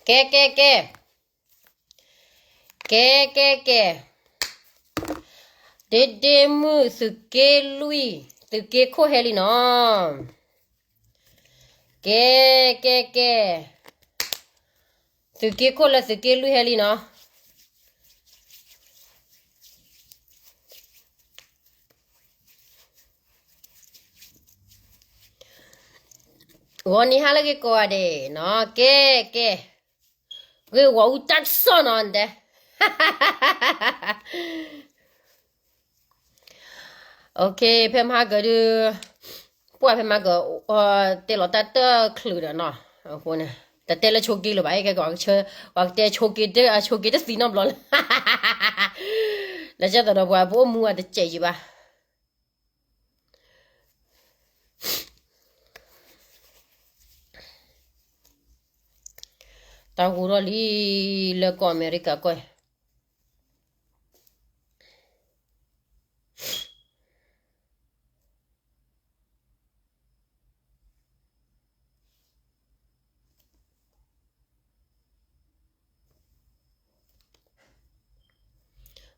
ကဲ ကဲ ကဲ, ကဲ ကဲ ကဲ, ဒ့ဒ့မုၣ် သုးက့လွံၢ်, သုးက့ခိၣ်ဟဲလံနီၤ. ကဲ ကဲ ကဲ, သုးက့ခိၣ်လၢသုးက့လွံၢ်ဟဲလံနီၤ. ဂီၤနံၤဟါလၢအဂ့ၤကိးဂၤဒဲးနီၤ. ကဲ ကဲ, ဂ့ၢ်ဂီၤအူတၢ်ကစီၣ်နီၤတဲ. ဖဲမဟါကဒုး, ပှၢ်ဖဲမဟါက, တဲလီၤတၢ်တချုးဒီးနီၤ, အဃိန့ၣ်, တတဲလၢဆိက့လၢၤဘၣ်, ကဲကီး, ပှၤကတဲဆိက့, ဆိက့တသံနီတဘျီလၢ, လၢကဲသိးဒီးပှၤပအိၣ်မူအတစဲးယံၤဘၣ်. တၢ်ဂိၢ်ထီၣ်လံ, လၢကီၢ်အမဲရကၤကီၢ်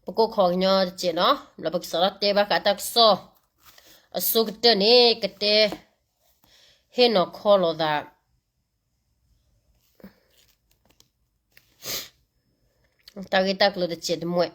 ပကိးခီကညီတစဲးနီၤ, ဘျီပကစးထီၣ်တဲဘၣ်ဃးတၢ်ကစီၣ်, အဆိကတၢၢ်န့ၣ် ကတဲ, ဟ့ၣ်နီၤခီလိာ်သး, တၢ်ဂ့ၢ်တၢ်ကျိၤတစဲးတမှဲာ်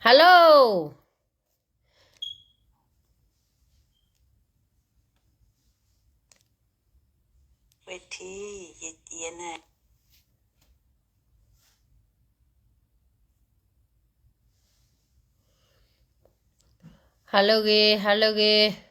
Hello, ဝဲထံ,ဟါလၢအဂ့ၤ, ဟါလၢအဂ့ၤ.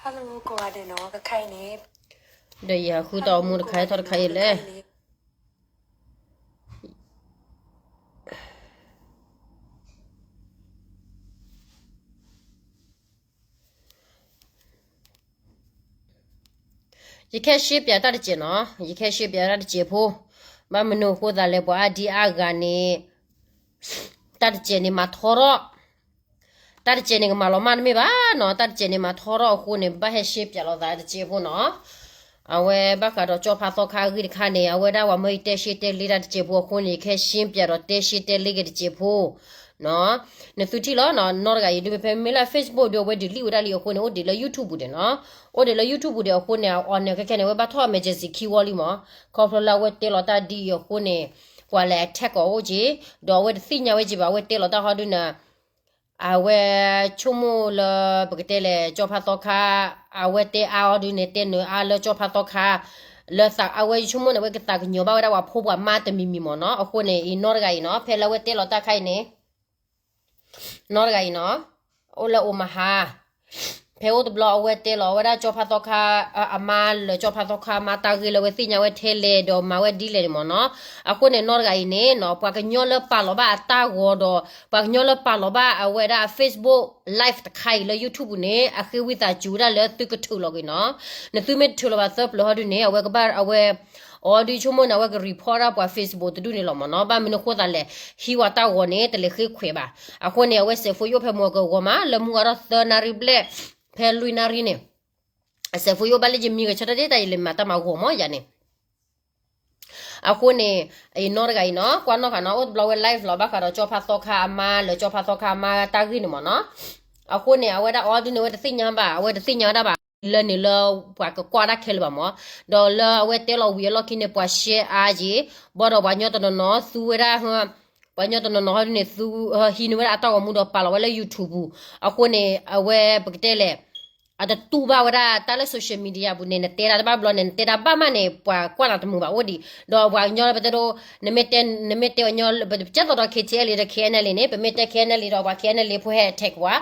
Hello, ကိးဂၤဒဲးနီၤ, ခဲအံၤန့ၣ်, ဒီးယဟးဃုတၢ်အိၣ်မူတခါအံၤထီၣ်တခါအံၤလဲၣ်. ယကဟဲရှင်းပြတၢ်တစဲးနီၤ, ယကဟဲရှင်းပြတၢ်တစဲးဖိ, ဘၣ်မနုၤအဃိသတးလဲၣ် ပှၤအါဒံအါဂၤန့ၣ်, တၢ်တစဲးန့ၣ်မၤထီထီၣ်, တၢ်တစဲးန့ၣ်ကမၤလီၤမၢ်တမ့ၢ်ဘၣ်နီၤ, တၢ်တစဲးန့ၣ်မၤထီထီၣ်အဃိန့ၣ် ဘၣ်ဟဲရှင်းပြလိာ်သးတစဲးဖိနီၤ. အဝဲဘၣ်ဃးဒီးကၠီဖါသီခါအဂ့ၢ်တခါန့ၣ် အဝဲဒၣ်ပှၤမၢယတဲရှင်းတဲလ့တၢ်တစဲးဖိအဃိန့ၣ် ယကဟဲရှင်းပြဒီးတဲရှင်းတဲလ့က့ၤတစဲးဖိ နသုထံၣ်လီၤနီၤ, နီတဂၤအံၤဒုး ဖဲမ့ၢ်လၢ Facebook ဒုး အဝဲ delete ဝဲဒၣ်လံအဃိန့ၣ် အိၣ်ဒံးလၢ YouTube ပူၤဒံးနီၤ, အိၣ်ဒံးလၢ YouTube ပူၤဒံးအဃိန့ၣ် အီၤန့ၣ် ခဲခဲန့ၣ် အဝဲဘၣ်ထီၣ် emergency ခံဝီလံမး, ခီဖျိလၢအဝဲတဲလီၤတၢ်ဒ်အံၤအဃိန့ၣ် ပှၤလဲၤ attack အီၤအိၣ်က့ၤ, ဒီးအဝဲတသ့ၣ်ညါဝဲက့ၤဘၣ် အဝဲတဲလီၤတၢ်ဟီဒုးန့ၣ် အဝဲဆိကမိၣ်လၢ ပကတဲလဲၣ် ကၠီဖါသီခါ, အဝဲတဲအါအီၤဒုးန့ၣ် တဲနုာ်အါလၢကၠီဖါသီခါ, လၢသး အဝဲဆိကမိၣ်န့ၣ် အဝဲကသးကညီၤဘၣ်ဝဲဒၣ်ပှၤဖိပှၤမါတမံၤမံၤမးနီၤ, အဃိန့ၣ် အံၤနီတဂၤအံၤနီၤ ဖဲလၢအဝဲတဲလီၤတၢ်ခါအံၤန့ၣ် နီတဂၤအံၤနီၤ, အိၣ်လၢ Omaha, ဖဲအိၣ်တဘျီအဝဲတဲလီၤဝဲဒၣ်ကၠီဖါသီခါ, အမါလၢကၠီဖါသီခါမါတၢ်ဂ့ၢ်လၢအဝဲသ့ၣ်ညါဝဲထဲလဲၣ်ဒီးမၤဝဲဒ်လဲၣ်န့ၣ်မးနီၤ, အဃိန့ၣ်နီတဂၤအံၤန့ၣ်နီၤ ပှၤကညီလၢပာ်လီၤဘၣ်အတၢ်ဂီၤဒီး ပှၤကညီလၢပာ်လီၤဘၣ်အဝဲဒၣ် Facebook Live တခါအံၤလၢ YouTube န့ၣ် အဃ့ဝံသးစူၤဝဲဒၣ်လၢသုကထုးလီၤက့ၤနီၤ, နသုမ့ၢ်တထုးလီၤဘၣ်သၢပျၢၤဟီဒုးန့ၣ် အဝဲကဘၣ်အဝဲ အီၤဒုးဆိကမိၣ်န့ၣ် အဝဲက report ဒၣ်ပှၤ Facebook တဒူၣ်န့ၣ်လီၤမးနီၤ, ဘၣ်မနုၤအဃိသတးလဲၣ်, ဟံးဝဲတၢ်ဂီၤန့ၣ် တလဲၤဃ့ခွဲးဘၣ်, အဃိန့ၣ် အဝဲစဲးဖိယိၣ်ဖဲမုၢ်ဂီၤမး လၢမုၢ်ဂီၤထီၣ်သၢနၣ်ရံၣ်ဘျဲၣ်, ဖဲလွံၢ်နၣ်ရံၣ်န့ၣ်, အစဲးဖိယိၣ်ဘၣ်လၢယမံၤဂဲၤဆၢထၢၣ်ဒ်တၢ်ယလဲၤမၤတၢ်မၤဂီၤမးယၤန့ၣ် အဃိန့ၣ် အံၤနီတဂၤအံၤနီၤ ကွၢ်နီၣ်ဃာ်နီၤ အိၣ်တဘျီဝဲ live လီၤ ဘၣ်ဃးဒီးကၠီဖါသီခါအမါ လၢကၠီဖါသီခါအမါတၢ်ဂ့ၢ်န့ၣ်မးနီၤ. အဃိန့ၣ် အဝဲဒၣ်အီၤဒုန့ၣ် အဝဲတသ့ၣ်ညါဘၣ်, အဝဲတသ့ၣ်ညါဝဲဒၣ်ဘၣ် လၢန့ၣ်လၢ ပှၤကကွၢ်တၢ်ခဲလၢာ်ဘၣ်မၢ်. ဒီးလၢအဝဲတဲလီၤဝံၤအလီၢ်ခံန့ၣ် ပှၤ share အါက့ၤ, ဘၣ်ဒီးပှၤကညီတနီၤနီၤသူဝဲဒၣ် ပှၤကညီတနီၤနီၤဟီဒ်န့ၣ် သူ ဟံးန့ၢ်ဝဲဒၣ်အတၢ်ဂီၤမူဒီးပာ်လီၤဝဲလၢ YouTube ပူၤ. အဃိန့ၣ် အဝဲပကတဲလဲၣ် အတတူၢ်ဘၣ်ဝဲဒၣ်တၢ်လၢ social media ပူၤန့ၣ် နတဲဒၣ်တဘၣ်ဘျီန့ၣ် နတဲဒၣ်ဘၣ်မးန့ၣ် ပှၤကွၢ်နၤတမုာ်ဘၣ်အိၣ်ဒံး. ဒီးပှၤကညီပတဲဒိ နမ့ၢ်တဲ နမ့ၢ်တဲအညီ ကဲသိးဒီး KTLA ဒီး KNLA န့ၣ် ပမ့ၢ်တဲ KNLA ဒီးပှၤ KNLA ဖိဟဲ attack ပှၤ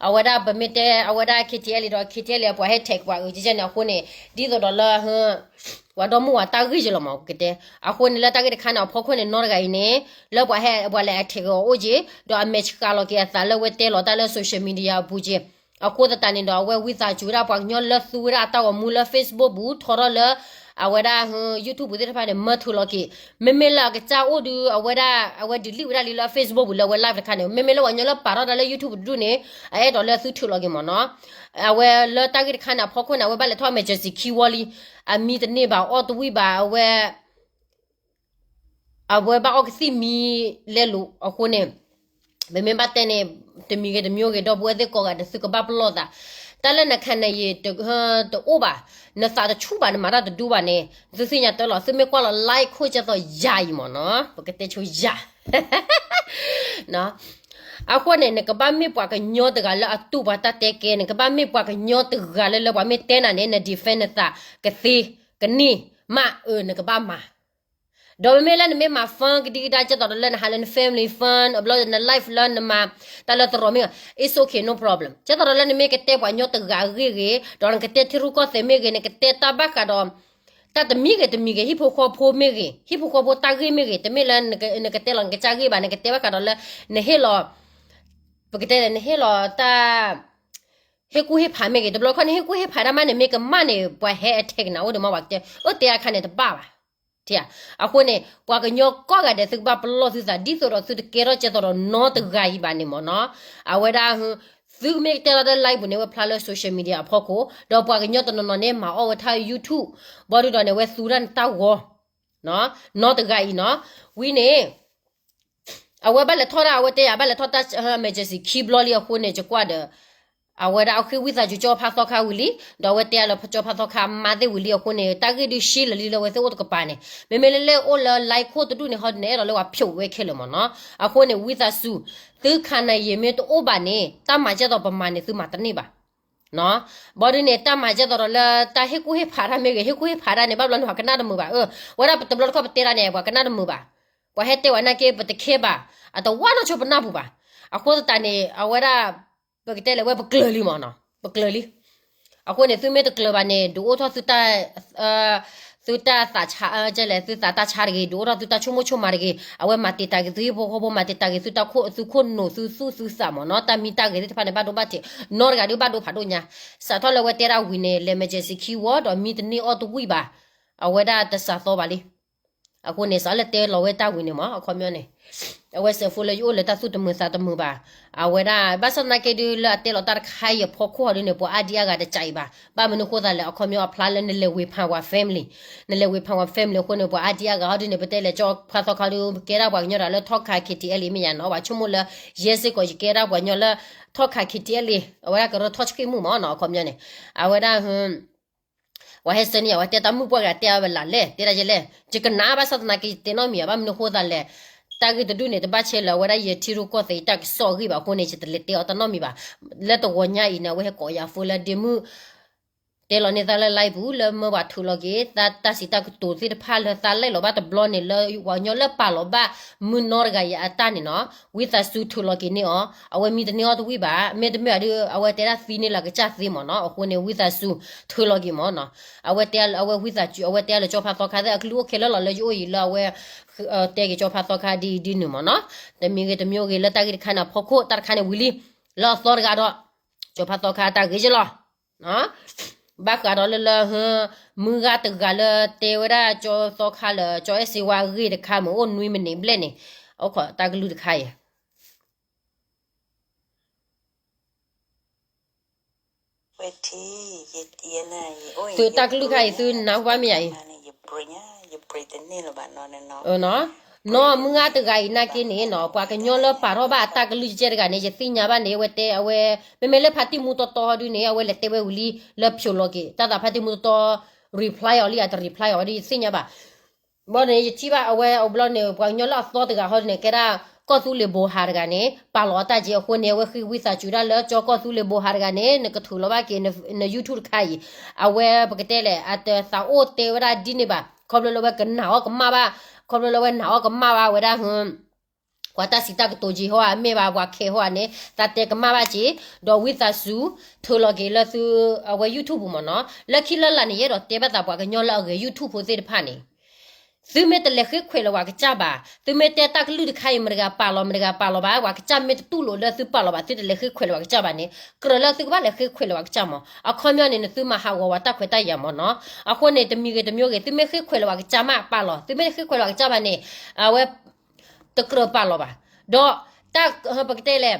အဝဲဒၣ်ပမ့ၢ်တဲအဝဲဒၣ် KTLA ဒီး KTLA ပှၤဟဲ attack ပှၤအုကဲန့ၣ် အဃိန့ၣ် ဒ်သိးဒီးလၢ ပှၤဒီမါဝၤတၢ်ဂ့ၢ်က့လီၤမၢ် ပကတဲ. အဃိန့ၣ်လၢတၢ်ဂ့ၢ်တခါန့ၣ် အဖီခိၣ်န့ၣ် နီၢ်တဂၤအံၤန့ၣ် လၢပှၤဟဲ ပှၤလဲၤ attack အီၤအိၣ်က့, ဒီးအမဲာ်ဆှးလီၤက့ၤအသးလၢဝဲတဲလီၤတၢ်လၢ social media အပူၤက့. အဃိသတးန့ၣ်ဒီး အဝဲဝံသးစူၤဝဲဒၣ်ပှၤကညီလၢသူဝဲဒၣ်အတၢ်ဂီၤမူလၢ Facebook ပူၤ ထီထီၣ်လၢ အဝဲဒၣ် YouTube ပူၤသ့ၣ်တဖၣ်န့ၣ် မၢထုးလီၤက့ၤ. မ့မ့ၢ်လၢအကစၢ်အိၣ်ဒုး အဝဲဒၣ် အဝဲ delete ဝဲဒၣ်လံလၢ Facebook ပူၤလၢအဝဲ live တခါန့ၣ် မ့မ့ၢ်လၢပှၤကညီလၢပာ်ထီၣ်တၢ်လၢ YouTube တဒူၣ်န့ၣ် အအဲၣ်ဒိးလၢသုထုးလီၤက့ၤမၢ်နီၤ. အဝဲလၢတၢ်ဂ့ၢ်တခါန့ၣ် အဖီခိၣ်န့ၣ် အဝဲဘၣ်လဲၤထီၣ် emergency ခံဝီလံ. အမံတန့ၢ်ဘၣ် အီၣ်တဝံၣ်ဘၣ် အဝဲ အဝဲဘၣ်အီၣ်ကသံၣ်မံလဲလိာ်အဃိန့ၣ် ပမ့ၢ်ဘၣ်တဲန့ၣ် တမံၤဂ့ၤတမံၤဂ့ၤ ဒီပုၢ်ဝဲၢ်သ့ၣ်ကိးဂၤဒဲး သုကဘၣ်ပလီၢ်သး, တၢ်လၢန ခါနံၣ် တအိၣ်ဘၣ်, နသးတဆူၣ်ဘၣ် နမၤတၢ်တဒူဘၣ်န့ၣ် သုသ့ၣ်ညါတၢ်လီၤ. သုမ့ၢ်ကွၢ်လီၤ live ခိၣ်ကဲသိးယၤအံၤမၢ်နီၤ ပကတဲဆိယၤ အဃိန့ၣ် နကဘၣ်မ့ၢ်ပှၤကညီတဂၤလၢအတူၢ်ပှၤတၢ်တဲကဲ, နကဘၣ်မ့ၢ်ပှၤကညီတဂၤလၢ လၢပှၤမ့ၢ်တဲနၤန့ၣ် န defend နသးကသ့ကန့ၢ်မး, အၢ နကဘၣ်မၤ ဒီးမ့မ့ၢ်လၢနမ့ၢ်မၤ fun ကဒံကဒါ ကဲသိးဒီးလၢနဟးလၢန family fun အဘျီန live လၢနမၤတၢ်လၢသရိာ်မ့ၢ်ဂ့ၤ it's okay, no problem. ကဲသိးဒီးလၢနမ့ၢ်ကတဲပှၤကညီတဂၤအဂ့ၢ်ဂ့ၤ ဒီးနကတဲထံရူၢ်ကီၢ်သဲးမ့ၢ်ဂ့ၤ နကတဲတၢ်ဘၣ်ဃးဒီး တၢ်တမံၤဂ့ၤတမံၤဂ့ၤ ဟံၣ်ဖိဃီဖိမ့ၢ်ဂ့ၤ ဟံၣ်ဖိဃီဖိတၢ်ဂ့ၢ်မ့ၢ်ဂ့ၤ တမ့ၢ်လၢနကတဲလီၤနကစၢ်ဂ့ၢ်ဘၣ် နကတဲဘၣ်ဃးဒီးလၢ နဟ့ၣ်လီၤ ပကတဲလဲၣ် နဟ့ၣ်လီၤတၢ် ဟ့ၣ်ကူၣ်ဟ့ၣ်ဖးမ့ၢ်ဂ့ၤ တဘျီခီန့ၣ် ဟ့ၣ်ကူၣ်ဟ့ၣ်ဖးတၢ်မးန့ၣ် မ့ၢ်ကမၣ်န့ၣ် ပှၤဟဲ attack နၤအိၣ်ဒံးမး ပှၤကတဲ အၢ တဲအခါန့ၣ်တဘၣ်ဘၣ်. အဃိန့ၣ် ပှၤကညီကိးဂၤဒဲး သုကဘၣ်ပလီၢ်သုသး ဒ်သိးဒီးသုတကဲထီၣ်ကဲသိးဒီးနီတဂၤအံၤဘၣ်န့ၣ်မၢ်နီၤ. အဝဲဒၣ် သုမ့ၢ်ကတဲလီၤတၢ် live ပူၤန့ၣ် အဝဲဖျါလၢ social media အဖီခိၣ် ဒီးပှၤကညီတနီၤနီၤန့ၣ် မၤအီၣ်ဝဲထါ YouTube ဘၣ်ဒုးဒီးန့ၣ် အဝဲသူဒၣ်နတၢ်ဂီၤ နီတဂၤအံၤနီၤ. ဝံၤန့ၣ် အဝဲဘၣ်လဲၤထီၣ်ဒၣ် အဝဲတဲယၤ ဘၣ်လဲၤထီၣ်တၢ် emergency ခံဘျီလံအဃိန့ၣ် ယကွၢ်ဒီး အဝဲဒၣ်အဃ့ဝံသးစူၤကၠီဖါသီခါဝံၤလံ, ဒီးအဝဲတဲအါလၢကၠီဖါသီခါမါသ့ၣ်ဝံၤလံအဃိန့ၣ် တၢ်ဂ့ၢ်ဒုးရှဲလၢာ်လံလၢအဝဲသ့ၣ်အိၣ်တကပၤန့ၣ်, မ့မ့ၢ်လၢလၢအိၣ်လၢ live ခိၣ်တဒူၣ်န့ၣ် ဟီဒ်န့ၣ် အဲၣ်ဒိးလၢပှၤဖျိးဝဲခဲလၢာ်မ့ၢ်နီၤ. အဃိန့ၣ် ဝံသးစူၤ သုခါနၢ်ယံာ်မ့ၢ်တအိၣ်ဘၣ်န့ၣ် တၢ်မၤကဲသိးပမၤန့ၣ် သုမၤတန့ၢ်ဘၣ် ဘၣ်ဒုးန့ၣ် တၢ်မၤကဲသိးဒီးလၢ တၢ်ဟ့ၣ်ကူၣ်ဟ့ၣ်ဖးတၢ်မ့ၢ်ဂ့ၤ ဟ့ၣ်ကူၣ်ဟ့ၣ်ဖးတၢ်န့ၣ် ဘၣ်ဘျီန့ၣ် ပှၤကနၣ်တမုာ်ဘၣ်, အၢ ဝဲဒၣ်ပတဘျီတခီၣ်ပတဲတၢ်န့ၣ် ပှၤကနၣ်တမုာ်ဘၣ်, ပှၤဟဲတဲဝဲနာ်က့ ပတခဲဘၣ်, အတဝၢ်နီၢ်ဆိပနၢ်ပူၤဘၣ်. အဃိသတးန့ၣ် အဝဲဒၣ် ပကတဲလဲၣ်ဝဲ ပကျၢၤလံမ့ၢ်နီၤ, ပကျၢၤလံ. အဃိန့ၣ် သုမ့ၢ်တကျၢၤဘၣ်န့ၣ် ဒုးအိၣ်ထီၣ်သုတၢ် သုတၢ်သးဆါ ကဲလဲၣ် သုသးတၢ်ဆါတဂ့ၤ, ဒုးအိၣ်ထီၣ်သုတၢ်ဆိကမိၣ်ဆိကမးတဂ့ၤ, အဝဲမၤတံာ်တာ်က့ၤသုဟံၣ်ဖိဃီဖိ, မၤတံာ်တာ်က့ၤသုတၢ်ခိၣ် သုခိၣ်နူာ် သုသူၣ်သုသးမ့ၢ်နီၤ, တၢ်မံတၢ်ဂဲၤသ့ၣ်တဖၣ်န့ၣ် ဘၣ်ဒိဘၣ်ထံး, နီတဂၤဒုးဘၣ်ဒိဖးဒိၣ်ညါ, စးထီၣ်လၢအဝဲတဲဒၣ်ဝံၤန့ၣ် လဲၤ emergency ခံဝီ ဒီးမံတန့ၢ်အီၣ်တဝံၣ်ဘၣ်, အဝဲဒၣ်တစးသီဘၣ်လံ. အဃိန့ၣ် စးလၢတဲလီၤဝဲတၢ်ဝံၤန့ၣ်မ့ၢ် အခီပညီန့ၣ် အဝဲစဲးဖိလၢယအိၣ်လၢတၢ်သူၣ်တမုာ်သးတမုာ်ဘၣ်, အဝဲဒၣ် ဘၣ်ဆၣ်သနာ်က့ဒုး လၢအတဲလီၤတၢ်တခါအံၤအဖီခိၣ်ဟီဒုးန့ၣ် ပှၤအါဒံအါဂၤတစဲးအံၤဘၣ်, ဘၣ်မနုၤဃိသးလဲၣ် အခီပညီအဖျါလၢနလဲၤဝ့ၤဖးပှၤ family, နလဲၤဝ့ၤဖးပှၤ family အဃိန့ၣ် ပှၤအါဒံအါဂၤဟီဒုးန့ၣ် ပတဲလဲၣ် ကၠီဖါသီခါဒုး ကဲဒၣ်ပှၤကညီတဂၤလၢထီၣ်ခး KTLA မ့ၢ်ယါနီၤ, ပှၤဆိကမိၣ်လၢ ယဲစ့ၢ်ကီး ယကဲဒၣ်ပှၤကညီလၢ ထီၣ်ခး KTLA အဝဲဒၣ်ကရၢထီၣ်ဆှံမုၣ်မ့ၢ်နီၤ, အခီပညီန့ၣ် အဝဲဒၣ် ပှၤဟဲစၢန့ၢ်ယၤ အဝဲတဲတၢ်မုၣ်ပှၢ်ဂၤတဲအဝဲလၢ်လဲၣ်, တဲဒၣ်ယဲလဲၣ်, ယကနၣ်ဘၣ်ဆၣ်သနာ်က့ ယတဲနီတမံၤဘၣ်, ဘၣ်မနုၤဃိသးလဲၣ်, တၢ်ဂ့ၢ်တဒူၣ်န့ၣ် တဘၣ်ဆဲးလၢအဝဲဒၣ်ယထံရူၢ်ကီၢ်သဲး ယတၢ်ကစီၣ်အဂ့ၢ်ဘၣ်အဃိန့ၣ် ယတလဲၤတဲအီၤတၢ်နီတမံၤဘၣ်, လၢတဂီၤညါအံၤန့ၣ် အဝဲဟဲကိးယၤဖိလၢဒ့မုၣ် တဲလီၤန့ၢ်သးလၢ live ပူၤ လၢမၢပှၤထုးလီၤက့ၤ တၢ်စံးတၢ်ကတိၤသ့ၣ်တဖၣ်လၢသးလဲၣ်လီၤဘၣ်တဘျီန့ၣ် လၢပှၤကညီလၢပာ်လီၤဘၣ်မုၢ်နီတဂၤအံၤအတၢ်န့ၣ်နီၤ, ဝံသးစူၤထုးလီၤက့ၤန့ၢ်အီၤ, အဝဲမံတန့ၢ်အီၣ်တဝံၣ်ဘၣ်, မ့တမ့ၢ်ဘၣ်ဒီး အဝဲတဲဒၣ်သံန့ၢ်လၢအကစၢ်သ့မ့ၢ်နီၤ, အဃိန့ၣ် ဝံသးစူၤထုးလီၤက့ၤမ့ၢ်နီၤ, အဝဲတဲ အဝဲဝံသးစူၤ အဝဲတဲလၢကၠီဖါသီခါသ့ၣ် အကလုၢ်အိၣ်ခဲလၢာ်လီၤလၢယအိၣ်အံၤလၢအဝဲ တဲက့ၤကၠီဖါသီခါဒ်အံၤဒ်နုၤမ့ၢ်နီၤ, တမံၤဂ့ၤတမံၤဂ့ၤလၢတၢ်ဂ့ၢ်တခါန့ၣ်အဖီခိၣ် တၢ်တခါန့ၣ်ဝံၤလံ, လၢအသီတဂၤဒီး ကၠီဖါသီခါတၢ်ဂ့ၢ်ကလီၤ ဘၣ်ဃးဒီးလၢလၢ မုၢ်ဂၤတဂၤလၢတဲဝဲဒၣ်ကၠီသီခါလၢ ကၠီအဲၣ်စ့ဝါအဂ့ၢ်တခါ မ့ၢ်အိၣ်နွံမံးနံးဘျဲၣ်န့ၣ်, အိၣ်ခိးတၢ်ကလုၢ်တခါအံၤ, သုတၢ်ကလုၢ်ခါအံၤသုနၢ်ဟူဘၣ်မ့ၢ်ယၤအံၤ, နီၤ နီၢ်မုၢ်ဂၤတဂၤအံၤနာ်က့န့ၣ်နီၤ ပှၤကညီလၢပာ်ထီၣ်ဘၣ်အတၢ်ကလုၢ်ကဲတဂၤန့ၣ် ယသ့ၣ်ညါဘၣ်န့ၣ် အဝဲတဲအဝဲ မ့မ့ၢ်လၢဖါတံၢ်မူတီတီဟီဒုန့ၣ် အဝဲလဲၤတဲဝဲဝံၤလံ လၢဖျိးလီၤက့ၤ တၢ်သးဖါတံၢ်မူတီတီ reply အီၤလံ အတ reply အီၤဝဲဒ်ယသ့ၣ်ညါဘၣ် ဘျီန့ၣ် ယထံၣ်ဘၣ်အဝဲအဘျီန့ၣ် ပှၤကညီလၢအသီတဂၤဟီဒုန့ၣ် ကဲဒၣ်ကီၢ်သူလ့ၤဘိဟးတဂၤန့ၣ် ပာ်လီၤအတၢ်က့ အဃိန့ၣ် အဝဲဃ့ဝံသးစူၤဒၣ်လၢကၠီကီၢ်သူလ့ၤဘိဟးတဂၤန့ၣ် နကထုးလီၤဘၣ်က့ၤ န YouTube တခါအံၤ အဝဲပကတဲလဲၣ် အတသးအိၣ်တဲဝဲဒၣ်ဒ်န့ၣ်ဘၣ် ခီဖျိလၢအဝဲကနာ်အီၣ်ကမၣ်ဘၣ် ခီဖျိလၢအဝဲနာ်အီၣ်ကမၣ်ဘၣ်ဝဲဒၣ် ပှၤတၢ်စံးတၢ်ကတိၤက့ဟီဧါ မ့ၢ်ဘၣ်ပှၤခဲဟီဧါန့ၣ် သးတဲကမၣ်ဘၣ်က့ ဒီးဝံသးစူၤ ထုးလီၤက့ၤလၢသု အဝဲ YouTube ပူၤမ့ၢ်နီၤ လၢခံလၢလာ်န့ၣ် ယအဲၣ်ဒိးတဲဘၣ်သးပှၤကညီလၢအဂဲၤ YouTube ဖိသ့ၣ်တဖၣ်န့ၣ် သုမ့ၢ်တလဲၤဃ့ခွဲးလၢၤပှၤကစၢ်ဘၣ် သုမ့ၢ်တဲတၢ်ကလုၢ်တခါအံၤ မတဂၤပာ်လီၤ မတဂၤပာ်လီၤဘၣ် ပှၤကစၢ်မ့ၢ်တတူၢ်လိာ်လၢသုပာ်လီၤဘၣ် သုတလဲၤဃ့ခွဲးလၢၤပှၤကစၢ်ဘၣ်န့ၣ် ကြၢးလၢသုကဘၣ်လဲၤဃ့ခွဲးလၢၤပှၤကစၢ်မ့ၢ် အခီပညီန့ၣ် နသုမၤဟးဂီၤဝဲတၢ်ခွဲးတၢ်ယာ်မ့ၢ်နီၤ အဃိန့ၣ် တမံၤဂ့ၤတမံၤဂ့ၤ သုမ့ၢ်ဃ့ခွဲးလၢၤပှၤကစၢ်မးပာ်လီၤ သုမ့ၢ်ဃ့ခွဲးလၢၤပှၤကစၢ်ဘၣ်န့ၣ် အဝဲ တကြၢးပာ်လီၤဘၣ် ဒီး တၢ် ပကတဲလဲၣ်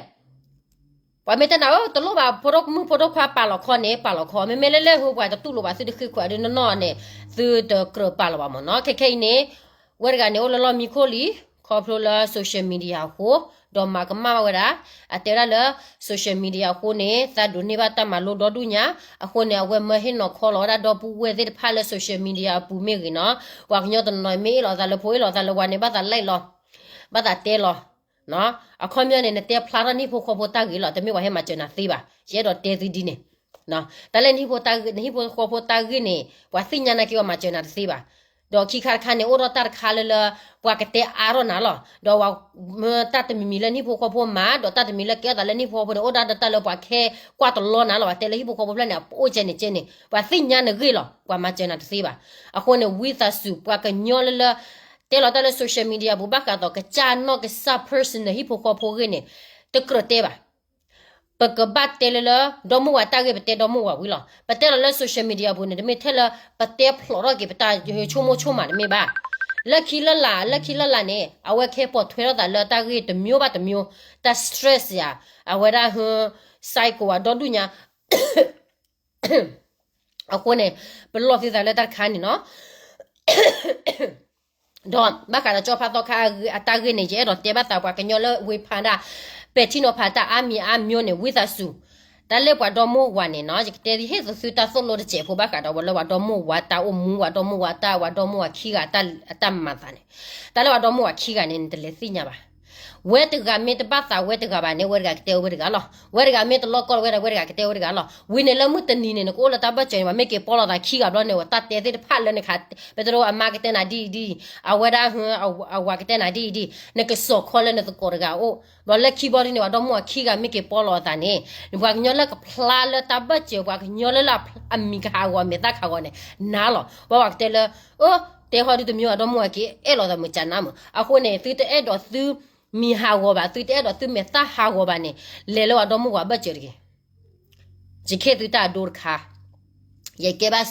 ပှၤမ့ၢ်တဲနၤဧၢ တလိၣ်ဘၣ် ဖိဒိၣ်မုၣ်ဖိဒိၣ်ခွါပာ်လီၤခီန့ၣ် ပာ်လီၤခီ မ့မ့ၢ်လၢလၢဟိပှၤတတူၢ်လိာ်ဘၣ်သုတဃ့ခွဲးဒ်နီၢ်နီၢ်န့ၣ် သုတကြၢးပာ်လီၤဘၣ်မ့ၢ်နီၤ ခဲခဲအံၤန့ၣ် ဝဲတဂၤန့ၣ် အိၣ်လၢလီၢ်မံခိၣ်လံ ခီဖျိလၢ social media အဃိ ဒီးမၤကမၣ်ဘၣ်ဝဲဒၣ် အတဲဝဲဒၣ်လၢ social media အဃိန့ၣ် သးဒိးန့ၢ်ဘၣ်တၢ်မၤလိဒီဒူၣ်ညါ အဃိန့ၣ် အဝဲမၢဟ့ၣ်နီၤခီလီၤဝဲဒၣ်ဒီပုၢ်ဝဲၢ်သ့ၣ်တဖၣ်လၢ social media အပူၤမ့ၢ်ဂ့ၤနီၤ ပှၤကညီတနီၤနီၤမ့ၢ်အ့ၣ်လိာ်သးလၢဖိ အ့ၣ်လိာ်သးလၢဝၤန့ၣ် ဘၣ်သးလဲၣ်လီၤ ဘၣ်သးတဲလီၤ အခီပညီန့ၣ် နတဲဖျါထီၣ်နဟံၣ်ဖိဃီဖိတၢ်ဂ့ၤလီၤ တမ့ၢ်ပှၤဟဲမၤစၢၤနၤသ့ဘၣ် ယအဲၣ်ဒိးတဲသုဒ်န့ၣ် တၢ်လၢနဟံၣ်ဖိတၢ်ဂ့ၤ နဟံၣ်ဖိဃီဖိတၢ်ဂ့ၤန့ၣ် ပှၤသ့ၣ်ညါနာ်က့ပှၤမၤစၢၤနၤတသ့ဘၣ် ဒီးခံခါတခါန့ၣ် အိၣ်ထီၣ်တၢ်တခါလၢလၢ ပှၤကတဲအါထီၣ်နၤလီၤ ဒီးဝဲ တၢ်တမံၤမံၤလၢနဟံၣ်ဖိဃီဖိမၤ ဒီးတၢ်တမံၤလၢကဲထီၣ်သးလၢနဟံၣ်ဖိဃီဖိန့ၣ် အိၣ်ဒၣ်ဒီးတၢ်လၢပှၤခဲကွၢ်တလီနၤလီၤ ပှၤတဲလၢဟံၣ်ဖိဃီဖိဖျၢၣ်န့ၣ် အအိၣ်ကဲန့ၣ်ကဲန့ၣ် ပှၤသ့ၣ်ညါနဂ့ၢ်လီၤ ပှၤမၤစၢၤနၤတသ့ဘၣ် အဃိန့ၣ် ဝံသးစူၤ ပှၤကညီလၢလၢ တဲလီၤတၢ်လၢ social media ပူၤ ဘၣ်ဃးဒီးကစၢ်နီၢ်ကစၢ် personal ဟံၣ်ဖိဃီဖိဂ့ၢ်န့ၣ် တကြၢးတဲဘၣ် ပကဘၣ်တဲလၢလၢ ဒီမါဝၤတၢ်ဂ့ၢ် ပတဲဒီမါဝၤဝံၤလီၤ ပတဲလီၤလၢ social media ပူၤန့ၣ် တမ့ၢ်ထဲလၢ ပတဲဖျိးထီၣ်က့ၤပတၢ်ဆိကမိၣ်ဆိကမးတမ့ၢ်ဘၣ် လၢခံလၢလာ် လၢခံလၢလာ်န့ၣ် အဝဲကဟဲပိာ်ထွဲထီၣ်သးလၢတၢ်ဂ့ၢ်တမျိုးဘၣ်တမျိုး တၢ် stress ယၤ အဝဲဒၣ်ဟ psycho အဒီဒူၣ်ညါ အဃိန့ၣ် ပလီၢ်သုသးလၢတၢ်တခါန့ၣ်နီၤ ဒီးဘၣ်ဃးဒီးကၠီဖါသီခါအတၢ်ဂ့ၢ်န့ၣ် ယအဲၣ်ဒိးတဲဘၣ်သးပှၤကညီလၢဝ့ဖးဒၣ် ပဲာ်ထံနီၤဖးတၢ်အါမံၤအါမျိုးန့ၣ် ဝံသးစူၤ တၢ်လၢပှၤဒီမါဝၤန့ၣ်နီၤ ယကတဲဟ့ၣ်သုတၢ်သိၣ်လိတစဲးဖိ ဘၣ်ဃးဒီးဝဲလၢပှၤဒီမါဝၤတၢ်အိၣ်မူ ပှၤဒီမါဝၤတၢ် ပှၤဒီမါဝၤခံဂၤအတၢ်မၤသးန့ၣ် တၢ်လၢပှၤဒီမါဝၤခံဂၤန့ၣ် နတလဲၤသ့ၣ်ညါဘၣ် ဝဲတဂၤမ့ၢ်တဘၣ်သးဝဲတဂၤဘၣ်န့ၣ် ဝဲတဂၤကတဲဝဲတဂၤလီၤ. ဝဲတဂၤမ့ၢ်တလီၢ်ကီၢ်ဝဲဒၣ် ဝဲတဂၤကတဲဝဲတဂၤလီၤ. ဝံၤန့ၣ်လၢမုၢ်တနံၤန့ၣ် နကအိၣ်လၢတၢ်ဘၢၣ်စၢၤန့ၣ် ပှၤမ့ၢ်က့ၤပီလီၤသးခံဂၤဘျီန့ၣ် ဝဲတၢ်တဲသ့ၣ်တဖၣ်လၢနခး ပတရၢအမါကတဲနၤဒ်အံၤဒ်အံၤ အဝဲဒၣ် အဝၤကတဲနၤဒ်အံၤဒ်အံၤ နကစိာ်ခီလၢနသကိးတဂၤအအိၣ် ဘျီလၢခံဘျီဒ်န့ၣ် ပှၤဒီမါဝၤခံဂၤမ့ၢ်က့ၤပီလီၤအသးန့ၣ် ပှၤကညီလၢကဖျါလၢတၢ်ဘၢၣ်စၢၤ ပှၤကညီလၢလၢအမံၤကဟးဂီၤမဲာ်သၣ်ခးဂီၤန့ၣ် နၤလီၤ. ဘၣ်ပှၤကတဲလၢ အၢ တဲဟီဒုတမံၤ ပှၤဒီမါဝၤက့ၤအဲၣ်လီၤသးမုာ်ကနါမုာ် အဃိန့ၣ် သုတအဲၣ်ဒိးသု မံၤဟးဂီၤဘၣ် သုတအဲၣ်ဒိးသုမဲာ်သၣ်ဟးဂီၤဘၣ်န့ၣ် လဲၤလၢပှၤဒီမါဝၤဘၢၣ်စၢၤတဂ့ၤ. ယကဲသုတၢ်အဒိတခါ ယကဲဘၣ်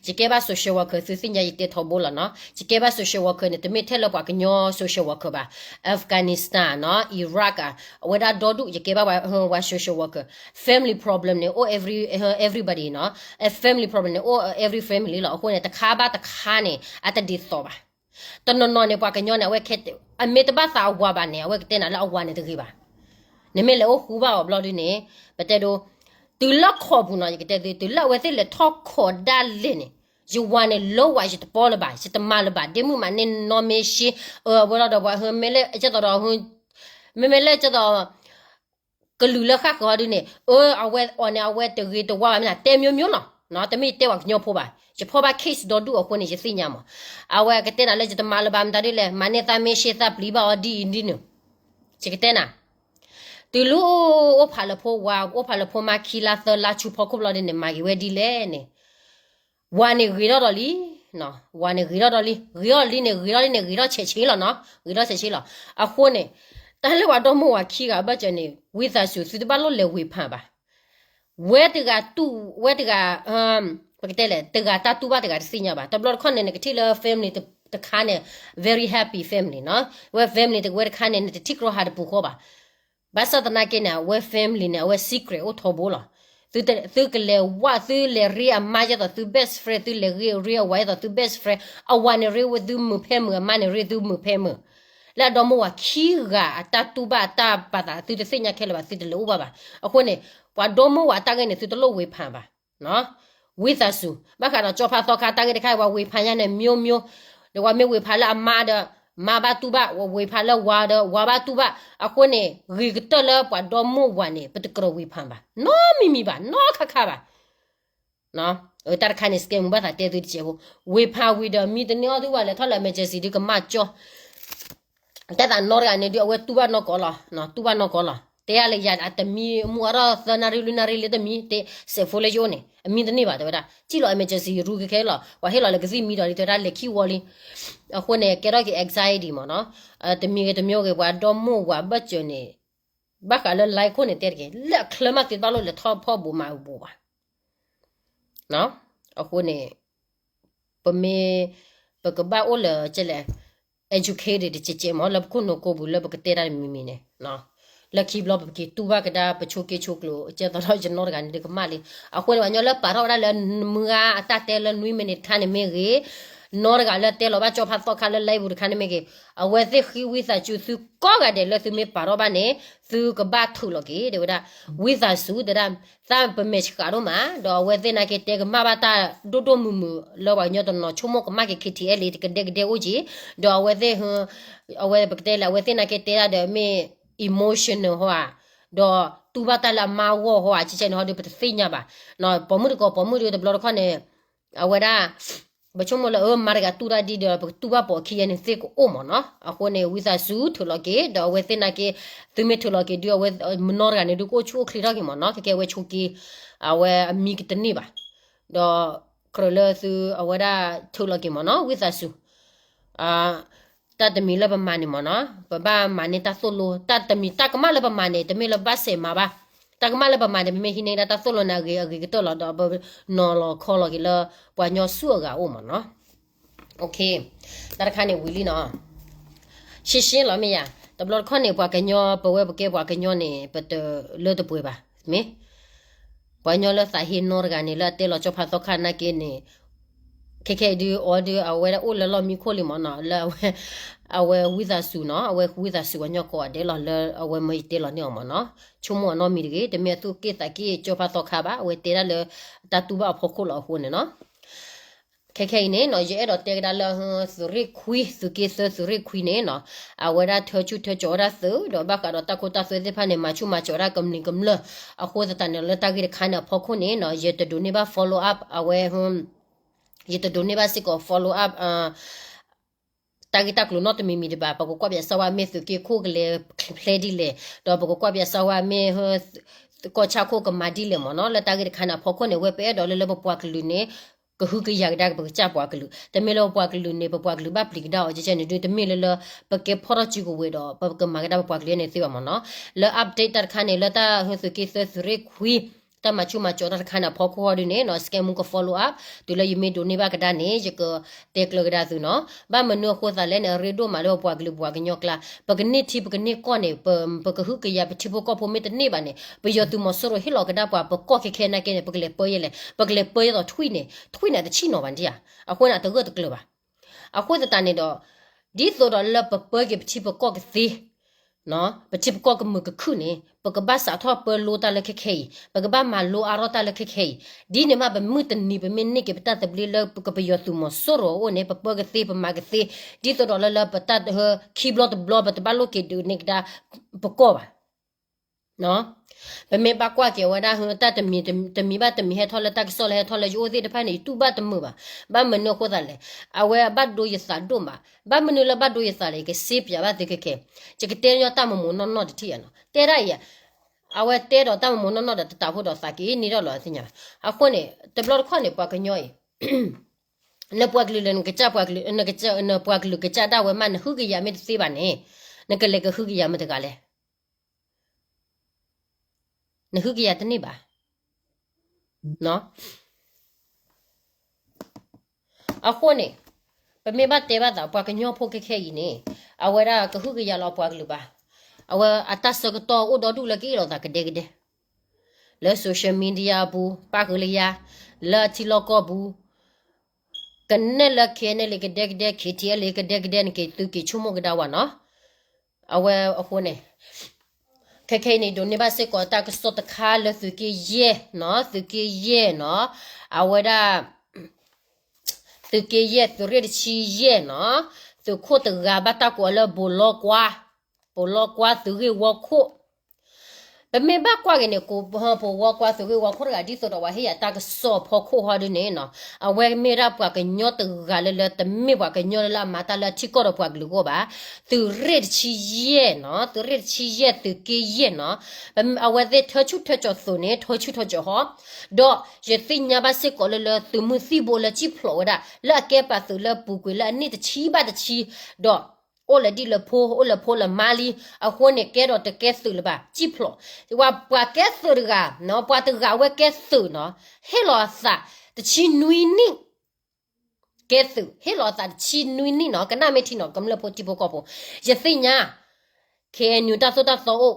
ယကဲဘၣ် social worker သုသ့ၣ်ညါယတဲထီဘိလီၤနီၤ. ယကဲဘၣ် social worker န့ၣ် တမ့ၢ်ထဲလၢပှၤကညီ social worker ဘၣ်. Afghanistan နီၤ Iraq အဝဲဒၣ်ဒီဒူၣ် ယကဲဘၣ်ဝဲ social worker. Family problem န့ၣ် အိၣ် every everybody နီၤ. Family problem န့ၣ် အိၣ် every family လီၤ. အဃိန့ၣ် တခါဘၣ်တခါန့ၣ် အတဒ်သိးဘၣ် တနီၤနီၤန့ၣ် ပှၤကညီန့ၣ် အဝဲခဲ အမ့ၢ်တဘၣ်သးအဝၤဘၣ်န့ၣ် အဝဲကတဲနၤလၢအဝၤန့ၣ်တဂ့ၤဘၣ်. နမ့ၢ်လဲၤအိၣ်ဃူဘၣ်အီၤဘျီဒ်န့ၣ် ပတဲဒိ တုၤလၢခီၣ်ပူၤနီၤ ယကတဲသု တုၤလၢအဝဲသ့ၣ်လဲၤထီၣ်ခီၣ်ဒၣ်လဲာ်န့ၣ် ယဝၤန့ၣ်လၢဝၤ ယတပီလၢၤဘၣ် ယတမၤလၢၤဘၣ် ဒ့မုၣ်မၤန့ၢ်နီၢ်မ့ၢ်ရှ့ အဝဲလီၤဒီးပှၤ မ့ၢ်လၢကသိးဒီး မ့မ့ၢ်လၢကသိး ကလုာ်လၢဃၣ်ဃၢၤဟီဒုန့ၣ် အဝဲအီၤန့ၣ် အဝဲတဂ့ၤတဝါဘၣ်မ့ၢ် တဲမျိုးမျိုးလီၤ. တမ့ၢ်တဲပှၤကညီဖိဘၣ် ယဖီၣ်ဘၣ် case ဒီဒူၣ်အဃိန့ၣ် ယသ့ၣ်ညါမး. အဝဲကတဲနၤလၢယတမၤလၢၤဘၣ်မတၤဒ်လဲၣ် မၤန့ၢ်သးမ့ၢ်ရှ့သးပျံၤဘၣ်အီၤဒ်အံၤဒ်နုၤ ယကတဲနၤ တုၤလၢအိၣ်ဖးလၢဖိဝၤ အိၣ်ဖးလၢဖိမါခံလါသၢလါဆူဖီခိၣ်ဘျီဒ်န့ၣ် မၤက့ၤဝဲဒ်လဲၣ်န့ၣ် ဝၤန့ၣ်ဂ့ၤထီၣ်ဒီးလံ ဝၤန့ၣ်ဂ့ၤထီၣ်ဒီးလံ ဂ့ၤထီၣ်လံန့ၣ် ဂ့ၤထီၣ်လံန့ၣ် ဂ့ၤထီၣ်ဆဲးဆဲးလီၤနီၤ ဂ့ၤထီၣ်ဆဲးဆဲးလီၤ. အဃိန့ၣ် တၢ်လၢပှၤဒီမါဝၤခံဂၤအဘၢၣ်စၢၤန့ၣ် ဝံသးစူၤ သုတဘၣ်လိၣ်လဲၤဝ့ၤဖးဘၣ်. ဝဲတဂၤတူၢ် ဝဲတဂၤ ပကတဲလဲၣ် တဂၤတၢ်တူၢ်ဘၣ်တဂၤတသ့ၣ်ညါဘၣ်. တဘျီတခီၣ်န့ၣ် နကထံၣ်လၢ family တခါန့ၣ် very happy family နီၤ ဝဲ family တဝဲတခါန့ၣ် နတထံၣ်ကြီဟးတပူၤဃီဘၣ်. ဘၣ်ဆၣ်သနာ်က့န့ၣ် အဝဲ family န့ၣ် အဝဲ secret အိၣ်ထီဘိလီၤ. သုကလဲၤဝၣ် သုလဲၤရ့အမါယဲသိးသု best friend သုလဲၤရ့အဝၤယဲသိးသု best friend အဝၤန့ၣ်ရ့ဝဲသုမုာ်ဖဲမုာ် အမါန့ၣ်ရ့သုမုာ်ဖဲမုာ် လၢအဒီမိၢ်ဝၤခံဂၤအတၢ်တူၢ်ဘၣ်အတၢ်ပာ်သး သုတသ့ၣ်ညါခဲလၢာ်ဘၣ်, သုတလဲၤအိၣ်ဘၣ်ဘၣ်. အဃိန့ၣ် ပှၤဒီမိၢ်ဝၤအတၢ်ဂ့ၢ်န့ၣ် သုတလိၣ်ဝေဖန်ဘၣ်. ဝံသးစူၤ ဘၣ်ဃးဒီးကၠီဖးသီခါတၢ်ဂ့ၢ်တခါအံၤ ပှၤဝေဖန်ညါန့ၣ် မျိုးမျိုး, ဒီးပှၤမ့ၢ်ဝေဖန်လၢအမါဒီး မါဘၣ်တူၢ်ဘၣ်, ဝေဖန်လၢဝၤဒီး ဝၤဘၣ်တူၢ်ဘၣ်. အဃိန့ၣ် ဂ့ၤကတၢၢ်လၢပှၤဒီမိၢ်ဝၤန့ၣ် ပတကြၢးဝေဖန်ဘၣ် နီတမံၤမံၤဘၣ်, နီတခါခါဘၣ်. တၢ်တခါန့ၣ် စကဲမူဘၣ်သးတဲသုတစဲးဖိ, ဝေဖန်ဝံၤဒီး မံတန့ၢ်အီၣ်သုဝဲလဲၤထီၣ်လၢ emergency ဒုးကမၣ်ကၠီ တၢ်သးနီတဂၤန့ၣ်ဒုး အဝဲတူၢ်ဘၣ်နီၢ်ကီၢ်လီၤ, တူၢ်ဘၣ်နီၢ်ကီၢ်လီၤ. တဲယၤလၢယၤ အတမံမူအါထီၣ်သၢနၣ်ရံၣ်လွံၢ်နၣ်ရံၣ်လၢတမံၤ တဲစဲးဖိလၢယအိၣ်န့ၣ် အမံတန့ၢ်ဘၣ် တဲဝဲဒၣ်. စံၣ်လီၤ emergency ရူကခဲလီၤ, ပှၤဟ့ၣ်လီၤလၢကသံၣ်မံဒီးလံ တဲဝဲဒၣ် လဲၤခံဝီလံ. အဃိန့ၣ် ကဲထီၣ်က့ၤ anxiety မ့ၢ်နီၤ. တမံၤဂ့ၤတမံၤဂ့ၤ ပှၤဒီမိၢ်ဝၤဘၢၣ်စၢၤန့ၣ် ဘၣ်ဃးလၢ life ခိၣ်န့ၣ်တဲတက့ၢ် လၢအချၢမးသ့တဘၣ်လိၣ်လဲၤထီၣ်ဖီၣ်ဘူးမၤဘူးဘၣ်. အဃိန့ၣ် ပမ့ၢ် ပကဘၣ်အိၣ်လၢ ကဲလဲၣ် educated တကဲးကဲးမ့ၢ် လၢပခိၣ်နူာ်ကိးပူၤလၢပကတဲတၢ်တမံၤမံၤန့ၣ်, လၢခံဘျီပက့ၤတူၢ်ဘၣ်ကဒါပဆိးက့ဆိးကျိၤ ကဲသိးဒီးယနီတဂၤန့ၣ်ဒုးကမၣ်လံ. အဃိန့ၣ် ပှၤကညီလၢပာ်ထီၣ်ဝဲဒၣ်လၢမုၢ်ဂၤအတၢ်တဲလၢနွံမံးနံးတခါန့ၣ်မ့ၢ်ဂ့ၤ, နီတဂၤလၢတဲလီၤဘၣ်ကၠီဖးသီခါလၢ live ပူၤတခါန့ၣ်မ့ၢ်ဂ့ၤ, အဝဲသ့ၣ်ဃ့ဝံသးစူၤသုကိးဂၤဒဲးလၢသုမ့ၢ်ပာ်ထီၣ်ဘၣ်န့ၣ် သုကဘၣ်ထုးလီၤက့ၤ တဲဝဲဒၣ်. ဝံသးစူၤ တဲဒၣ် သးပမဲာ်ဆှးဒိၣ်မး ဒီးအဝဲသ့ၣ်နာ်က့တဲကမၣ်ဘၣ်တၢ်ဒိၣ်ဒိၣ်မုၢ်မုၢ် လၢပှၤကညီတနီၤဆိကမိၣ်ကမၣ်က့ၤ KTLA တကဒဲကဒဲအိၣ်က့ၤ, ဒီးအဝဲသ့ၣ် အဝဲပကတဲလၢ အဝဲသ့ၣ်နာ်က့တဲတၢ်ဒီးမ့ၢ် emotional ဟီဧါ, ဒီးတူၢ်ဘၣ်တၢ်လၢအမါဂီၢ်ဟီဧါ ကဲကဲန့ၣ်ဟီဒီး ပတသ့ၣ်ညါဘၣ်. ပိာ်မုၣ်တကိးပိာ်မုၣ်ဒီး တဘျီတခီၣ်န့ၣ် အဝဲဒၣ် ပဆိကမိၣ်လၢ အၢ မါတဂၤတူၢ်တၢ်ဒ်ဒီး ပကတူၢ်ဘၣ်ပိာ်ခံယဲန့ၣ်သ့ၣ်ကအိၣ်မ့ၢ်နီၤ. အဃိန့ၣ် ဝံသးစူၤထုးလီၤက့ၤ ဒီးအဝဲသ့ၣ်နာ်က့ သုမ့ၢ်ထုးလီၤက့ၤဒုး အဝဲနီတဂၤန့ၣ်ဒုး ကအိၣ်ဆူၣ်အိၣ်ချ့ထီၣ်က့ၤမ့ၢ်နီၤ. ခဲကဲအဝဲဆိးက့ အဝဲအမံကတန့ၢ်ဘၣ်. ဒီးကြၢးလၢသုအဝဲဒၣ်ထုးလီၤက့ၤမ့ၢ်နီၤ ဝံသးစူၤ တၢ်တမံၤလၢပမၤန့ၣ်မ့ၢ်နီၤ ပဘၣ်မၤန့ၢ်တၢ်သိၣ်လိ တၢ်တမံၤတၢ်ကမၣ်လၢပမၤန့ၣ် တမ့ၢ်လၢဘၣ်စဲးမၤဘၣ်. တၢ်ကမၣ်လၢပမၤန့ၣ် ပမ့ၢ်ဟံးန့ၢ်ဒၣ်တၢ်သိၣ်လိန့ၣ် အဂ့ၤအဂ့ၤကတၢၢ်လီၤ ဒီးပနီၤလီၤခီလီၤက့ၤလၢ ပှၤကညီဆူၣ်အဂၤအိၣ်မ့ၢ်နီၤ. တၢ်တခါန့ၣ်ဝံၤလံနီၤ. ရှင်းရှင်းလီၤမ့ၢ်ယၤ တဘျီတခီၣ်န့ၣ် ပှၤကညီ ပဝဲပကဲပှၤကညီန့ၣ် ပတလၢတပှဲၤဘၣ် မ့ၢ် ပှၤကညီလၢသးဟ့နီတဂၤန့ၣ် လၢအတဲလီၤကၠီဖးသီခါနာ်က့န့ၣ် ခဲခဲအံၤဒုး အီၤဒုး အဝဲဒၣ်အိၣ်လၢလီၢ်မံခိၣ်လံမ့ၢ်နီၤ လၢအဝဲ အဝဲဝံသးစူၤနီၤ အဝဲဝံသးစူၤပှၤကညီကိးဂၤဒဲးလီၤ လၢအဝဲမၢယတဲလီၤန့ၢ်အီၤမ့ၢ်နီၤ. ဆိကမိၣ်အနီတမံၤတဂ့ၤ တမ့ၢ်အသူၣ်က့ၣ်သးက့ၣ်ကၠီဖးသီခါဘၣ် အဝဲတဲဒၣ်လၢ တၢ်တူၢ်ဘၣ်အဖီခိၣ်လီၤအဃိန့ၣ်နီၤ. ခဲခဲအံၤန့ၣ်နီၤ ယအဲၣ်ဒိးတဲကဒါလၢ သုးရ့ၣ်ခွံ သုးက့သၢသုးရ့ၣ်ခွံန့ၣ်နီၤ အဝဲဒၣ်ထၢဆူၣ်ထၢကၠီၤဝဲဒၣ်သုး ဒီးဘၣ်ဃးဒီးတၢ်ခိတၢ်သွဲသ့ၣ်တဖၣ်န့ၣ် မၤဆူၣ်မၤကၠီၤဝဲဒၣ်ကမျၢၢ်ကမျၢၢ်. အဃိသတးန့ၣ် လၢတၢ်ဂ့ၢ်တခါန့ၣ်အဖီခိၣ်န့ၣ်နီၤ ယတဒိးန့ၢ်ဘၣ် follow up အဝဲ ယတဒိးန့ၢ်ဘၣ်စ့ၢ်ကီး follow up တၢ်ဂ့ၢ်တၢ်ကျိၤနီတမံၤမံၤဒံးဘၣ်. ပကကွၢ်ပၠးစၢဝဲမ့ၢ်သုးက့ခိၣ်ကလဲၤဖျဲဒ်လဲၣ် ဒီးပကကွၢ်ပၠးစၢဝဲမ့ၢ် ကီၢ်ဆၣ်ခိၣ်ကမၤဒ်လဲၣ်မ့ၢ်နီၤ. လၢတၢ်ဂ့ၢ်တခါန့ၣ်အဖီခိၣ်န့ၣ် ဝဲပအဲၣ်ဒိးလၢလၢပပှၤကလုာ်န့ၣ် ကဟုကယာ်ကဒါပကစၢ်ပှၤကလုာ် တမ့ၢ်လၢပပှၤကလုာ်န့ၣ် ပပှၤကလုာ်ဘၣ်ပျံၤကဒါအီၤကဲကဲန့ၣ်ဒုး တမ့ၢ်လၢလၢ ပကဲဖီၣ်ထီၣ်စုကဝဲၤဒီး ပကမၤကဒါပပှၤကလုာ်န့ၣ်သ့ဘၣ်မ့ၢ်နီၤ. လၢ update တၢ်တခါန့ၣ် လၢတၢ်ဟဲသုးက့သၢသုးရ့ၣ်ခွံ တၢ်မၤဆူၣ်မၤကၠီၤတၢ်တခါန့ၣ်အဖီခိၣ်ဟီဒုးန့ၣ်နီၤ စကဲမူက follow up တုၤလၢယမ့ၢ်ဒိးန့ၢ်ဘၣ်ကဒါန့ၣ် ယကတဲကျၢၤကဒါသုနီၤ. ဘၣ်မနုၤအဃိသးလဲၣ်န့ၣ် အရ့ဒိၣ်မးလၢပပှၤကလုာ်ပပှၤကညီကျါ ပကန့ၢ်ထံပကန့ၢ်ကီၢ်န့ၣ် ပကဟုကယာ်ပထံဖိကီၢ်ဖိမ့ၢ်တန့ၢ်ဘၣ်န့ၣ် ပယီၤသုးမီၤစိရိၤဟ့ၣ်လီၤကဒါပှၤပကီၢ်ခဲခဲနာ်က့န့ၣ် ပကလဲၤပၢယဲလဲၣ် ပကလဲၤပၢယဲသိးထွံၣ်န့ၣ် ထွံၣ်န့ၣ်တဆံၣ်နီၤဘၣ်ဒံးဧါ. အဃိန့ၣ် အတဂၢၢ်တကျၢၤဘၣ်. အဃိသတးန့ၣ်ဒီး ဒ်သိးဒီးလၢပပၢက့ၤပထံပကီၢ်ကသ့ ပထံပကီၢ်ကမုာ်ကခုၣ်န့ၣ် ပကဘၣ်စးထီၣ်ပၢလိတၢ်လၢခဲခဲအံၤ ပကဘၣ်မၤလိအါထီၣ်တၢ်လၢခဲခဲအံၤ ဒ်န့ၣ်မး ပမုၢ်တနံၤပမ့ၢ်န့ၢ်က့ၤပတၢ်သဘျ့လၢပကပယီၤသုးမီၤစိရိၤအအိၣ်န့ၣ် ပပၢကသ့ပမၤကသ့ ဒ်သိးဒီးလၢလၢပတၢ်ခံဘျီတဘျီပတဘၣ်လိၣ်က့ၤဒုးန့ၢ်ကဒါပကီၢ်ဘၣ်. ပမ့ၢ်ဘၣ်ကွၢ်က့ၤအဝဲဒၣ် တၢ်တမံၤဘၣ်တမံၤဟဲထီၣ်လၢတၢ်ကစီၣ်လၢဟဲထီၣ်လၢယအိၣ်သ့ၣ်တဖၣ်န့ၣ် ယတူၢ်ဘၣ်တမုာ်ဘၣ်. ဘၣ်မနုၤအဃိသးလဲၣ်. အဝဲဘၣ်ဒိယသးဒိၣ်မး. ဘၣ်မနုၤလၢဘၣ်ဒိယသးလဲၣ် ယကစ့ပၠးဘၣ်သုခဲခဲ. ယကတဲညီတၢ်မိၢ်မိၢ်နီၢ်နီၢ်တထံၣ်ဧါနီၤ. တဲဒၣ်အံၤ အဝဲတဲဒီးတၢ်မိၢ်မိၢ်နီၢ်နီၢ်ဒီးတတးဖိဒီးသးက့ၤန့ၢ်ထီၣ်လီၤသ့ၣ်ညါ. အဃိန့ၣ် တဘျီတခီၣ်န့ၣ် ပှၤကညီအံၤ နပှၤကလုာ်လၢနကစၢ်ပှၤကလုာ် နပှၤကလုာ်ကစၢ်ဒၣ်ဝဲမး နဟုကယာ်မ့ၢ်တသ့ဘၣ်န့ၣ် နကလဲၤကဟုကယာ်မတၤတဂၤလဲၣ်. နဟုကယာ်တန့ၢ်ဘၣ်. အဃိန့ၣ် ပမ့ၢ်ဘၣ်တဲဘၣ်သး ပှၤကညီဖိခဲခဲအံၤန့ၣ် အဝဲဒၣ်ကဟုကယာ်လီၤပှၤကလုာ်ဘၣ်. အဝဲအတၢ်ဆၢကတီၢ်အိၣ်ဒီဒူၣ်လၢကဟ့ၣ်လီၤသးကဒဲကဒဲ လၢ social media အပူၤ ပၣ်ဃုာ်လၢယၤ လၢအထံလီၢ်ကီၢ်ပူၤ ကနဲၣ်လၢ KNLA ကဒဲကဒဲ KTLA ကဒဲကဒဲန့ၣ်က့ၤ သုက့ၤဆိကမိၣ်ကဒါဝဲနီၤ. အဝဲအဃိန့ၣ် ခဲခဲအံၤန့ၣ် ဒိးန့ၢ်ဘၣ်စ့ၢ်ကီးတၢ်ကစီၣ်တခါလၢသုးက့ယဲၢ်နီၤ, သုးက့ယဲၢ်နီၤ, အဝဲဒၣ် သုးက့ယဲၢ် သုးရ့ၣ်တဆံယဲၢ်နီၤ, သုးခိၣ်တဂၤဘၣ်တၢ်ကိးအီၤလၢ ဘိးလီကွါ, ဘိးလီကွါသုးဂ့ၢ်ဝီခိၣ် ပမ့ၢ်ဘၣ်ကွၢ်က့ၤန့ၣ် ကိးဘိးလီကွါသုးဂ့ၢ်ဝီခိၣ်တဂၤ ဒ်သိးဒီးပှၤဟ့ၣ်ယၤတၢ်ကစီၣ်အဖီခိၣ်ဟီဒုန့ၣ်နီၤ, အဝဲမ့ၢ်ဒၣ်ပှၤကညီတဂၤလၢလၢ တမ့ၢ်ပှၤကညီလၢလၢအမၤတၢ်လၢအထံကီၢ်ဒီးပှၤကလုာ်အဂီၢ်ဘၣ်. သုးရ့ၣ်တဆံယဲၢ်နီၤ, သုးရ့ၣ်တဆံယဲၢ် သုးက့ယဲၢ်နီၤ, အဝဲသ့ၣ်ထၢဆူၣ်ထၢကၠီၤသုးန့ၣ် ထၢဆူၣ်ထၢကၠီၤဟီ, ဒီးယသ့ၣ်ညါဘၣ်စ့ၢ်ကီးလၢလၢ သုးမုၢ်သံၣ်ဘိလၢကၠံၣ်ဖျိးဝဲဒၣ် လၢအကဲပာ်သုးလၢပူၤကွံာ်လၢအနံၣ်တဆံဘၣ်တဆံ, ဒီး အိၣ်လၢဒ်လၢဖိ အိၣ်လၢဖိလၢမါလံ, အဃိန့ၣ် ကဲဒီးတကဲသုးလၢၤဘၣ် ကၠံၣ်ဖျိး, ပှၤကဲသုးတဂၤ, ပှၤတဂၤဝဲကဲသုးနီၤ, ဟ့ၣ်လီၤအသးတဆံနွံနံၣ်, ကဲသုး ဟ့ၣ်လီၤအသးတဆံနွံနံၣ်နီၤ, ကနၣ်မ့ၢ်ထံနီၤ ကမျၢၢ်ဖိထံဖိကီၢ်ဖိ, ယသ့ၣ်ညါ KNU တၢ်သိၣ်တၢ်သီအိၣ်,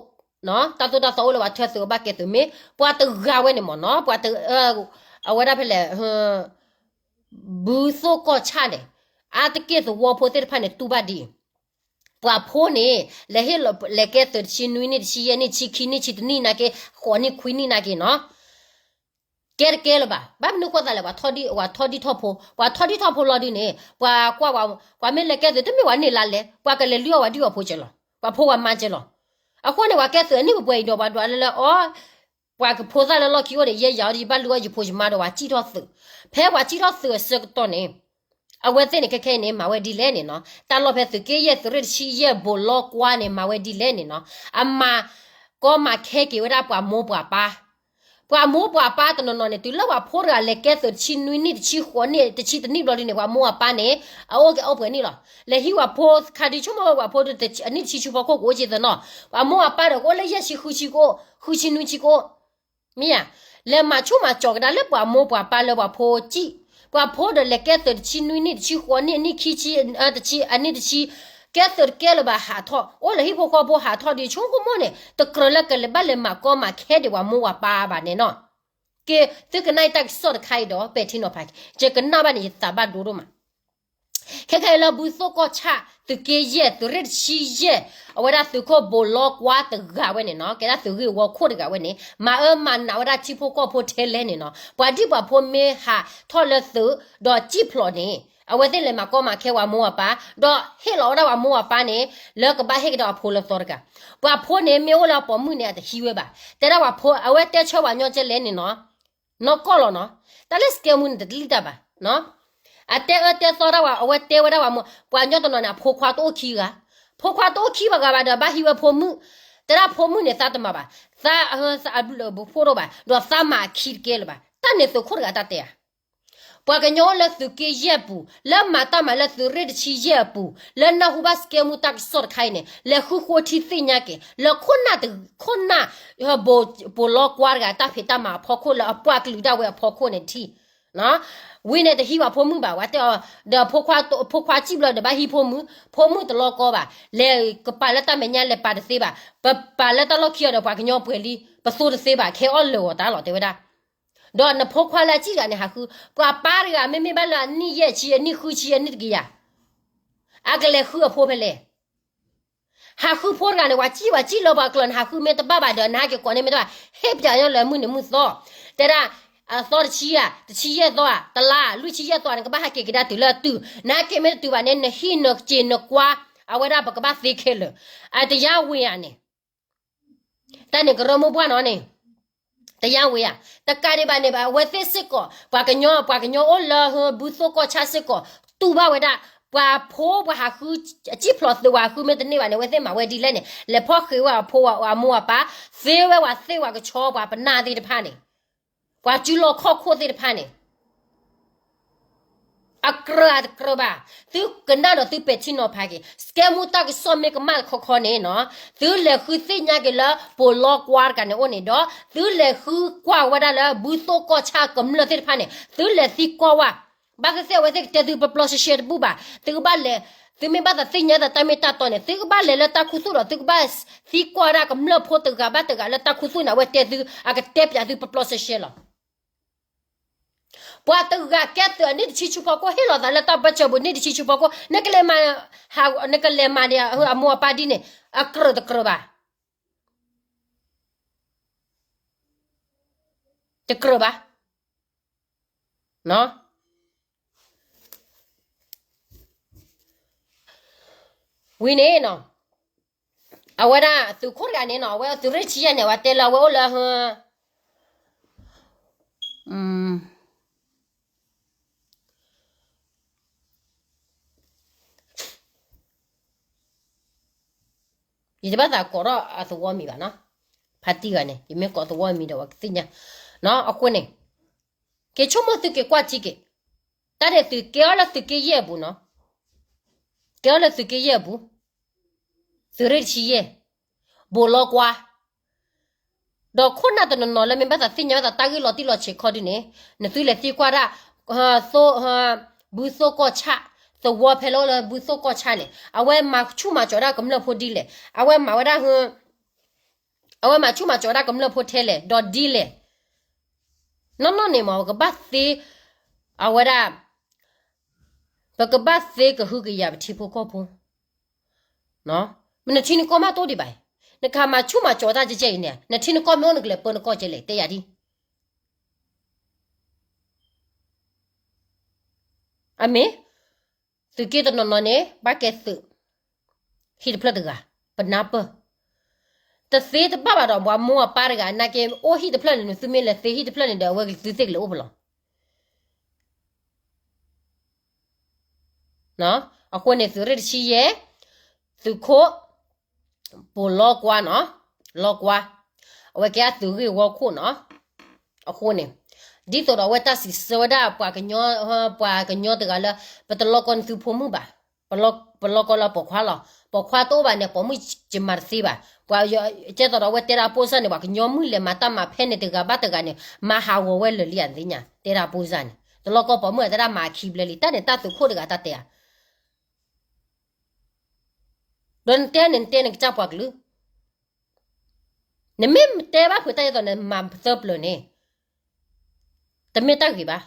တၢ်သိၣ်တၢ်သီအိၣ်လၢပှၤထၢသုးအဘၣ်ကဲသုး မ့ၢ်ပှၤတဂၤဝဲန့ၣ်မ့ၢ်နီၤ, ပှၤတ, အဝဲဒၣ်ဖဲလဲၣ် ဘုသိၣ်ကီၢ်ဆၣ်န့ၣ်, အါတက့ၢ်သဝီဖိသ့ၣ်တဖၣ်န့ၣ် တူၢ်ဘၣ်ဒ်အံၤ, ပှၤဖိန့ၣ် လဲၤဟ့ၣ်လီၤ လဲၤကဲသုးတဆံနွံနံၣ် တဆံယဲၢ်နံၣ် တဆံခံနံၣ် တဆံတနံၣ်နာ်က့, ဃိးနံၣ်ခွံနံၣ်နာ်က့နီၤ, ကဲတကဲလၢၤဘၣ်. ဘၣ်မနုၤဃိသးလဲၣ်, ပှၤထီၣ်ဒံၣ်ထီၣ်ဖိ, ပှၤထီၣ်ဒံၣ်ထီၣ်ဖိလီၤဒုန့ၣ် ပှၤကွၢ်ဝဲ, ပှၤမ့ၢ်လဲၤကဲသုး တမ့ၢ်ပှၤန့ၢ်လါလဲၣ်, ပှၤကလဲၤလုၢ်အီၣ်ဝဲဒ်အီၣ်ဖိကဲလီၤ, ပှၤဖိပှၤမါကဲလီၤ. အဃိန့ၣ် ပှၤကဲသုးအနံၣ်ပှဲၤပှဲၤအံၤဒီး ပှၤဒွးလၢလၢအီၤ ပှၤကဖိသၣ်လၢလီၢ်ခံအိၣ်ဒီး ယဲယၤအီၤဒီး ယဘၣ်လုၢ်အီၣ်ယဖိယမါဒီး ပှၤကၠံၣ်ထီၣ်သုး, ဖဲပှၤကၠံၣ်ထီၣ်သုးအဆၢကတီၢ်န့ၣ်, အဝဲသ့ၣ်န့ၣ် ခဲခဲအံၤန့ၣ် မၤဝဲဒ်လဲၣ်န့ၣ်နီၤ, တၢ်လီၢ်ဖဲသုးက့ယဲၢ် သုးရ့ၣ်တဆံယဲၢ် ဘိးလီကွါန့ၣ် မၤဝဲဒ်လဲၣ်န့ၣ်နီၤ, အမၤကီမၤခဲက့ၤဝဲဒၣ်ပှၤမိၢ်ပှၤပၢ် ပှၤမိၢ်ပှၤပၢ်တနီၤနီၤန့ၣ် တုၤလၢပှၤဖိတဂၤလဲၤကဲသုးတဆံနွံနံၣ် တဆံဃိးနံၣ် တဆံတနံၣ်ဘျီဒုန့ၣ် ပှၤမိၢ်ပှၤပၢ်န့ၣ် အအိၣ်ကဲအိၣ်ပှဲၤနံၣ်လီၤ. လဲၤဟံးပှၤဖိခါဒု ဆိကမိၣ်ဝဲပှၤဖိ အနံၣ်တဆံဆူဖီခိၣ်ကအိၣ်က့သနီၤ, ပှၤမိၢ်ပှၤပၢ်ဒီးကအိၣ်လၢယဲၢ်ဆံဃုဆံကအိၣ် ဃုဆံနွံဆံကအိၣ် မ့ၢ်ဧါ, လဲၤမၤဆူၣ်မၤကၠီၤကဒါလၢပှၤမိၢ်ပှၤပၢ်လၢပှၤဖိကၠံၣ်, ပှၤဖိဒီးလဲၤကဲသုးတဆံနွံနံၣ် တဆံဃိးနံၣ် အနံၣ်ခံဆံ, တဆံ, အနံၣ်တဆံ, ကဲသုးတကဲလၢၤဘၣ် ဟးထီၣ်, အိၣ်လၢဟံၣ်ဖိဃီဖိဟးထီၣ်ဒီး ဆိကမိၣ်န့ၣ် တကြၢးလၢကလဲၤဘၣ်လဲၤမၤကီမၤခဲဒံးပှၤမိၢ်ပှၤပၢ်ဘၣ်န့ၣ်နီၤ. ကဲ, သုကနၣ်တၢ်ကစီၣ်တခါအံၤဒီး ပဲာ်ထံနီၤဖးက့ၤ, ယကနၣ်ဘၣ်န့ၣ် ယသးဘၣ်ဒိဒိၣ်မး ခဲခဲအံၤလၢဘုသိၣ်ကီၢ်ဆၣ် သုးက့ယဲၢ်သုးရ့ၣ်တဆံယဲၢ်, အဝဲဒၣ်သုးခိၣ်ဘိးလီကွါတဂၤဝဲန့ၣ်နီၤ, ကဲဒၣ်သုးဂ့ၢ်ဝီခိၣ်တဂၤဝဲန့ၣ် မၤအၢမၤနးဝဲဒၣ်ထံဖိကီၢ်ဖိထဲလဲၣ်န့ၣ်နီၤ, ပှၤဒံၣ်ပှၤဖိမ့ၢ်ဟးထီၣ်လၢသုးဒီးကၠံၣ်ဖျိးန့ၣ်, အဝဲသ့ၣ်လဲၤမၤကီမၤခဲပှၤမိၢ်ပှၤပၢ်, ဒီးဟ့ၣ်လီၤဝဲဒၣ်ပှၤမိၢ်ပှၤပၢ်န့ၣ် လၢကဘၣ်ဟ့ၣ်ကဒါအဖိလၢသီတဂၤ, ပှၤဖိန့ၣ်မ့ၢ်အိၣ်လၢအပိာ်မုၣ်န့ၣ် အတဟံးဝဲဘၣ်, တဲဒၣ်ပှၤဖိ အဝဲတဲဆၢပှၤညီကဲလဲၣ်န့ၣ်နီၤ နီၢ်ကီၢ်လီၤနီၤ, တၢ်လၢစကဲမူန့ၣ် တတလံၣ်တၢ်ဘၣ်, အတဲအၢတဲသီတၢ်ဝဲ အဝဲတဲဝဲဒၣ်ပှၤမိၢ်, ပှၤညီတနီၤန့ၣ် အဖိခွါတအိၣ်ခံဂၤ, ဖိခွါတအိၣ်ခံဘၣ်ဂၤဘၣ်ဒီး ဘၣ်ဟံးဝဲဖိမုၣ်, တဲဒၣ်ဖိမုၣ်န့ၣ် သးတမၤဘၣ်, သးအ, သးအဘျုးအဖှိၣ်တအိၣ်ဘၣ်, ဒီးသးမၤအခံတကဲလၢၤဘၣ်, တၢ်န့ၣ်သုးခိၣ်တဂၤတၢ်တဲဧါ ပှၤကညီအိၣ်လၢသုးက့ယဲၢ်အပူၤ, လၢမၤတၢ်မၤလၢသုးရ့ၣ်တဆံယဲၢ်အပူၤ, လၢနၢ်ဟူဘၣ်စကဲမူတၢ်ကစီၣ်တခါအံၤန့ၣ် လဲၤဃုဃိထံသ့ၣ်ညါက့ၤ, လၢခိၣ်နၢ်တ, ခိၣ်နၢ်, ဘိး, ဘိးလီကွါတဂၤတၢ်ဖံးတၢ်မၤအဖီခိၣ်လၢအပှၢ်ကလုာ်ဒၣ်ဝဲအဖီခိၣ်န့ၣ်ထံၣ်, ဝံၤန့ၣ်တဟံးဘၣ်ဖိမုၣ်ဘၣ် ဝဲတဲအီၤ, ဒီးဖိခွါ, ဖိခွါစံၣ်ဘျီဒီးဘၣ်ဟံးဖိမုၣ်, ဖိမုၣ်တလီကီဘၣ်, လဲၤကပာ်လၢတၢ်မဲာ်ညါလဲၤပာ်တသ့ဘၣ်, ပပာ်လၢတၢ်လီၢ်ခံအီၤဒီးပှၤကညီပှဲၤလံ, ပသိတသ့ဘၣ်, ခဲအီၣ်လၢာ်ဂီၤတၢ်လီၤ တဲဝဲဒၣ် ဒီးနဖိခွါလၢအစံၣ်တဂၤန့ၣ် ဟးဃု, ပှၤပၢ်တဂၤမ့မ့ၢ်ဘၣ်လၢအနံၣ်ယဲၢ်ဆံ အနံၣ်ဃုဆံ အနံၣ်တကယၤ, အကလဲၤဃုအဖိဖဲလဲၣ်, ဟးဃုဖိတဂၤန့ၣ် ပှၤစံၣ်ပှၤစံၣ်လၢပှၤကျၢၤန့ၣ် ဟးဃုမ့ၢ်တဘၣ်ဘၣ်ဒီး နဟးက့ၤကိးန့ၢ်မ့ၢ်တဘၣ်, ဟ့ၣ်ပၠးညီလၢမုၢ်နံၤမုၢ်သီ, တဲဒၣ်, အသီတဆံဧါ, တဆံယဲၢ်သီဧါ, တလါ, လွံၢ်ဆံယဲၢ်သီန့ၣ် ကဘၣ်ဟးက့ၤကဒါတုၤလၢအတုၤ, နဟးက့ၤမ့ၢ်တတုၤဘၣ်န့ၣ် နဟံၣ်နစ့ၤနကွါ, အဝဲဒၣ်ပကဘၣ်သ့ခဲလၢာ်, အတယါဝ့ၤဧါန့ၣ် တၢ်န့ၣ်ကရၢမိၢ်ပှၢ်နီၤန့ၣ်, တယါဝ့ၤဧါ, တကးဒံးဘၣ်န့ၣ်ဘၣ် အဝဲသ့ၣ်စ့ၢ်ကီး ပှၤကညီ, ပှၤကညီအိၣ်လၢဘုသိၣ်ကီၢ်ဆၣ်စ့ၢ်ကီး တူၢ်ဘၣ်ဝဲဒၣ်, ပှၤဖိပှၤဟးဃု, အစံၣ်ဖျိးသုးပှၤဟးဃုမ့ၢ်တန့ၢ်ဘၣ်န့ၣ် အဝဲသ့ၣ်မၤဝဲဒ်လဲၣ်န့ၣ် လဲၤဖီၣ်ဃ့ဝဲအဖိအမိၢ်အပၢ်, သ့ဝဲပှၤသ့ၣ်ပှၤကဆီပှၤပနၢ်သ့ၣ်တဖၣ်န့ၣ်, ပှၤစုလီၢ်ခီၣ်ခိၣ်သ့ၣ်တဖၣ်န့ၣ် အကြၢးအတကြၢးဘၣ်, သုကနၣ်ဒီးသုပဲာ်ထံနီၤဖးက့ၤ, စကဲမူတၢ်ကစီၣ်မ့ၢ်ကမၣ်တခီခီန့ၣ်နီၤ, သုလဲၤဃုသ့ၣ်ညါက့ၤလၢ ပိာ်လီကွါတဂၤန့ၣ်အိၣ်န့ၣ်ဒီး, သုလဲၤဃုကွၢ်ဝဲဒၣ်လၢ ဘုသိၣ်ကီၢ်ဆၣ်ကမျၢၢ်သ့ၣ်တဖၣ်န့ၣ် သုလဲၤသံကွၢ်ဝဲ, ဘၣ်သ့ၣ်သ့ၣ်အဝဲသ့ၣ်ကတဲသုပျီပျီရှဲရှဲတဘူၣ်ဘၣ်, သုကဘၣ်လဲၤ, သုမ့ၢ်ဘၣ်သးသ့ၣ်ညါသးတၢ်မ့ၢ်တၢ်တီန့ၣ် သုကဘၣ်လဲၤလၢတၢ်ခူသူၣ်ဒီး သုကဘၣ်သံကွၢ်ဝဲဒၣ်ကမျၢၢ်ဖိတဂၤဘၣ်တဂၤလၢတၢ်ခူသူၣ်န့ၣ် အဝဲတဲသု, အကတဲပၠးသုပျီပျီရှဲရှဲလီၤ. ပှၤတဂၤကဲသုးအနံၣ်တဆံဆူဖီခိၣ် ဟ့ၣ်လီၤသးလၢတၢ်ပၢဆှၢပူၤနံၣ်တဆံဆူဖီခိၣ် နကလဲၤမၤ, နကလဲၤမၤန့ၣ်အမိၢ်အပၢ်ဒ်န့ၣ် အကြၢးတကြၢးဘၣ်. တကြၢးဘၣ်. ဝံၤန့ၣ်နီၤ, အဝဲဒၣ်သုးခိၣ်တဂၤန့ၣ်နီၤ အဝဲသုးရ့ၣ်တဆံယဲၢ်န့ၣ် အဝဲတဲလၢအဝဲအိၣ်လၢ ယတဘၣ်သးကိးထီၣ်အသဝီမံၤဘၣ်နီၤ, ဖါတံၢ်ဂၤန့ၣ် ယမ့ၢ်ကိးသဝီမံၤဒီးပှၤကသ့ၣ်ညါ, အဃိန့ၣ် က့ၤဆိကမိၣ်သုက့ၤကွၢ်ထံက့ၤ, တၢ်န့ၣ်သုးကဲအီၤလၢသုးက့ယဲၢ်အပူၤနီၤ, ကဲအီၤလၢသုးက့ယဲၢ်အပူၤ, သုးရ့ၣ်တဆံယဲၢ်, ဘိးလီကွါ ဒီးခိၣ်နၢ်တနီၤနီၤလၢမ့ၢ်ဘၣ်သးသ့ၣ်ညါဘၣ်သးတၢ်ဂ့ၢ်လီၤတံၢ်လီၤဆဲးခီဒုန့ၣ်, နသုလဲၤသံကွၢ်ဒၣ် ဘုသိၣ်ကီၢ်ဆၣ်, သဝီဖဲလၢအိၣ်လၢဘုသိၣ်ကီၢ်ဆၣ်န့ၣ် အဝဲမၤဆူၣ်မၤစီးဒၣ်ကမျၢၢ်ဖိဒ်လဲၣ်, အဝဲမၤဝဲဒၣ်, အဝဲမၤဆူၣ်မၤစီးဒၣ်ကမျၢၢ်ဖိထဲလဲၣ်ဒီးဒ်လဲၣ်, နီၢ်နီၢ်န့ၣ်မ့ၢ် ပကဘၣ်သ့, အဝဲဒၣ် ပကဘၣ်သ့ကဟုကယာ်ပထံဖိကီၢ်ဖိ, မ့ၢ်နထံနကီၢ်မ့ၢ်တအိၣ်ဒံးဘၣ်, နကမၤဆူၣ်မၤစီးတၢ်ကဲကဲအံၤန့ၣ် နထံနကီၢ်မ့ၢ်အိၣ်နကလဲၤပၢနကီၢ်ကဲလဲၣ် တဲယၤဒ် အမ့ၢ်, သုးက့တနီၤနီၤန့ၣ် ဘၣ်ကဲသုး, ဟံၣ်တဖျၢၣ်တဂၤ, ပနၢ်ပၢၢ်, တသ့တဘၣ်ဘၣ်ဒီးပှၤမိၢ်အပၢ်တဂၤ နာ်က့အိၣ်ဟံၣ်တဖျၢၣ်န့ၣ် နသုမ့ၢ်လဲၤသ့ဟံၣ်တဖျၢၣ်န့ၣ်ဒီး အဝဲသုသ့ၣ်ကလဲၤအိၣ်ပလီၢ် အဃိန့ၣ် သုးရ့ၣ်တဆံယဲၢ်, သုးခိၣ်, ပိာ်လီကွါနီၤ, လီကွါ, အဝဲကဲအသုးဂ့ၢ်ဝီခိၣ်နီၤ, အဃိန့ၣ်, ဒ်သိးဒီးအဝဲတၢ်စံးဆၢဝဲဒၣ်ပှၤကညီ, ပှၤကညီတဂၤလၢ ပတလီကီနသုဖိမုၣ်ဘၣ်, ပလီကီလၢပိာ်ခွါလီၤ, ပိာ်ခွါတအိၣ်ဘၣ်န့ၣ် ပိာ်မုၣ်ကမၤတသ့ဘၣ်, ပှၤ, ကဲသိးဒီးအဝဲတဲဒၣ်အပိၢ်စၢ်န့ၣ် ပှၤကညီမုၣ်လဲၤမၤတၢ်မၤဖဲန့ၣ်တဂၤဘၣ်တဂၤန့ၣ် မၤဟးဂီၤဝဲလၢာ်လံအသ့ၣ်ညါ တဲဒၣ်အပိၢ်စၢ်န့ၣ် တလီကီပိာ်မုၣ်အတဲဒၣ်မၤခံဘျဲလံ တၢ်န့ၣ်တၢ်သုးခိၣ်တဂၤတၢ်တဲဧါ ဒီးနတဲန့ၣ် နတဲနကစၢ်ပှၤကလုာ်, နမ့ၢ်တဲဘၣ်ဖုးတၢ်ဒ်သိးန့ၣ် မၤသၢပျၢၤန့ၣ်, တမ့ၢ်တၢ်ဂ့ၤဘၣ်.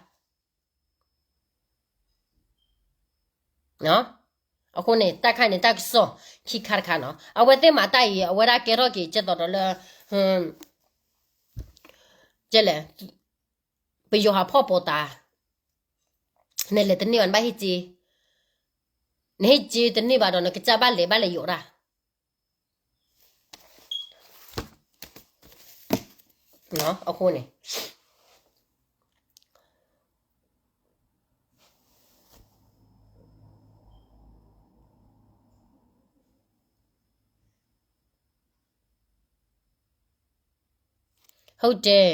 အဃိန့ၣ် တၢ်ခါန့ၣ် တၢ်ကစီၣ်ခံခါတခါနီၤ, အဝဲသ့ၣ်မၤတၢ်အံၤ အဝဲဒၣ်ကဲထီၣ်က့ၤ ကဲသိးဒီးလၢ ကဲလဲၣ်, ပယီၤဟးဖီၣ်ပိာ်သး, နလဲၤတန့ၢ်ဘၣ် နဘၣ်ဟ့ၣ်စ့, နဟ့ၣ်စ့တန့ၢ်ဘၣ်ဒီး နကစၢ်ဘၣ်လဲၤဘၣ်လဲၤယိးတၢ် အဃိန့ၣ် ဟုတ်တယ်,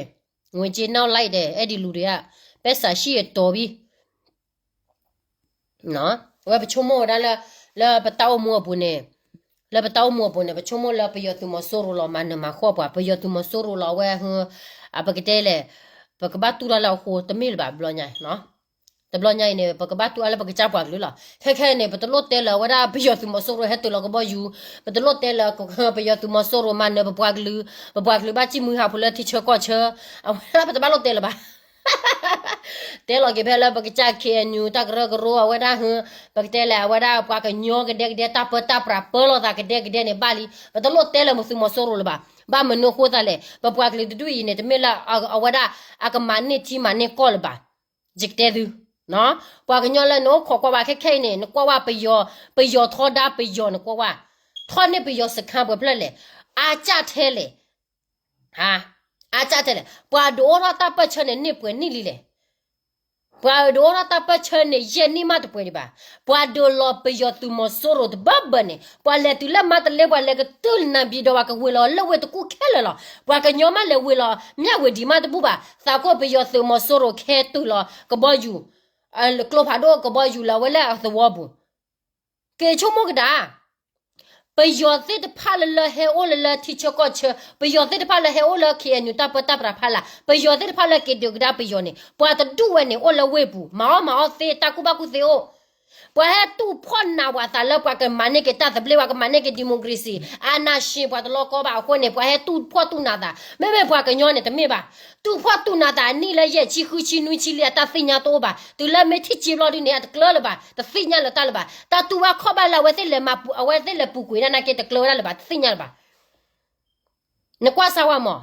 ငွေကြေးနောက်လိုက်တယ်, အဲဒီလူတွေက ပိုက်ဆံရှိရင်တော်ပြီ. အဝဲပဆိကမိၣ်ဝဲဒၣ်လၢ လၢပတၢ်အိၣ်မူအပူၤန့ၣ်, လၢပတၢ်အိၣ်မူအပူၤန့ၣ် ပဆိကမိၣ်လၢပယီၤသုးမီၤစိရိၤလီၤ မၤနၢၤမၤဃီပှၤ, ပယီၤသုးမီၤစိရိၤလီၤ အဝဲ ပကတဲလဲၣ်, ပကဘၣ်တူၢ်တၢ်လၢအဃိတမ့ၢ်လၢၤဘၣ်ဘျီညါ, တဘျီညါအံၤန့ၣ် ပကဘၣ်တူၢ်အါလၢပကစၢ်ပှၤကလုာ်လီၤ. ခဲခဲအံၤန့ၣ် ပတလိၣ်တဲလၢၤအဝဲဒၣ်ပယီၤသုးမီၤစိရိၤဟဲတုၤလီၤကဘီယူၤ, ပတလိၣ်တဲလၢၤ ပယီၤသုးမီၤစိရိၤမၤနၢၤပပှၤကလုာ်, ပပှၤကလုာ်ဘၣ်စံၣ်မုၢ်ဟးဖှိၣ်လၢထံဆၢကီၢ်ဆၢ, အဝဲဒၣ်ပတဘၣ်လိၣ်တဲလၢၤဘၣ် တဲလီၤက့ၤဖဲလၢပကစၢ် ခ့ၣ်အဲၣ်ယူၣ် တၢ်ကရၢကရိအဝဲဒၣ်, ပကတဲလဲၣ် အဝဲဒၣ်ပှၤကညီကဒဲကဒဲ တၢ်ပၢတၢ်ပြးပၢလီၤသးကဒဲကဒဲန့ၣ်ဘၣ်လံ, ပတလိၣ်တဲလၢၤမုၢ်သုးမီၤစိရိၤလၢၤဘၣ်. ဘၣ်မနုၤအဃိသတးလဲၣ်, ပပှၤကလုာ်တဒူၣ်အံၤန့ၣ် တမ့ၢ်လၢအဝဲဒၣ် အကမၤန့ၢ်ထံမၤန့ၢ်ကီၢ်လၢၤဘၣ်. ယကတဲသု, ပှၤကညီလၢနအိၣ်ခိးကွၢ်ဝဲခဲခဲအံၤန့ၣ် နကွၢ်ဝဲပယီၤ, ပယီၤထီဒါပယီၤ နကွၢ်ဝဲ, ထီၣ်န့ၢ်ပယီၤစခါပှဲၤဖျၢၣ်လဲၣ်, အစၢ်ထဲလဲၣ် အါစၢ်ထဲလဲၣ်, ပှၤဒုးအိၣ်ထီၣ်တၢ်ပၢၢ်ဆၢန့ၣ် န့ၢ်ပှဲၤနံၣ်လံလဲၣ်. ပှၤဒုးအိၣ်ထီၣ်တၢ်ပၢၢ်ဆၢန့ၣ် ယဲၢ်နံၣ်မးတပှဲၤဒံးဘၣ်. ပှၤဒုးလီၤပယီၤသုးမီၤစိရိၤတဘၢဘၢန့ၣ် ပှၤလဲၤတုၤလၢမါတလ့ ပှၤလဲၤကတုၤလၢနၢ်ဘံဒီး ပှၤကဝ့ၤလီၤလၢဝ့ၢ်တကူၣ်ခဲလၢာ်လီၤ. ပှၤကညီမးလဲၤဝ့ၤလီၤ မၠၣ်ဝ့ၤဒံးမးတဘူၣ်ဘၣ်. သးခိၣ်ပယီၤသုးမီၤစိရိၤခဲတုၤလီၤကဘီယူၤ, ကျိဖးဒိၣ်ကဘီယူၤလၢအဝဲလၢအသဝီပူၤ က့ၤဆိကမိၣ်ကဒါ, ပယီၤသ့ၣ်တဖၣ်လၢလၢဟဲအိၣ်လၢလၢထံဆၢကီၢ်ဆၢ, ပယီၤသ့ၣ်တဖၣ်လၢဟဲအိၣ်လၢ ခ့ၣ်အဲၣ်ယူၣ် တၢ်ပၢတၢ်ပြးဖီလာ်, ပယီၤသ့ၣ်တဖၣ်လၢက့ၤဒုးကဒါပယီၤန့ၣ် ပှၤတဒူၣ်ဝဲန့ၣ် အိၣ်လၢဝ့ၢ်ပူၤ မၤအီၣ်မၤအီၣ်သ့ တၢ်ကူၣ်ဘၣ်ကူၣ်သ့အိၣ်, ပှၤဟဲတူၢ်ဖှီၣ်နးပှၤသးလၢပှၤကမၤန့ၢ်က့ၤတၢ်သဘျ့ ပှၤကမၤန့ၢ်က့ၤ democracy အနၢ်ရှ့ ပှၤတလီၤကီဘၣ်အဃိန့ၣ် ပှၤဟဲတူၢ်ဖှီၣ်တူၢ်နးသး မ့မ့ၢ်ပှၤကညီန့ၣ်တမ့ၢ်ဘၣ်. တူၢ်ဖှီၣ်တူၢ်နးသးအနံၣ်လၢယဲၢ်ဆံဃုဆံနွံဆံလံအတၢ်သ့ၣ်ညါတအိၣ်ဘၣ်. တုၤလၢမ့ၢ်ထံၣ်စ့ဘျီဒုန့ၣ် အတကျၢလၢၤဘၣ်, တသ့ၣ်ညါလၢၤတၢ်လၢၤဘၣ်. တၢ်တူၢ်ဘၣ်ခီၣ်ဘၣ်လၢအဝဲသ့ၣ်လဲၤမၤပူၤ အဝဲသ့ၣ်လဲၤပူၤကွံာ်ဒၣ်နာ်က့ တကျၢဝဲဒၣ်လၢၤဘၣ်, တသ့ၣ်ညါလၢၤဘၣ်. နကွၢ်စၢ်ဝဲမး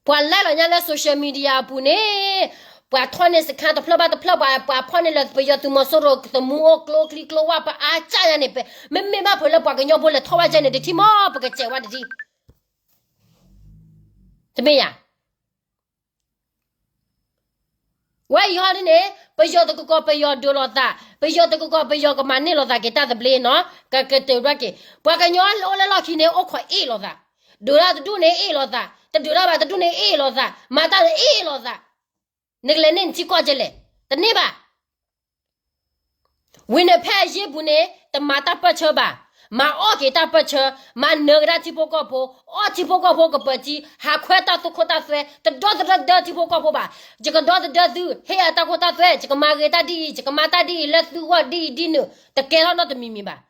ပှၤလဲၤလီၤညါလၢ social media အပူၤန့ၣ် ပှၤထီၣ်န့ၢ်စခါတဖျၢၣ်ဘၣ်တဖျၢၣ် ပှၤ ပှၤဖီၣ်န့ၢ်လၢပယီၤသုးမီၤစိရိၤ သမူအိၣ်ကျိချံကျိဝၣ် ပအါကၢ်ညါန့ၣ် မ့မ့ၢ်ဘၣ်ဖုးလၢပှၤကညီဖိလဲၤထီၣ်ဘၣ်ကဲန့ၣ် တထံၣ်မး ပကစဲးဝဲတထံၣ် တမ့ၢ်ယၤ ဝဲအံၤဟီဒ်န့ၣ် ပယီၤတကီၢ်ပယီၤဒုးလိာ်သး ပယီၤတကီၢ်ပယီၤကမၤန့ၢ်လိာ်သးက့ၤတၢ်သဘျ့နီၤ ကကတၢၢ်ဘၣ်က့ၤ ပှၤကညီလၢအိၣ်လၢလီၢ်ခံန့ၣ် အိၣ်ခိးအ့ၣ်လိာ်သး ဒုးတၢ်တဒူၣ်န့ၣ်အ့ၣ်လိာ်သး တဒုးတၢ်ဘၣ်တဒူၣ်န့ၣ်အ့ၣ်လိာ်သး မၤတၢ်န့ၣ်အ့ၣ်လိာ်သး နကလဲၤန့ၢ်နထံကီၢ်ကဲလဲၣ် တန့ၢ်ဘၣ် ဝံၤန့ၣ်ဖဲအယ့ၢ်ပူၤန့ၣ် တမၤတၢ်ပၢၢ်ဆၢဘၣ်, မၤအီၣ်က့ၤတၢ်ပၢၢ်ဆၢ, မၤနၢၤကဒါထံဖိကီၢ်ဖိ, အီၣ်ထံဖိကီၢ်ဖိကပၢၤထံ, ဟးခွဲတၢ်သူၣ်ခိၣ်တၢ်သွဲ, တဒီသဒၢထံဖိကီၢ်ဖိဘၣ်. ယကဒီသဒၢသု, ဟ့ၣ်အတၢ်ခိၣ်တၢ်သွဲ, ယကမၤဂ့ၤတၢ်ဒ်အံၤ, ယကမၤတၢ်ဒ်အံၤ လၢသုဂီၢ်ဒ်အံၤဒ်နုၤ, တကဲထီၣ်နီတမံၤမံၤဘၣ်.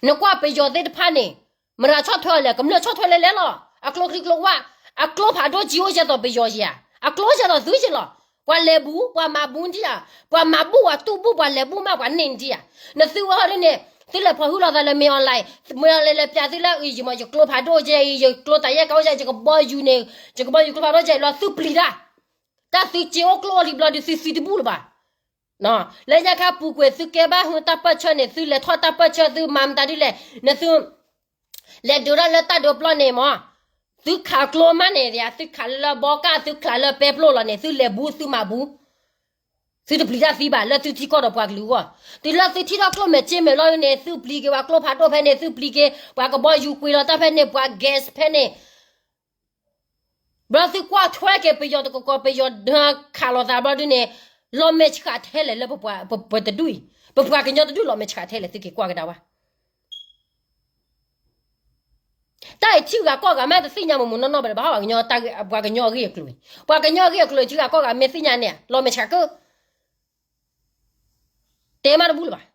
နကွၢ်ပယီၤသ့ၣ်တဖၣ်န့ၣ်, မတၤဆီၣ်ထွဲအီၤလဲၣ်, ကမျၢၢ်ဆီၣ်ထွဲလဲၣ်လဲၣ်လီၤ. အကျိချံကျိဝၣ်, အကျိဖးဒိၣ်ကံအိၣ်ယဲၢ်သိးပယီၤယဲၢ်ဧါ, အကျိယဲၢ်သိးသုယဲၢ်လီၤ. ပှၤလဲၤဘူး, ပှၤမၤဘူးဒံးဧါ, ပှၤမၤဘူး ပှၤတူၢ်ဘူး, ပှၤလဲၤဘူးမး ပှၤန့ၢ်ဒံးဧါ. နသုဝဲဟီဒ်န့ၣ်, သုလဲၤဖီၣ်ဟုလိာ်သးလၢမ့ၢ် online, မ့ၢ် online လဲၤပျးသုလၢအံၤ ယမ့ၢ် ယကျိဖးဒိၣ်ယဲၢ်အံၤ, ယကျိတၢ်ယဲၢ်ကအိၣ်ယဲၢ်, ယကဘီယူၤန့ၣ်, ယကဘီယူၤကျိဖးဒိၣ်ယဲၢ်လီၤ, သုပျံၤတၢ်. တၢ်သုစ့အိၣ်ကျိအီၤလံဘျီဒုး သုသံတဘူၣ်လၢၤဘၣ်. လၢညါခါပူၤကွံာ်သုကဲဘၣ်ဟုတၢ်ပၢၢ်ဆၢန့ၣ် သုလဲၤထီၣ်တၢ်ပၢၢ်ဆၢ သုမၤမတၤဒ်လဲၣ်, နသု လဲၤဒုးထီၣ်လၢတၢ်ဒုးပျီန့ၣ်မ့ၢ်, သုခးကျိမးန့ၣ် သုခးလၢလၢဘီကၢ် သုခးလၢပဲပျိလီၤန့ၣ် သုလဲၤဘူး သုမၤဘူး, သုတပျံၤတၢ်သံဘၣ် လၢသုထံကီၢ်ဒီးပှၤကလုာ်အဂီၢ်. တုၤလၢသုထံၣ်ထီၣ်ကျိမဲာ်ကၠ့မဲာ်လီၤန့ၣ် သုပျံၤက့ၤပှၤကျိဖးဒိၣ်ဖဲန့ၣ် သုပျံၤက့ၤ ပှၤကဘီယူၤကွံာ်လီၤတၢ်ဖဲန့ၣ် ပှၤ gas ဖဲန့ၣ် ဘျီသုကွၢ်ထွဲက့ၤပယီၤတကီၢ် ပယီၤဒၢခးလိာ်သးဘျီဒုန့ၣ်, လီၤမဲာ်ဆှးထဲလဲၣ်လၢပပှၤတဒူၣ်အံၤ, ပပှၤကညီတဒူၣ်လီၤမဲာ်ဆှးထဲလဲၣ် သုက့ၤကွၢ်ကဒါဝဲ. တၢ်အံၤထံဂၤကီၢ်ဂၤမ့ၢ်တသ့ၣ်ညါမ့ၢ်မ့ၢ်နီၢ်နီၢ်ဘၣ် ဘၣ်ပှၤကညီအဂ့ၢ်အကျိၤ, ပှၤကညီအဂ့ၢ်အကျိၤ ထံဂၤကီၢ်ဂၤမ့ၢ်သ့ၣ်ညါန့ၣ် လီၤမဲာ်ဆှးကၢ, တဲမးတဘူၣ်လၢၤဘၣ်.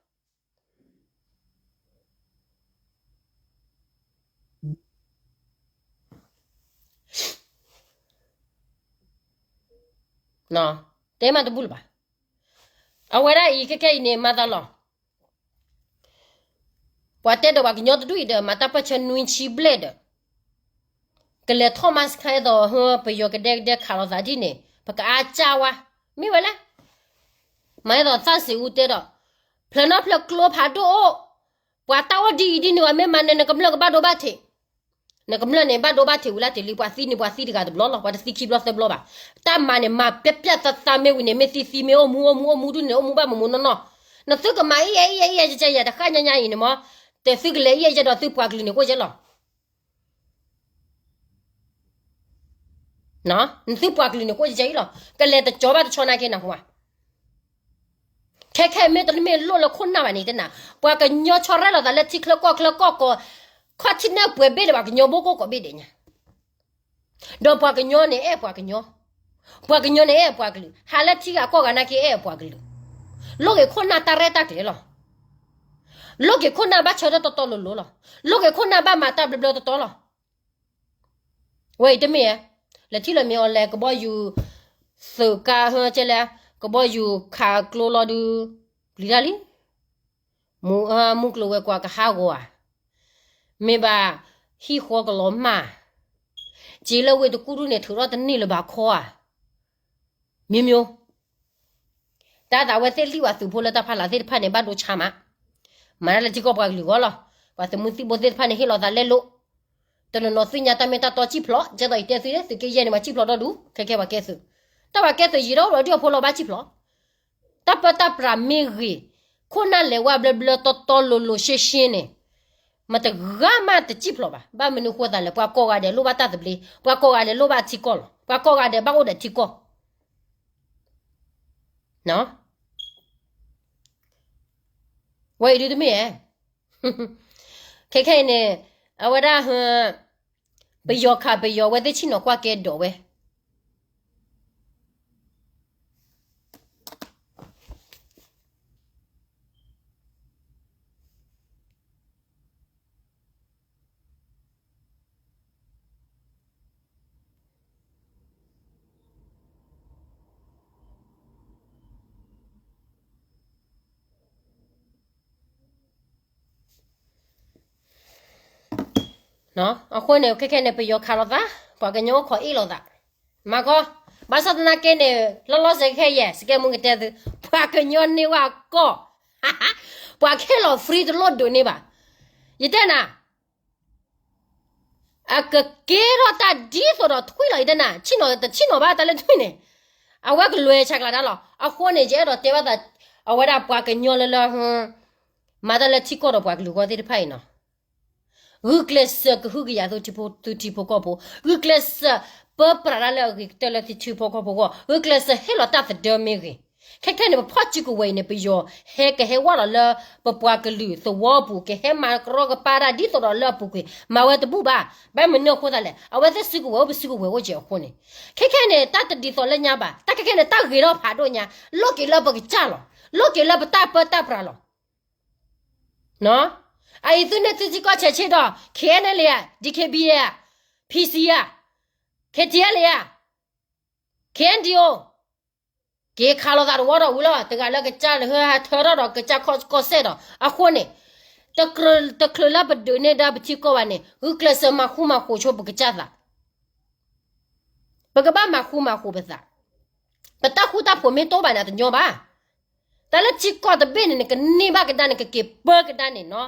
တဲမးတဘူၣ်လၢၤဘၣ်. အဝဲဒၣ်အံၤခဲခဲအံၤန့ၣ် မၤသးလီၤ. ပှၤတဲဒီးပှၤကညီတဒူၣ်အံၤဒီး မၤတၢ်ပၢၢ်ဆၢနွံဆံဘျဲၣ်ဒီး ကလဲၤထီၣ်မၤစခါအသိး ပယီၤကဒဲကဒဲခးလိာ်သးဒ်န့ၣ် ပကအါစၢ်ဝဲ, မ့ၢ်ဝဲလဲၣ်. မၤအသိးသးစ့အူတဲဒီး ဖျၢၣ်နီၣ်ဖျၢၣ်ကျိဖးဒိၣ်အိၣ်, ပှၤတၢ်အိၣ်ဒ်အံၤဒ်နုၤ အမ့ၢ်မၤနၢၤ နကမျၢၢ်ကဘၣ်ဒိဘၣ်ထံး, နကမျၢၢ်န့ၣ် ဘၣ်ဒိဘၣ်ထံးဝံၤလၢတ့ၢ်လံ ပှၤသံန့ၣ် ပှၤသံတဂၤတဘျီလီၤ ပှၤတသံခံဘျီသၢဘျီဘၣ်. တၢ်မၤန့ၣ် မၤပျဲပျဲသးသးမ့ၢ်ဝံၤန့ၣ် မ့ၢ်သံသံမ့ၢ်အိၣ်မူအိၣ်မူအိၣ်မူဒုန့ၣ် အိၣ်မူဘၣ်မ့ၢ်မ့ၢ်နီၢ်နီၢ်, နသုကမၤအံၤအံၤအံၤအံၤယဲယဲ တဃၣ်ညါညါအံၤန့ၣ်မ့ၢ်, တဲသုကလဲၤအံၤအံၤယဲဒီးသုပှၤကလုာ်န့ၣ်ကအိၣ်ယဲလီၤ. နသုပှၤကလုာ်န့ၣ်ကအိၣ်ယဲအံၤလီၤ ကလဲၤတကၠီဘၣ်တဆီနာ်က့နဟူဧါ. ခဲခဲမ့ၢ်တမ့ၢ်လိၣ်လၢခိၣ်နၢ်ဘၣ်န့ၣ်တနၤ, ပှၤကညီဆီရဲၣ်လီၤသးလၢထံချၢကီၢ်ချၢကီၢ်ကီၢ်, ခီၣ်ထံးနဲၣ်ပှဲၤဘ့ၣ်ဒီးပှၤကညီဘိကိၢ်ကိးဘ့ၣ်ဒဲးညါ, ဒီးပှၤကညီန့ၣ်အဲၣ်ပှၤကညီ, ပှၤကညီန့ၣ်အဲၣ်ပှၤကလုာ်, ဟးလၢထံဂၤကီၢ်ဂၤနာ်က့အဲၣ်ပှၤကလုာ်, လိၣ်က့ၤခိၣ်နၢ်တၢ်ရဲၣ်တၢ်ကျဲၤလီၤ. လိၣ်က့ၤခိၣ်နၢ်ဘၣ်ဆၢထၢၣ်တီတီလိၤလိၤလီၤ. လိၣ်က့ၤခိၣ်နၢ်ဘၣ်မၤတၢ်ဘျၢဘျၢတီတီလီၤ. ဝဲအံၤတမ့ၢ်ဧါ, လဲၤထံၣ်လၢမ့ၢ်အီၤလဲၤကဘီယူၤ, သုးကါဟဲကဲလဲၣ်, ကဘီယူၤခးကျိလီၤဒုး, ပျံၤတၢ်လံ. မူကျိၤဝဲၤကွာ်ကဟးဂီၤဧါ, မ့ၢ်ဘၣ်ဟံၣ်ဃီကလီၤမၢ်, စ့လၢဝ့ၢ်တကူၣ်ဒူၣ်န့ၣ် ထုးထီၣ်တန့ၢ်လၢၤဘၣ်ခီဧါ, မျိုးမျိုး တၢ်သးဝဲသ့ၣ်လံၣ်ဝဲသုးဖိလၢတၢ်ဖးလၢ်သ့ၣ်တဖၣ်န့ၣ် ဘၣ်ဒိဆါမး, မၤတၢ်လၢထံကီၢ်ပှၤကလုာ်အဂီၢ်လီၤ. ပှၤသုးမုၢ်သံၣ်ဘိသ့ၣ်တဖၣ်န့ၣ် ဟ့ၣ်လီၤသးလဲလိာ်, တနီၤနီၤသ့ၣ်ညါတၢ်မ့ၢ်တၢ်တီစံၣ်ဖျိး, ကဲသိးအံၤတဲသု, သုးက့ယဲၢ်န့ၣ် ပှၤစံၣ်ဖျိးဒီဒူၣ်, ခဲခဲပှၤကဲသုး, တၢ်ပှၤကဲသုးယံာ်ဒီး ဒီးဒုၣ်အဖိလီၤဘၣ်စံၣ်ဖျိး တၢ်ပၢတၢ်ပြးမ့ၢ်ဂ့ၤ, ခိၣ်နၢ်လဲၤဝဲဘျၢဘျၢတီတီလိၤလိၤရှဲရှဲန့ၣ်, မတဂၤမးတစံၣ်ဖျိးဘၣ်. ဘၣ်မနုၤဃိသးလဲၣ်, ပှၤကိးဂၤဒဲးလိၣ်ဘၣ်တၢ်သဘျ့, ပှၤကိးဂၤဒဲးလိၣ်ဘၣ်ထံကီၢ်လီၤ, ပှၤကိးဂၤဒဲးဘၣ်အိၣ်ဒီးထံကီၢ် ဝဲအံၤဒုတမ့ၢ်ဧါ, ခဲခဲအံၤန့ၣ်, အဝဲဒၣ်, ပယီၤခးပယီၤ အဝဲသ့ၣ်ဆ့ၣ်နီၤကွၢ်ကဲဒိးဝဲ, အဃိန့ၣ် ခဲခဲန့ၣ် ပယီၤခးလိာ်သး, ပှၤကညီအိၣ်ခိးအ့ၣ်လိာ်သး, မၤကီ, ဘၣ်ဆၣ်သနာ်က့န့ၣ် လီၤလီၤဆဲးခဲအံၤ စကဲမူကတဲသု, ပှၤကညီန့ၢ်ဝဲအကီၢ်, ပှၤခဲလီၤ free တလိၣ်ဒုးန့ၢ်ဘၣ်, ယတဲနၤ အကကဲထီၣ်တၢ်ဒ်သိးဒီးထွံၣ်လီၤ ယတဲနၤ, ဆ့ၣ်နီၤတဆ့ၣ်နီၤဘၣ် တၢ်လၢထွံၣ်န့ၣ်, အဝဲကလွဲၤဆးကျးဒၣ်လီၤ. အဃိန့ၣ် ယအဲၣ်ဒိးတဲဘၣ်သး, အဝဲဒၣ်ပှၤကညီလၢလၢ မၤတၢ်လၢထံကီၢ်ဒီးပှၤကလုာ်အဂီၢ်သ့ၣ်တဖၣ်အံၤနီၤ, ဂုာ်ကျဲးစၢးကဟုကယာ်သုထံဖိကီၢ်ဖိ, ဂုာ်ကျဲးစၢးပၢပြးတၢ်လၢအဂ့ၤကတၢၢ်လၢထံဖိကီၢ်ဖိအဂီၢ်, ဂုာ်ကျဲးစၢးဟ့ၣ်လီၤတၢ်သဒၢမ့ၢ်ဂ့ၤ, ခဲခဲန့ၣ် ပဖီၣ်စုကဝဲၤအံၤန့ၣ် ပယီၤဟဲကဟဲဝဲလီၤလၢ ပပှၤကလုာ်သဝီပူၤ ကဟဲမၤကရီကပါတၢ်ဒ်သိးဒီးလၢအပူၤကွံာ် မၤဝဲတဘူၣ်ဘၣ်. ဘၣ်မနုၤအဃိသတးလဲၣ်, အဝဲသ့ၣ်စုကဝဲၤအိၣ် ပစုကဝဲၤအိၣ်ကဲအဃိန့ၣ်, ခဲခဲန့ၣ် တၢ်တဒ်သိးလၢညါဘၣ်, တၢ်ခဲခဲန့ၣ် တၢ်ဂ့ၤထီၣ်ဖးဒိၣ်ညါ, လိၣ်က့ၤလၢပကစၢ်လီၤ, လိၣ်က့ၤလၢပတၢ်ပၢတၢ်ပြးလီၤ. အအံၤသုန့ၢ်သုထံကီၢ်ဆဲးဆ့ဒီး KNLA ဧါ, DKBA ဧါ, PC ဧါ, KTLA ဧါ, KNDO, က့ၤခးလိာ်သးတဝီဒီးဝံၤလီၤ, တဂၤလၢကစၢ်လၢဟဲထၢထီၣ်ဒီး ကစၢ်ကီၢ်စဲၣ်ဒီး အဃိန့ၣ်, တချုးလၢပဒုးန့ၢ်ဒၣ်ပထံကီၢ်ဘၣ်န့ၣ် ဂုာ်ကျဲးစၢးမၤဃူမၤဃိးဆိပကစၢ်သး, ပကဘၣ်မၤဃူမၤဃိးပသး, ပတၢ်ဃူတၢ်ဖိးမ့ၢ်တအိၣ်ဘၣ်န့ၣ် တညီဘၣ်. တၢ်လၢထံကီၢ်တဘ့ၣ်န့ၣ် နကန့ၢ်ဘၣ်ကဒါန့ၣ် ကက့ၤပၢကဒါန့ၣ်နီၤ,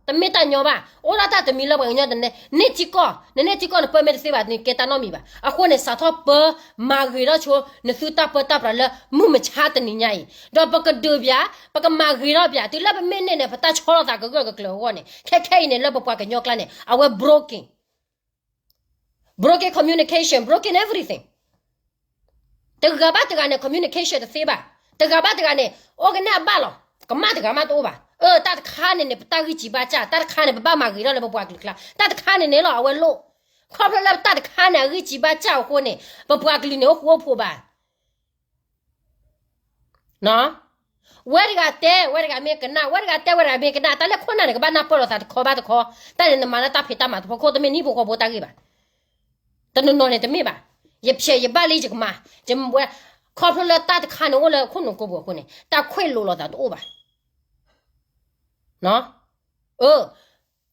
တမ့ၢ်တၢ်ညီဘၣ်. အိၣ်ဒၣ်တၢ်တမံၤလၢပှၤကညီတန့ၢ်, န့ၢ်ထံကီၢ်, နန့ၢ်ထံကီၢ်နပၢမ့ၢ်တသ့ဘၣ် နကဲတၢ်နီတမံၤဘၣ်. အဃိန့ၣ် စးထီၣ်ပၢမၤဂ့ၤထီၣ်ဆိ နသုတၢ်ပၢတၢ်ပြးလၢမုၢ်မဆါတနံၤညါအံၤ, ဒီးပကဒုးပၠး, ပကမၤဂ့ၤထီၣ်ပၠး, တုၤလၢပမ့ၢ်န့ၢ်န့ၣ် ပတၢ်ဆီလီၤသးကဂၢၢ်ကကျၢၤအဂီၢ်န့ၣ်, ခဲခဲအံၤန့ၣ် လၢပပှၤကညီကျါန့ၣ် အဝဲ broken broken communication, broken everything. တဂၤဘၣ်တဂၤန့ၣ် communication တသ့ဘၣ်. တဂၤဘၣ်တဂၤန့ၣ် အိၣ်ကနဲၣ်အဘၣ်လီၤ. ကမၣ်တဂၤမးတအိၣ်ဘၣ်. အၢ တၢ်တခါန့ၣ်န့ၣ် ပတၢ်ဂံၢ်စံးဘါစၢ်, တၢ်တခါန့ၣ် ပဘၣ်မၤဂ့ၤထီၣ်လၢပပှၤကလုာ်ကျါ, တၢ်တခါန့ၣ်န့ၣ်လီၤ အဝဲလိၣ်. ခီဖျိလၢပတၢ်တခါန့ၣ် အဂံၢ်စံးဘါစၢ်အဃိန့ၣ် ပပှၤကလုာ်န့ၣ် အိၣ်ဃူအိၣ်ဖိးဘၣ် ဝဲတဂၤတဲ ဝဲတဂၤမ့ၢ်ကနၣ်, ဝဲတဂၤတဲ ဝဲတဂၤမ့ၢ်ကနၣ်, တၢ်လၢခိၣ်နၢ်န့ၣ် ကဘၣ်နၢ်ပၢၢ်လိာ်သးတခီဘၣ်တခီ, တၢ်န့ၣ်နမၤလၢတၢ်ဖံးတၢ်မၤတဖီခိၣ် တမ့ၢ်နဟံၣ်ဖိဃီဖိတၢ်ဂ့ၢ်ဘၣ်. တနီၤနီၤန့ၣ်တမ့ၢ်ဘၣ်. ယဖျဲးယဘၣ်လံယကမၤ, ယဝဲ, ခီဖျိလၢတၢ်တခါန့ၣ်အိၣ်လၢခိၣ်နူာ်ကိာ်ပူၤအဃိန့ၣ် တၢ်ခွဲးလိာ်လိာ်သးတအိၣ်ဘၣ်. အၢ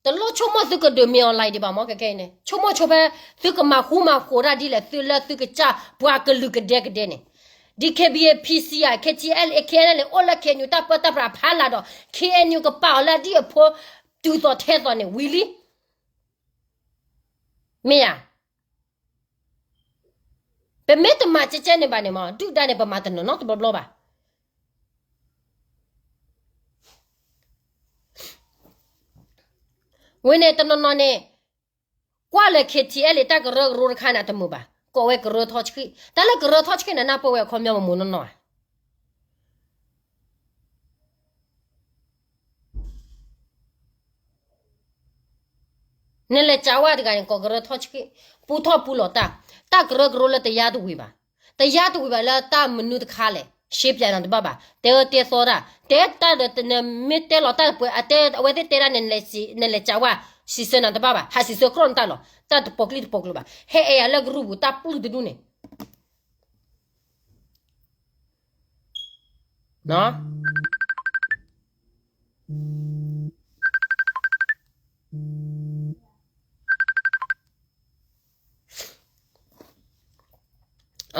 တလိၣ်ဆိကမိၣ်သုကဒုးမ့ၢ် online ဒံးဘၣ်မ့ၢ် ခဲခဲအံၤန့ၣ် ဆိကမိၣ်ဆိဖဲ သုကမၤဃူမၤဃိးတၢ်ဒ်လဲၣ် သုလၢသုကစၢ်ပှၤကလုာ်ကဒဲကဒဲန့ၣ်, DKBA PC ဧါ KTLA KNLA အိၣ်လၢခဲညူတၢ်ပၢတၢ်ပြးဖးလၢ်ဒီး KNU ကပာ်အီၤလၢအဒံၣ်အဖိ တုၤသိးထဲသိးန့ၣ် ဝံၤလံ မ့ၢ်ဧါ. ပမ့ၢ်တမၤကဲကဲန့ၣ်ဘၣ်န့ၣ်မ့ၢ် ဒုၣ်ဒါန့ၣ် ပမၤတနီၤနီၤတဘျီဘျီဘၣ်. ဝဲန့ၣ်တနီၤနီၤန့ၣ် ကွၢ်လၢ KTLA တၢ်ကရၢကရိတခါန့ၣ် အတမုာ်ဘၣ်, ကိးဝဲကရၢထီဆှံ, တၢ်လၢကရၢထီဆှံန့ၣ် နၢ်ပၢၢ်ဝဲအခီပညီမ့ၢ်မ့ၢ်နီၢ်နီၢ်ဧါ. နလဲၤစံးဝဲတဂၤန့ၣ် ကိးကရၢထီဆှံ, ပူထီၣ်ပူလီၤတၢ်, တၢ်ကရၢကရိလၢတယါတဝံၤဘၣ်, တယါတဝံၤဘၣ်လၢတၢ်မနုၤတခါလဲၣ်, ရှဲပၠးနၤတဘၣ်ဘၣ်, တဲအၢတဲသီတၢ်, တဲတၢ်ဒီးနမ့ၢ်တဲလီၤတၢ်တပှဲၤ အတဲအဝဲသ့ၣ်တဲဒၣ်န့ၣ် နလဲၤစံးဝဲ, စံးဆၢနၤတဘၣ်ဘၣ်, ဟးစံးဆၢကြီနတၢ်လီၤ, တၢ်တပိာ်ကျိတပိာ်ကျိဘၣ်, ဟဲအဲၣ်ယၤလၢကရူၢ်ပူၤ တၢ်ပျုၢ်တဒူၣ်န့ၣ်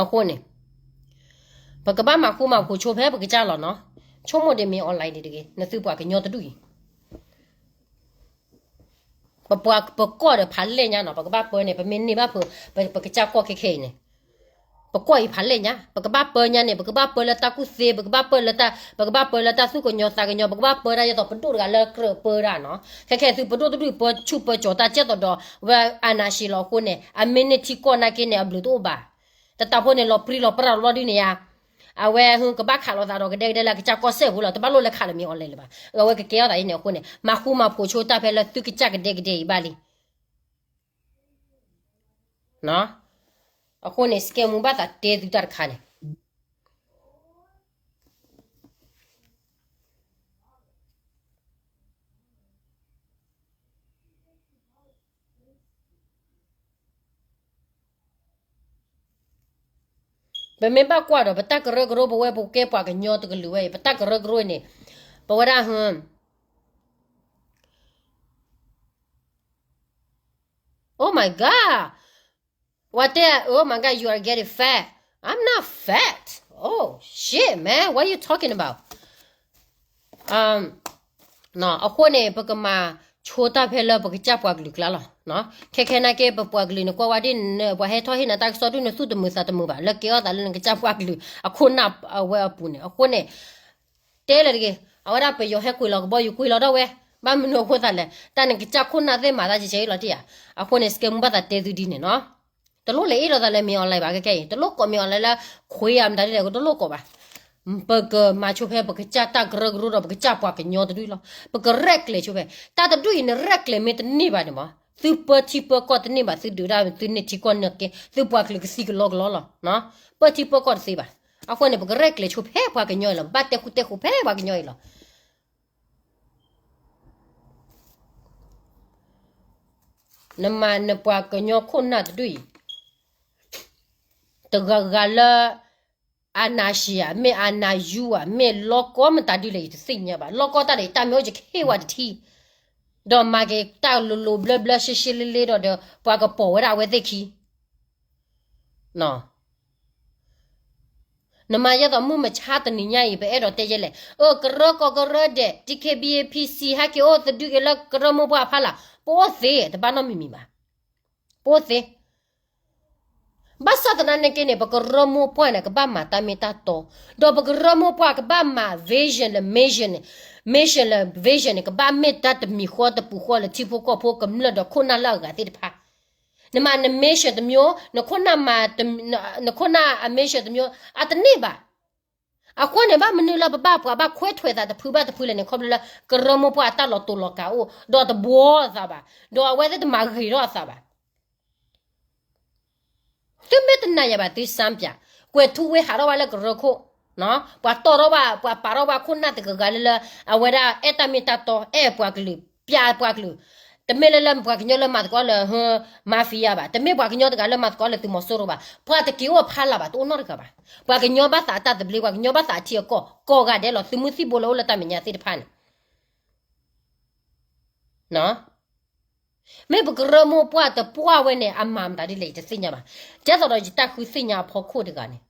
အဃိန့ၣ် ပကဘၣ်မၤဃူမၤဖိးဆိဖဲပကစၢ်လီၤနီၤ, ဆိကမိၣ်ဒ်မ့ၢ် online ဒ်တဂ့ၤ, နသုပှၤကညီတဒူၣ်အံၤ ပပှၤပကီၢ်ဒီးဖးလဲၢ်ညါနီၤ, ပကဘၣ်ပၢန့ၣ် ပမ့ၢ်န့ၢ်ဘၣ်ဖုး ပကစၢ်ကီၢ်ခဲခဲအံၤန့ၣ်, ပကီၢ်အံၤဖးလဲၢ်ညါ, ပကဘၣ်ပၢညါန့ၣ် ပကဘၣ်ပၢလၢတၢ်ကူၣ်သ့, ပကဘၣ်ပၢလၢတၢ်, ပကဘၣ်ပၢလၢတၢ်သူၣ်ကညီၤသးကညီၤ, ပကဘၣ်ပၢတၢ်ဒ်သိးပဒိၣ်တဂၤလၢကြၢးပၢတၢ်နီၤ, ခဲခဲသုပဒိၣ်တဒူၣ်ပၢဆူၣ်ပၢကၠီၤတၢ်ကဲသိးဒီး ဝဲအာဏာရှင်လီၤအဃိန့ၣ် အမ့ၢ်န့ၢ်ထံကီၢ်နာ်က့န့ၣ် အဘျုးတအိၣ်ဘၣ်. တၢ်ဖိန့ၣ် လီၤပြံလီၤပြါလီၤဒုန့ၣ်ယါ, အဝဲဟုကဘၣ်ခးလိာ်သးဒီးကဒဲကဒဲလၢအကစၢ်ကီၢ်စဲၣ်ဖိလီၤ, တဘၣ်လိၣ်လဲၤခးလၢမ့ၢ် online လၢၤဘၣ်. အဝဲကကဲထီၣ်သးအံၤန့ၣ်အဃိန့ၣ် မၤဃူမၤဖိးဆိတၢ်ဖဲလၢသုကစၢ်ကဒဲကဒဲအံၤဘၣ်လံ. အဃိန့ၣ် စကဲမူဘၣ်သးတဲသုတၢ်တခါန့ၣ် ပမ့ၢ်ဘၣ်ကွၢ်ဒီး ပတၢ်ကရၢကရိပဝဲပကဲပှၤကညီတကလုာ်ဝဲအံၤ ပတၢ်ကရၢကရိန့ၣ် ပဝဲဒၣ် Oh my god. ဝဲတဲ Oh my god, you are getting fat. I'm not fat. Oh shit, man, what you talking about? အဃိန့ၣ် ပကမၤဆိတၢ်ဖဲလၢပကစၢ်ပှၤကလုာ်ကျါလီၤ. ခဲခဲနာ်က့ ပပှၤကလုာ်န့ၣ် ကွၢ်ဝဲဒ်န့ၣ် ပှၤဟဲထီၣ်ဟ့ၣ်နၤတၢ်ကစီၣ်ဒုး နသူၣ်တမုာ်သးတမုာ်ဘၣ် လၢကဲထီၣ်သးလၢနကစၢ်ပှၤကလုာ်အခိၣ်နၢ်အဝဲအပူၤန့ၣ်. အဃိန့ၣ် တဲလၢတဂ့ၤ, အဝဲဒၣ်ပယီၤဟဲကွံာ်လီၤကဘီယူၤကွံာ်လီၤဒီးဝဲ, ဘၣ်မနုၤအဃိသးလဲၣ်, တၢ်နကစၢ်ခိၣ်နၢ်သ့ၣ်မၤသးကဲကဲအံၤလီၤတံၢ်ဧါ. အဃိန့ၣ် စကဲမူဘၣ်သးတဲသုဒ်န့ၣ်နီၤ. တလိၣ်လဲၤအ့ၣ်လိာ်သးလၢမ့ၢ် online ဘၣ် ခဲခဲအံၤ, တလိၣ်ကိးမ့ၢ် online လၢခွ့ဧါမတၤဒ်လဲၣ် တလိၣ်ကိးဘၣ်. ပကမၤဆိဖဲပကစၢ်တၢ်ကရၢကရိဒီးပကစၢ်ပှၤကညီတဒူၣ်လီၤ. ပကရဲၣ်ကျဲၤဆိဖဲ တၢ်တဒူၣ်အံၤ နရဲၣ်ကျဲၤမ့ၢ်တန့ၢ်ဘၣ်န့ၣ်မး, သုပၢထံပၢကီၢ်တန့ၢ်ဘၣ်, သုဒုးဒၣ်သုန့ၢ်ထံကီၢ်န့ၢ်က့ၤ သုပှၤကလုာ်ကသံကလီကလီလီၤ. ပၢထံပၢကီၢ်တသ့ဘၣ်. အဃိန့ၣ် ပကရဲၣ်ကျဲၤဆိဖဲပှၤကညီအံၤလီၤ. ဘၣ်တဲဃူတဲဃူဖဲပှၤကညီအံၤလီၤ. နမၤနပှၤကညီခိၣ်နၢ်တဒူၣ်အံၤ တဂၤဂၤလၢ အနၢ်ရှံးဧါ, မ့ၢ်အနၢ်ယူၤဧါ, မ့ၢ်လီကီမတၤဒ်လဲၣ် ယတသ့ၣ်ညါဘၣ်. လီကီတၢ်ဒီး ယတၢ်မ့ၢ်အိၣ်ယကဟ့ၣ်ဝဲတထံၣ်, ဒီးမၤက့ၤတၢ်လိၤလိၤဘျၢဘျၢရှဲရှဲလ့လ့ဒီး ဒီးပှၤကပိာ်ဝဲဒၣ်အဝဲသ့ၣ်ခံ နမၤယဲသိးမုၢ်မဆါတနံၤညါအံၤ ပအဲၣ်ဒိးတဲယဲလဲၣ်, အၢ ကရၢကီၢ်ကရၢဒဲး DKBA PC ဟဲက့ၤအိၣ်သဒုက့ၤလၢကရၢမိၢ်ပှၢ်အဖီလာ်, ပအိၣ်သ့ တဘၣ်နီတမံၤမံၤဘၣ်. ပအိၣ်သ့. ဘၣ်ဆၣ်သနာ်က့န့ၣ် ပကရၢမိၢ်ပှၢ်န့ၣ် ကဘၣ်မၤတၢ်မ့ၢ်တၢ်တီ, ဒီးပကရၢမိၢ်ပှၢ်ကဘၣ်မၤ vision လၢ mission န့ၣ်, mission လၢ vision န့ၣ် ကဘၣ်မ့ၢ်တၢ်တမံၤဃီတပူၤဃီလၢထံဖိကီၢ်ဖိကမျၢၢ်ဒီးခိၣ်နၢ်လၢအဂၤသ့ၣ်တဖၣ်. နမၤန mission တမျိုး, နခိၣ်နၢ်မၤ, နခိၣ်နၢ်အ mission တမျိုး အတန့ၢ်ဘၣ်. အဃိန့ၣ် ဘၣ်မနုၤလၢပဘၣ်ပှၤဘၣ်ခွဲးထွဲးသးတဖုဘၣ်တဖုလဲၣ်န့ၣ် ခီဖျိလၢ ကရၢမိၢ်ပှၢ်အတၢ်လီၤတိာ်လီၤကာ်အိၣ် ဒီးတဘှီအသးဘၣ်, ဒီးအဝဲသ့ၣ်တမၤဂ့ၤထီၣ်အသးဘၣ်. သုမ့ၢ်တနာ်ယၤဘၣ်သုစၢ်ပၠး, ကွဲၤထူဝ့ဟးထီၣ်ဝဲလၢကရၢခိၣ်, ပှၤတီၢ်ထီၣ်ဘၣ် ပှၤပာ်ထီၣ်ဘၣ်ခိၣ်နၢ်တဂၤဂၤလၢလၢ အဝဲဒၣ်အဲၣ်တၢ်မ့ၢ်တၢ်တီ အဲၣ်ပှၤကလုာ် ပျးပှၤကလုာ်, တမ့ၢ်လၢလၢပှၤကညီလၢမၤသကိးလၢ mafia ဘၣ်, တမ့ၢ်ပှၤကညီတဂၤလၢမၤသကိးလၢသုးမီၤစိရိၤဘၣ်, ပှၤတက့ၤအိၣ်ဖးလၢ်ဘၣ် တအိၣ်နီတဂၤဘၣ်. ပှၤကညီဘၣ်သးအတၢ်သဘျ့, ပှၤကညီဘၣ်သးအထံအကီၢ် ကိးဂၤဒဲးလီၤ. သုးမုၢ်သံၣ်ဘိလၢအိၣ်လၢတၢ်မဲာ်ညါသ့ၣ်တဖၣ်န့ၣ် မ့ၢ်ပကရၢမိၢ်ပှၢ်တပှၢ်ဝဲန့ၣ် အမၤမတၤဒ်လဲၣ် ယတသ့ၣ်ညါဘၣ်. ဒ်သိးဒီးယတၢ်ဃုသ့ၣ်ညါအဖီခိၣ်တဂၤန့ၣ်,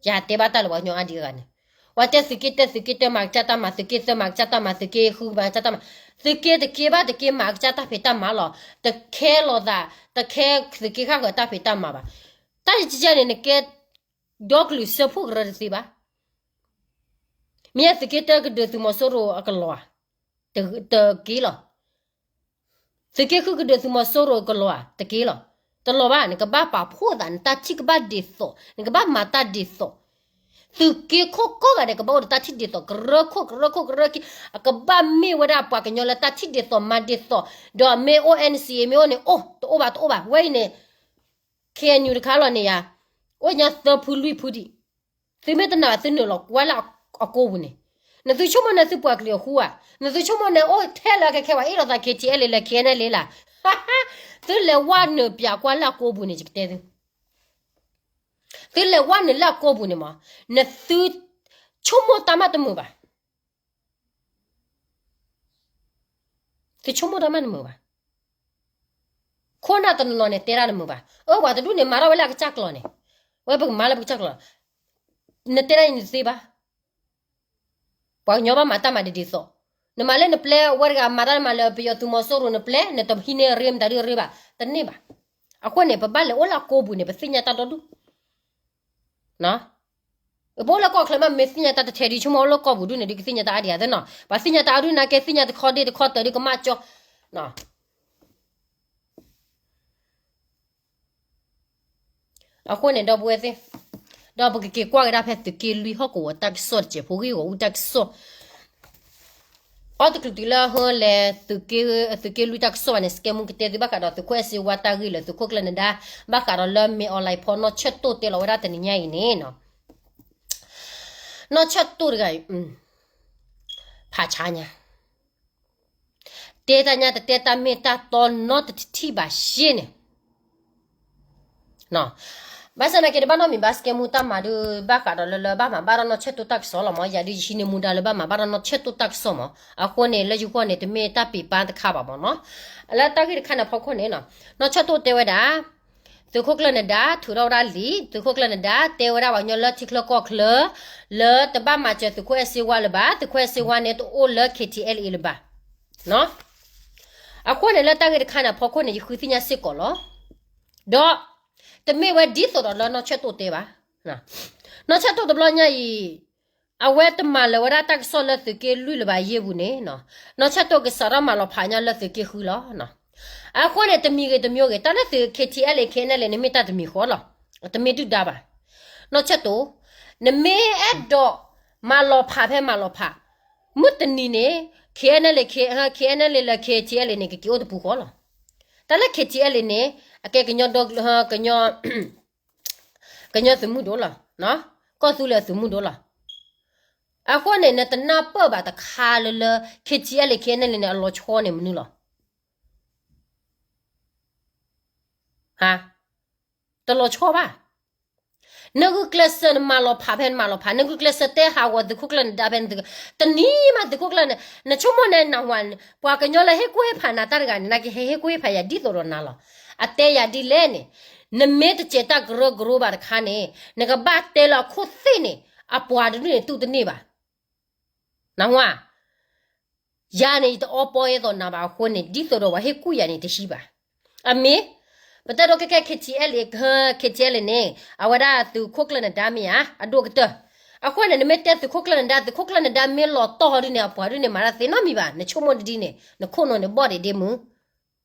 ယဟးတဲဘၣ်တၢ်လၢပှၤကညီအါဒံးအဂၤန့ၣ်, ပှၤတဲသုးက့တၢ သုးက့တၢ မၤကစၢ်တၢ်မၤ, သုးက့သၢ မၤကစၢ်တၢ်မၤ, သုးက့ဃု မၤကစၢ်တၢ်မၤ, သုးက့တက့ဘၣ်တက့ မၤကစၢ်တၢ်ဖံးတၢ်မၤလီၤ. တခဲလိာ်သး, တခဲသုးက့ဃၣ်ဃၢၤတၢ်ဖံးတၢ်မၤဘၣ်. တၢ်ယကဲန့ၣ် နကဲ ဒီကလုာ်စၢဖှိၣ်ကရၢတသ့ဘၣ်. မ့ၢ်သုးက့တၢကဒုးသုးမီၤစိရိၤအကလီၤဧါ, တက့လီၤ. သုးက့ဃုကဒုးသုးမီၤစိရိၤကလီၤဧါ, တက့လီၤ. တလီၤဘၣ်, နကဘၣ်ပာ်ဖှိၣ်သး နတၢ်ထံၣ်ကဘၣ်ဒ်သိး, နကဘၣ်မၤတၢ်ဒ်သိး. သုးက့ခိၣ်ကိးဂၤဒဲး ကဘၣ်အိၣ်ဒီးတၢ်ထံၣ်ဒ်သိး, ကရၢခိၣ် ကရၢခိၣ် ကရၢခံ, အကဘၣ်မ့ၢ်ဝဲဒၣ်ပှၤကညီလၢတၢ်ထံၣ်ဒ်သိး မၤဒ်သိး, ဒီးမ့ၢ်အိၣ် NCA မ့ၢ်အိၣ်န့ၣ် အိၣ် တအိၣ်ဘၣ် တအိၣ်ဘၣ်. ဝဲအံၤန့ၣ် KNU တခါလီၤန့ၣ်ယါ, အိၣ်ညါသၢဖုလွံၢ်ဖုဒံး. သုမ့ၢ်တနာ်ဘၣ် သုနုာ်လီၤကွၢ်လၢအကိာ်ပူၤန့ၣ်, နသုဆိကမိၣ်န့ၣ်သုပှၤကလုာ်အဃူဧါ, နသုဆိကမိၣ်န့ၣ် အိၣ်ထဲလၢခဲခဲဝဲ အ့ၣ်လိာ်သး KTLA လၢ KNLA လၢ, သုလဲၤဝဲနုာ်ပၠးကွၢ်လၢအကိာ်ပူၤန့ၣ် ယကတဲသု, သုလဲၤဝဲနုာ်လၢအကိာ်ပူၤန့ၣ်မး, နသုဆိကမိၣ်တၢ်မးတမုာ်ဘၣ်. သုဆိကမိၣ်တၢ်မးတမုာ်ဘၣ်. ခိၣ်နၢ်တနီၤနီၤန့ၣ် တဲတၢ်တမုာ်ဘၣ်. အၢ ပှၤတဒူၣ်န့ၣ် မၤထီၣ်ဝဲလၢအကစၢ်ကျိာ်န့ၣ်, ဝဲပကမၤလၢပကစၢ်ကျိာ်, နတဲဒၣ်အံၤနတသ့ဘၣ်. ပှၤကညီဘၣ်မၤတၢ်မၤဒ်ဒ်သိး, နမၤလၢနပျဲဝဲတဂၤ မၤတၢ်မၤလၢပယီၤသုးမီၤစိရိၤနပျဲ, နတဟံးန့ၢ်ရ့မတၤဒုရ့ဘၣ်, တန့ၢ်ဘၣ်. အဃိန့ၣ် ပဘၣ်လဲၤအိၣ်လၢအကိာ်ပူၤန့ၣ် ပသ့ၣ်ညါတၢ်ဒီဒူၣ် ပအိၣ်လၢကီၢ်ချၢမး မ့ၢ်သ့ၣ်ညါတၢ်တထဲဒံး ဆိကမိၣ်အိၣ်လၢကီၢ်ပူၤဒူၣ်န့ၣ်ဒုး ကသ့ၣ်ညါတၢ်အါဒံးဧါသ့နီၤ. ပှၤသ့ၣ်ညါတၢ်အါဒူၣ်နာ်က့ သ့ၣ်ညါတခီဒ့ၣ်တခီတၢၤဒုးကမၣ်ကၠီ. အဃိန့ၣ် ဒီပုၢ်ဝဲၢ်သ့ၣ်, ဒီးပကက့ၤကွၢ်ကဒါဖဲသုးက့လွံၢ်ဟီၣ်ကဝီၤတၢ်ကစီၣ်တစဲးဖိ ဂ့ၢ်ဂီၤအူတၢ်ကစီၣ် အီတကလုာ်တုၤလၢဟၢလဲၤ သုးက့လွံၢ်တၢ်ကစီၣ်ဘၣ်န့ၣ် စကဲမူကတဲသုဘၣ်ဃးဒီး သုးခိၣ်အဲၣ်စ့ဝါတၢ်ဂ့ၢ်လၢသုးခိၣ်ကျၢၢ်နဒါ ဘၣ်ဃးဒီးလၢမ့ၢ် online ဖီ နီၢ်ဆၢၣ်တိၢ်တဲလီၤဝဲဒၣ်တနံၤညါအံၤန့ၣ်နီၤ. နီၢ်ဆၢၣ်တိၢ်တဂၤအံၤ ဖးဆါညါ တဲတၢ်ညါတတဲတၢ်မ့ၢ်တၢ်တီနီတထံၣ်ဘၣ်ရှ့န့ၣ် ဘၣ်ဆၣ်သနာ်က့ တဘၣ်နီတမံၤဘၣ် စကဲမူတၢ်မၤဒုး ဘၣ်ဃးဒီးလၢလၢဘၣ်မၤဘၣ်ဒီးနီၢ်ဆၢၣ်တိၢ်တၢ်ကစီၣ်လီၤမး. ယၤဒုးယဟံးန့ၢ်မူဒါလၢဘၣ်မၤဘၣ်ဒီးနီၢ်ဆၢၣ်တိၢ်တၢ်ကစီၣ်မး. အဃိန့ၣ် လၢယဂီၢ်န့ၣ် တမ့ၢ်တၢ်ပံၤပၢ်တခါဘၣ်မးနီၤ. လၢတၢ်ဂ့ၢ်တခါန့ၣ်အဖီခိၣ်န့ၣ်နီၤ, နီၢ်ဆၢၣ်တိၢ်တဲဝဲဒၣ် သုးခိၣ်ကျၢၢ်နဒါထုးထီၣ်ဝဲဒၣ်လံာ်, သုးခိၣ်ကျၢၢ်နဒါတဲဝဲဒၣ်ပှၤကညီလၢထံချၢကီၢ်ချၢ လၢတဘၣ်မၤစၢၤသုးခိၣ်အဲၣ်စ့ဝါလၢၤဘၣ်, သုးခိၣ်အဲၣ်စ့ဝါန့ၣ် တအိၣ်လၢ K T L A လၢၤဘၣ်. အဃိန့ၣ် လၢတၢ်ဂ့ၢ်တခါန့ၣ်အဖီခိၣ်န့ၣ် ယဃုသ့ၣ်ညါစ့ၢ်ကီးလီၤ. ဒီး တမ့ၢ်ဝဲဒ်သိးဒီးလၢနီၢ်ဆၢၣ်တိၢ်တဲဘၣ်. နီၢ်ဆၢၣ်တိၢ်တဘျီညါအံၤ အဝဲတမၤလၢၤဝဲဒၣ်တၢ်ကစီၣ်လၢသုးက့လွံၢ်လၢၤဘၣ်ယဲၢ်ပူၤန့ၣ်, နီၢ်ဆၢၣ်တိၢ်ကစးထီၣ်မၤလီၤဖးညီလၢသုးက့ဃုလီၤ. အဃိန့ၣ် တမံၤဂ့ၤတမံၤဂ့ၤ တၢ်လၢသုး K T L A K N L A န့ၣ်မ့ၢ်တၢ်တမံၤဃီလီၤ. တမ့ၢ်ဒုၣ်ဒါဘၣ်. နီၢ်ဆၢၣ်တိၢ်, နမ့ၢ်အဲၣ်ဒိးမၤလီၤဖးဖဲမၤလီၤဖး, မုၢ်တနံၤန့ၣ် K N L A K, K N L A လၢ K T L A န့ၣ် ကက့ၤအိၣ်တပူၤဃီလီၤ. တၢ်လၢ K T L A န့ၣ် အကဲကညီဒီက, ကညီသုးမုၢ်ဒိၣ်လီၤ. ကီၢ်သူလ့ၤအသုးမုၢ်ဒိၣ်လီၤ. အဃိန့ၣ် နတနၢ်ပၢၢ်ဘၣ်တခါလၢလၢ K T L A K N L A န့ၣ် အလီၤဆီန့ၣ်မနုၤလီၤ. တလီၤဆီဘၣ်. နဂုာ်ကျဲးစၢးနမၤလီၤဖးဖဲနမၤလီၤဖး, နဂုာ်ကျဲးစၢးတဲဟးဂီၤသုးခိၣ်ကျၢၢ်နဒါဖဲနသုး, တနံၤမးသုးခိၣ်ကျၢၢ်န့ၣ်, နဆိကမိၣ်န့ၣ်နဝၤ, ပှၤကညီလၢဟ့ၣ်ကူၣ်ဟ့ၣ်ဖးနၤတၢ်တဂၤန့ၣ် နကဟဲဟ့ၣ်ကူၣ်ဟ့ၣ်ဖးယၤဒ်သိးဒီးနၤလီၤ. အတဲယၤဒ်လဲၣ်န့ၣ်, နမ့ၢ်တစဲးတၢ်ကရၢကရိဘၣ်တခါန့ၣ် နကဘၣ်တဲလၢအခိၣ်သ့ၣ်န့ၣ် အပှၤတဒူၣ်န့ၣ်တူၢ်တန့ၢ်ဘၣ်. နဝၤ ယၤန့ၣ် ယတအီပီအဲၣ်သိးနၤဘၣ်အဃိန့ၣ် ဒ်သိးဒီးပှၤဟ့ၣ်ကူၣ်ယၤန့ၣ်တဟံးဘၣ်. အမ့ၢ် ပတဲဒိးကဲကဲ K T L K T L န့ၣ် အဝဲဒၣ်သုးခိၣ်ကျၢၢ်နဒါမ့ၢ်ဧါ, အဒိၣ်ကတၢၢ်. အဃိန့ၣ် နမ့ၢ်တဲသုးခိၣ်ကျၢၢ်နဒါ, သုးခိၣ်ကျၢၢ်နဒါမ့ၢ်လီၤတီၢ်ဟီဒ်န့ၣ် အပှၤဒ်န့ၣ်မၤတၢ်သ့နီတမံၤဘၣ်. နဆိကမိၣ်တဒ်န့ၣ် နခိၣ်နူာ်န့ၣ်ဘီၣ်ဒံးဒ့မုၢ်,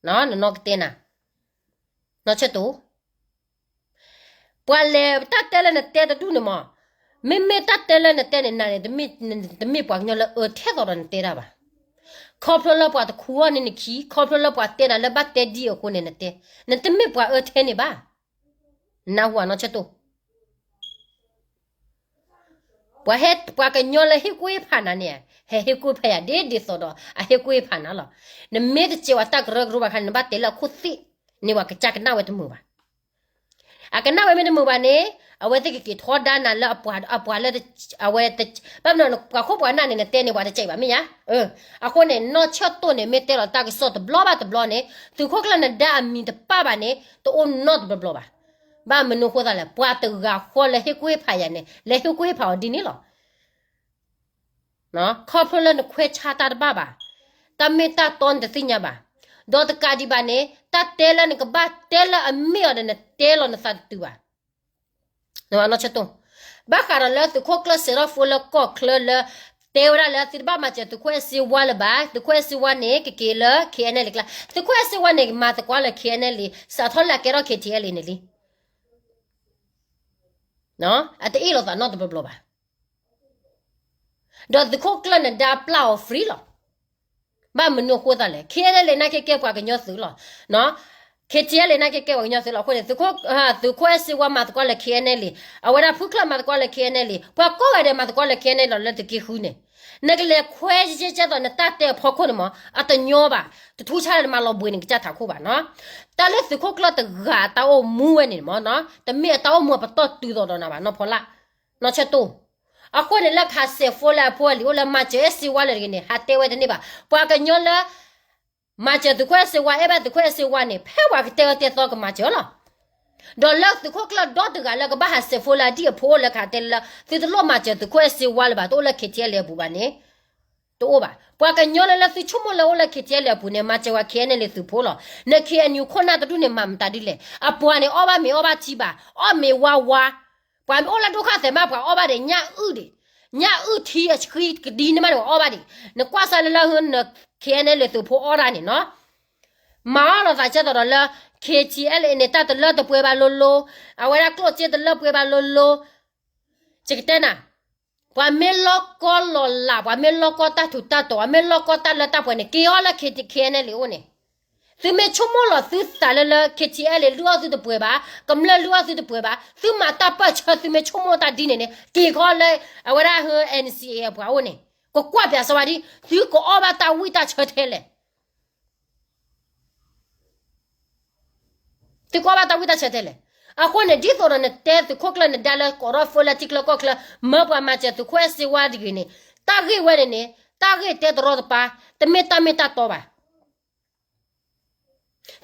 နနီၢ်ကတဲနၤ, နီၢ်ဆၢၣ်တိၢ် ပှၤလဲၤတၢ်တဲလၢနတဲတဒူၣ်န့ၣ်မး, မ့မ့ၢ်တၢ်တဲလၢနတဲန့ၣ် နၤန့ၣ် တမ့ၢ်ပှၤကညီလၢအၢထဲသိးဒီးနတဲတၢ်ဘၣ်. ခီဖျိလၢပှၤတခူအီၣ်န့ၢ်နခံ, ခီဖျိလၢပှၤတဲနၤလၢဘၣ်တဲဒ်အဃိန့ၣ်နတဲ, နတမ့ၢ်ပှၤအၢထဲန့ၣ်ဘၣ်. နၢ်ဟူနီၢ်ဆၢၣ်တိၢ် ပှၤဟဲ, ပှၤကညီလၢဟ့ၣ်ကူၣ်ဟ့ၣ်ဖးနၤန့ၣ် ဟဲဟ့ၣ်ကူၣ်ဖးယၤဒ်ဒ်သိးဒီး အဟ့ၣ်ကူၣ်ဟ့ၣ်ဖးနၤလီၤ. နမ့ၢ်တစဲးဝဲတၢ်ကရၢကရိဘၣ်ခါန့ၣ် နဘၣ်တဲလၢအခိၣ်သ့ၣ်န့ၣ် ပှၤကစၢ်ကနၣ်ဝဲတမုာ်ဘၣ်. အကနၣ်ဝဲမ့ၢ်တမုာ်ဘၣ်န့ၣ် အဝဲသ့ၣ်ကက့ၤထီဒါနၤလၢအပှၤ, အပှၤလၢ, အဝဲ, ဘၣ်မနုၤပှၤခိၣ်ပှၤနၢ်န့ၣ် နတဲန့ၣ်ပှၤတစဲးဘၣ်မ့ၢ်ဧါ. အဃိန့ၣ် နီၢ်ဆၢၣ်တိၢ်န့ၣ် မ့ၢ်တဲလီၤတၢ်ကစီၣ်တဘျီဘၣ်တဘျီန့ၣ် သုးခိၣ်ကျၢၢ်နဒါအမံၤတပၣ်ဘၣ်န့ၣ် တအိၣ်နီတဘျီဘျီဘၣ်. ဘၣ်မနုၤအဃိသတးလဲၣ်, ပှၤတဂၤဃီလၢဟ့ၣ်ကူၣ်ဟ့ၣ်ဖးယၤန့ၣ် လဲၤဟ့ၣ်ကူၣ်ဟ့ၣ်ဖးအီၤဒ်န့ၣ်လီၤ. ခီဖျိလၢနခွဲးဆါတၢ်တဘၣ်ဘၣ်, တၢ်မ့ၢ်တၢ်တီနတသ့ၣ်ညါဘၣ်. ဒီးတကးဒံးဘၣ်န့ၣ် တၢ်တဲလၢနကဘၣ်တဲလၢအမ့ၢ်အီၤဒီး နတဲလီၤနသးတတုၤဘၣ်. နီၢ်ဆၢၣ်တိၢ်, ဘၣ်ဃးဒီးလၢသုးခိၣ်ကျၢၢ်စဲးထီၣ်ဖိလၢကီၢ်ချၢလၢ တဲဝဲဒၣ်လၢသုတဘၣ်မၤစၢၤသုးခိၣ်အဲၣ်စ့ဝါလၢၤဘၣ်, သုးခိၣ်အဲၣ်စ့ဝါန့ၣ် ကက့ၤလၢ K N L A ကျါ, သုးခိၣ်အဲၣ်စ့ဝါန့ၣ် မၤသကိးလၢ K N L A စးထီၣ်လၢအကဲထီၣ် K T L A န့ၣ်လံ. အတအ့ၣ်လိာ်သးနီတဘျီဘျီဘၣ်. ဒီးသုးခိၣ်ကျၢၢ်နဒါပျၢ်အီၤ free လီၤ. ဘၣ်မနုၤအဃိသတးလဲၣ်, K N L A နာ်က့ကဲပှၤကညီသုးလီၤ. K T L A နာ်က့ကဲပှၤကညီသုးလီၤ. အဃိန့ၣ် သုးခိၣ်အဲၣ်စ့ဝါမၤသကိးလၢ K N L A, အဝဲဒၣ်ဖုကျၢၢ်မၤသကိးလၢ K N L A, ပှၤကိးဂၤဒဲးမၤသကိးလၢ K N L A လီၤ လၢသုးက့ဃုန့ၣ်. နကလဲၤခွဲးကဲကဲသိးနတၢ်တဲအဖီခိၣ်န့ၣ်မး အတညီဘၣ်, တထူဆါလၢနမၤလီၤဘှံးန့ၣ်ကစၢ်ထးခိၣ်ဘၣ်နီၤ. တၢ်လၢသုးခိၣ်ကျၢၢ်တဂၤအတၢ်အိၣ်မူဝဲန့ၣ်မး, တမ့ၢ်အတၢ်အိၣ်မူအပတီၢ်တုၤသိးဒီးနၤဘၣ် နီၢ်ဖီလာ်, နီၢ်ဆၢၣ်တိၢ်. အဃိန့ၣ် လၢကဟးစဲးဖိလၢအဖိအလံၤအိၣ်လၢမၤစၢၤအဲၣ်စ့ဝါလၢတဂ့ၤန့ၣ် ဟးတဲဝဲတန့ၢ်ဘၣ်. ပှၤကညီလၢ မၤစၢၤသုးခိၣ်အဲၣ်စ့ဝါ အဲၣ်ဘၣ်သုးခိၣ်အဲၣ်စ့ဝါန့ၣ် ဖဲပှၤကတဲအၢတဲသီကမၤစၢၤလီၤ. ဒီးလၢသုးခိၣ်ကျၢၢ်ဒီတဂၤလၢကဘၣ်ဟးစဲးဖိလၢအဒံၣ်အဖိအိၣ်လၢကဟးတဲလၢ သုတလိၣ်မၤစၢၤသုးခိၣ်အဲၣ်စ့ဝါလၢၤဘၣ် တအိၣ်လၢ K T L A အပူၤဘၣ်န့ၣ် တအိၣ်ဘၣ်. ပှၤကညီလၢလၢသုဆိကမိၣ်လၢအိၣ်လၢ K T L A အပူၤန့ၣ် မၤစၢၤဝဲ K N L A သုးဖိလီၤ. န K N U ခိၣ်နၢ်တဒူၣ်န့ၣ် မၤမတၤဒ်လဲၣ်. အပှၤန့ၣ် အီၣ်ဘၣ်မ့ၤအီၣ်ဘၣ်ထံဘၣ်, အီၣ်မ့ၤဝါဝါ, ပှၤမ့ၢ်အိၣ်လၢဒိၣ်ခါသဲးမး ပှၤအီၣ်ဘၣ်ဒီးညၣ်အုၣ်ဒံး, ညၣ်အုၣ်ထံအဆှံကဒံန့ၣ်မးန့ၣ် ပှၤအီၣ်ဘၣ်ဒံး. နကွၢ်စၢ်လၢလၢ K N L A သုးဖိအီၣ်တၢ်န့ၣ်နီၤ. မၤအီၣ်လီၤသးကဲသိးဒီးလၢ K T L A န့ၣ် တၢ်တလၢတပှဲၤဘၣ်လိၤလိၤ, အဝဲဒၣ်ကျိၣ်စ့တလၢပှဲၤဘၣ်လိၤလိၤ, ယကတဲနၤ, ပှၤမ့ၢ်လီၢ်ကီၢ်လီၤလး, ပှၤမ့ၢ်လီၢ်ကီၢ်တၢ်ထူးတၢ်တီၤ, ပှၤမ့ၢ်လီၢ်ကီၢ်တၢ်လၢတၢ်ပှဲၤန့ၣ် က့ၤအီၣ်လၢ K N L A အိၣ်န့ၣ်. သုမ့ၢ်ဆိကမိၣ်လီၤသုသးလၢလၢ K T L A လုၢ်အီၣ်သုတပှဲၤဘၣ်, ကမျၢၢ်လုၢ်အီၣ်သုတပှဲၤဘၣ်, သုမၤတၢ်ပၢၢ်ဆၢ သုမ့ၢ်ဆိကမိၣ်တၢ်ဒ်န့ၣ်န့ၣ် က့ၤကီၢ်လၢ အဝဲဒၣ် N C A အပှၤအိၣ်န့ၣ်, ကကွၢ်ပၠးစီဝါဒ် သုကအီၣ်ဘၣ်တၢ်ဝံၣ်တၢ်ဆၢထဲလဲၣ်. သုကအီၣ်ဘၣ်တၢ်ဝံၣ်တၢ်ဆၢထဲလဲၣ်. အဃိန့ၣ် ဒ်သိးဒီးနတဲသုးခိၣ်ကျၢၢ်နဒါလၢကိးထီၣ် phone လၢထံချၢကီၢ်ချၢ မၢပှၤမၤစၢၤသုးခိၣ်အဲၣ်စ့ဝါတဂ့ၤန့ၣ် တၢ်ဂ့ၢ်ဝဲန့ၣ်န့ၣ် တၢ်ဂ့ၢ်တဲတရီတပါ, တမ့ၢ်တၢ်မ့ၢ်တၢ်တီဘၣ်.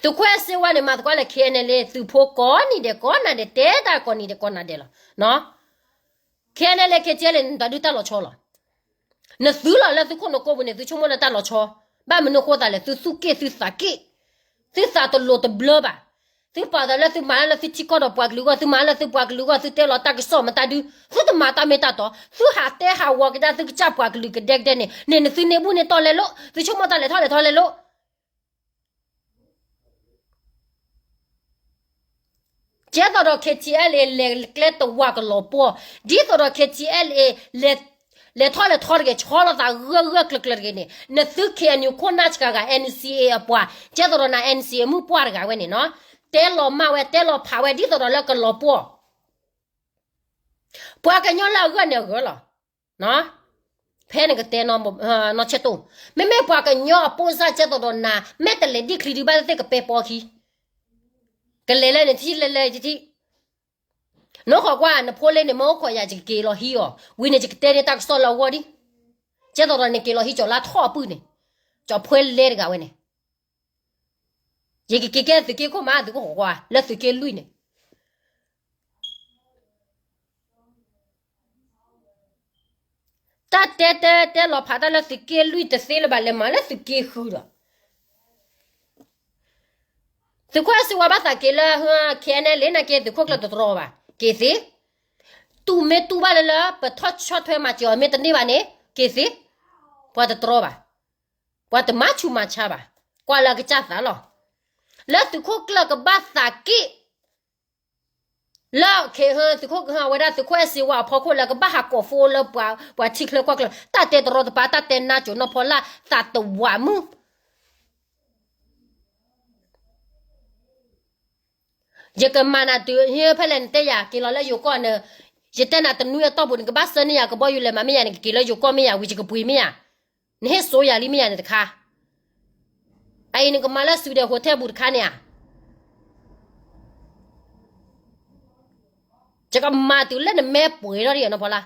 သုးခိၣ်အဲၣ်စ့ဝါန့ၣ် မၤသကိးလၢ ခဲအံၤန့ၣ်လံ သုးဖိကိးနံၤဒဲးကိးနၤဒဲး တဲတၢ်ကိးနံၤဒဲးကိးနၤဒဲးလီၤ. ခဲအံၤန့ၣ်လံ ခဲအံၤန့ၣ် နတၢ်ဒုးတၢ်လီၤဆီလီၤ. နသုလီၤလၢသုခိၣ်နူာ်ကိးပူၤန့ၣ် သုဆိကမိၣ်လၢတၢ်လီၤဆီ, ဘၣ်မနုၤအဃိသးလဲၣ် သုသူၣ်က့ၣ်သုသးက့ၣ်, သုသးတလိၤတဘျၢဘၣ်. သုပာ်သးလၢသုမၤလၢသုထံကီၢ်ဒီးပှၤကလုာ်အဂီၢ်, သုမၤလၢသုပှၤကလုာ်အဂီၢ်, သုတဲလီၤတၢ်ကစီၣ်မတၤဒု, သုတမၤတၢ်မ့ၢ်တၢ်တီ, သုဟးတဲဟးဂီၤကဒါသုကစၢ်ပှၤကလုာ်ကဒဲကဒဲန့ၣ်, န့ၣ်နသုန့ၢ်ဘူၣ်န့ၢ်တီၢ်လဲလိာ်, သုဆိကမိၣ်တၢ်လဲၤထီၣ်လဲၤထီလဲလိာ်. ကဲသိးဒီး ခဲထံအဲလ် လဲၤကျဲတဝၤကလီၤပှီၢ်, ဒ်သိးဒီး ခဲထံအဲလ် လဲၤထီၣ်လဲၤထီတဂ့ၤ, ဆီလီၤသးဂၢၢ်ဂၢၢ်ကျၢၤကျၢၤတဂ့ၤန့ၣ်, နသုခဲအံၤနုာ်ခိၣ်နၢ်ဆှးဂၤ NCA အပှၤ, ကဲသိးဒီးနၤ NCA မုၣ်ပှၢ်တဂၤဝဲန့ၣ်နီၤ, တဲလီၤမၢ်ဝဲတဲလီၤဖးဝဲဒ်သိးဒီးလၢကလီၤပှီၢ် ပှၤကညီလၢအဂၢၢ်န့ၣ်အဂၢၢ်လီၤ. ဖဲနကတဲ နီၢ်ဆဲတိ, မ့မ့ၢ်ပှၤကညီအပိၢ်စၢ် ကဲသိးဒီးနၤ မ့ၢ်တလဲၤဒံၣ်ချံဒံးဘၣ်သ့ၣ်သ့ၣ် ကပဲပိာ်ခံ, ကလဲၤလၢနထံၣ်လဲၤလဲၤထံၣ်, နအိၣ်ခိးကွၢ် နဖိလ့န့ၣ် မ့ၢ်အိၣ်ခိးယၤ ယကက့ၤလီၤဟံၣ်အီၤ, ဝံၤန့ၣ် ယကတဲန့ၢ်တၢ်ကစီၣ်လၢအဂီၢ်ဒံး, ကဲသိးဒီးနက့ၤလီၤဟံၣ် ကၠီၤလါထီၣ်အပုၢ်န့ၣ်, ကၠီၤဖှဲလဲတဂၤဝဲန့ၣ် ယကက့ၤကဲသုးက့ခိၣ်မး သုကအိၣ်ခိးကွၢ် လၢသုးက့လွံၢ်န့ၣ်, တၢ်တဲတဲတဲလီၤဖးတၢ်လၢသုးက့လွံၢ်တသ့လၢၤဘၣ် လဲၤမၤလၢသုးက့ဃုဒီး, သုးခိၣ်အဲၣ်စ့ဝါဘၣ်သးက့ၤလၢ ခဲအံၤန့ၣ်လံ နက့ၤသုးခိၣ်ကျၢၢ်တတြီဘၣ် က့ၤသ့, တူၢ်မ့ၢ်တူၢ်ဘၣ်လၢလၢ ပထီၣ်ဆီၣ်ထွဲမၤစၢၤအီၤမ့ၢ်တန့ၢ်ဘၣ်န့ၣ် က့ၤသ့, ပှၤတတြီဘၣ်, ပှၤတမၤဆူးမၤဆါဘၣ်, ကွၢ်လၢအကစၢ်သးလီၤ. လၢသုးခိၣ်ကျၢၢ်ကဘၣ်သးက့ၤ လၢ သုးခိၣ် အဝဲဒၣ်သုးခိၣ်အဲၣ်စ့ဝါအဖီခိၣ်လၢကဘၣ်ဟးကိး phone လၢပှၤထံချၢကီၢ်ချၢ တၢ်တဲတရီတပါ တၢ်တဲနါစိၤနီၢ်ဖီလာ်သးတဝးမုၢ်, ယကမၤနၤတုၤ ဟ့ဖဲလဲၣ်နတဲယၤ က့ၤလီၤလၢယိၤကီၢ်န့ၣ်, ယတဲနၤတနွံအတီၢ်ပူၤ နကဘၣ်ဆှၢန့ၢ်ယၤကဘီယူၤလဲၤမးမ့ၢ်ယၤ နကက့ၤလၢယိၤကီၢ်မ့ၢ်ယၤ ဝံၤယကပှ့ၤမ့ၢ်ယၤ, နဟ့ၣ်စိယၤလံမ့ၢ်ယၤန့ၣ်တခါ, အအံၤနကမၤလၢ Sweden Hotel ပူၤတခါန့ၣ်ဧါ ယကမၤတုၤလၢနမဲပှဲၤထီၣ်ဒံးနီၢ်ဖီလာ်,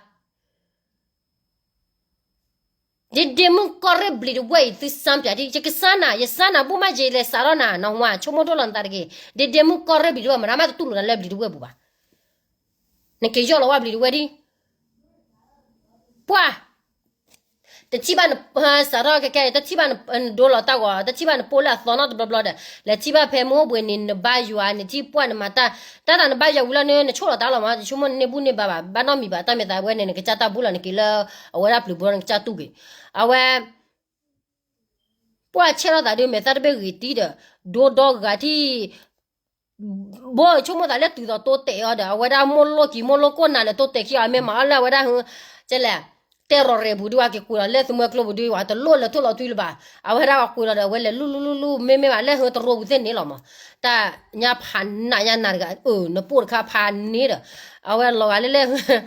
ဒ့ဒ့မုၣ်ကီၢ်ရ့ၣ်ဘျံးတဝဲၢ်အံၤ သုစၢ်ပၠးဒံး ယကစၢ်နၤ ယစၢ်နၤဘူၣ်မး ယလဲၤစးထီၣ်နၤ နဟါ ဆိကမိၣ်ဒိၣ်လီၤနသးတဂ့ၤ, ဒ့ဒ့မုၣ်ကီၢ်ရ့ၣ်ဘျံးတဝဲၢ် မတၤမးတတူၢ်လိာ်နၤလၢဘျံးတဝဲၢ်ပူၤဘၣ်, နက့ၤယီၢ်လီၤဝဲဘျံးတဝဲၢ်ဒံး, ပှၢ် တထံၣ်ဘၣ်န စးထီၣ်ခဲခဲအံၤ တထံၣ်ဘၣ်နဒိလီၤတၢ်ဂီၤ တထံၣ်ဘၣ်နပိၢ်လၢအသီနီတဘျီဘျီဒီး လဲၤထံၣ်ဘၣ်ဖဲမုၢ်အိၣ်ဘှံးနံၤ နဘါယွၤ နထံၣ်ပှၢ်နမၤတၢ် တၢ်သးနဘါယွၤဝံၤလီၤန့ၣ် နဆိၣ်လီၤတၢ်လီၤမး ယဆိကမိၣ်နန့ၢ်ဘူၣ်န့ၢ်ဘါဘၣ် ဘၣ်နီတမံၤဘၣ် တၢ်မ့ၢ်သးဝဲန့ၣ် နကစၢ်တၢ်ဘူၣ်လီၤ နက့ၤလၢ အဝဲဒၣ်ပျုၤဘိ နကစၢ်တူၢ်က့ၤ အဝဲ ပှၢ်ဆဲးထီၣ်သးဒုး မဲာ်သၣ်တဘ့ၣ်ဂ့ၤတံၢ်ဒီး ဒိဒီဂၤထံၣ် ဘိဆိကမိၣ်သးလၢတုၤသိးတိတဲာ်အီၤဒီး အဝဲဒၣ်မိၢ်လိၣ်ကံၤမိၢ်လိၣ်ကိၢ်နၤလၢတိတဲာ်ခံအီၤ မ့ၢ်မၤအီၤလၢအဝဲဒၣ် ကဲလဲၣ် တဲရီၤရဲၣ်ပူၤဒုး ဝဲက့ၤကွံာ်လီၤလၢသုးမွဲကျိပူၤဒုး ဝဲတလိၣ်လၢထိၣ်လီၤထွံလၢၤဘၣ် အဝဲဒၣ်ဝဲကွံာ်လီၤဒီး အဝဲလဲၤလူလူလူလူ မ့မ့ၢ်ဘၣ်လၢဟုတရိပူၤသ့ၣ်န့ၣ်လီၤမး တၢ်ညါဖးနးညါနၤတဂၤ အၢ နပိၢ်တခါဖးန့ၣ်ဒီး အဝဲလီၤဂာ်လၢလဲၣ်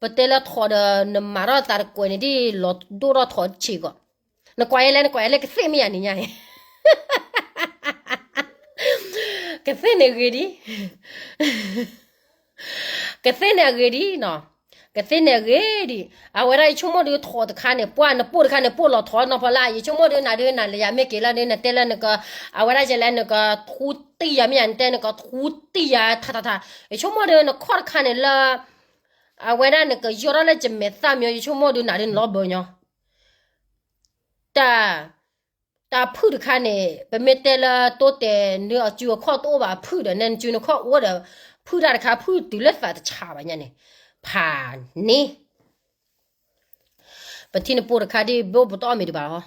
ပတဲလၢထိးဒီး နမၤထီၣ်သးတကွဲးန့ၣ်ဒ်လီၤဒိၣ်ထီၣ်ထိးဆံးကီး နကွၢ်ယဲလဲၣ် နကွၢ်ယဲလဲၣ် ကသ့ၣ်မ့ၢ်ယၤန့ၣ်ညါအံၤ ကသ့ၣ်န့ၣ်ဂ့ၤဒံး ကသ့ၣ်န့ၣ်အဂ့ၤဒံးနီၤ ကသ့ၣ်န့ၣ်အဂ့ၤဒံး အဝဲဒၣ်ယဆိကမိၣ်ဒုးထိးတခါန့ၣ် ပှၢ်နပိၢ်တခါန့ၣ် ပိၢ်လီၤထိးနီၢ်ဖီလာ် ယဆိကမိၣ်ဒုးနၤဒုးနၤလၢယၤမ့ၢ်က့ၤလၢဒုးနတဲလၢနက အဝဲဒၣ်ယဲလဲၣ် နကထူတံၢ်ယၤမ့ၢ်ယၤ နတဲနကထူတံၢ်ယၤထးထးထး ယဆိကမိၣ်ဒုးနခီၣ်တခါန့ၣ်လၢ အဝဲဒၣ်နကယီၢ်ထီၣ်လၢယမဲာ်သၣ်မ့ၢ် ယဆိကမိၣ်ဒုးနၤဒုးနလီၤဘၢညီ တၢ် တၢ်ဖုၣ်တခါန့ၣ် ပမ့ၢ်တဲလၢတိတဲာ်နအစုအခီၣ်တအိၣ်ဘၣ်ဖုၣ်ဒီး နဲနစုနခီၣ်အိၣ်ဒီး ဖုၣ်တၢ်တခါဖုၣ်တုၤလၢသးတဆးဘၣ်ညါန့ၣ် ဖးန့ၣ် ပထံၣ်နပိၢ်တခါဒ်ဘိပတအီၣ်မ့ၤဒံးဘၣ်ဟီ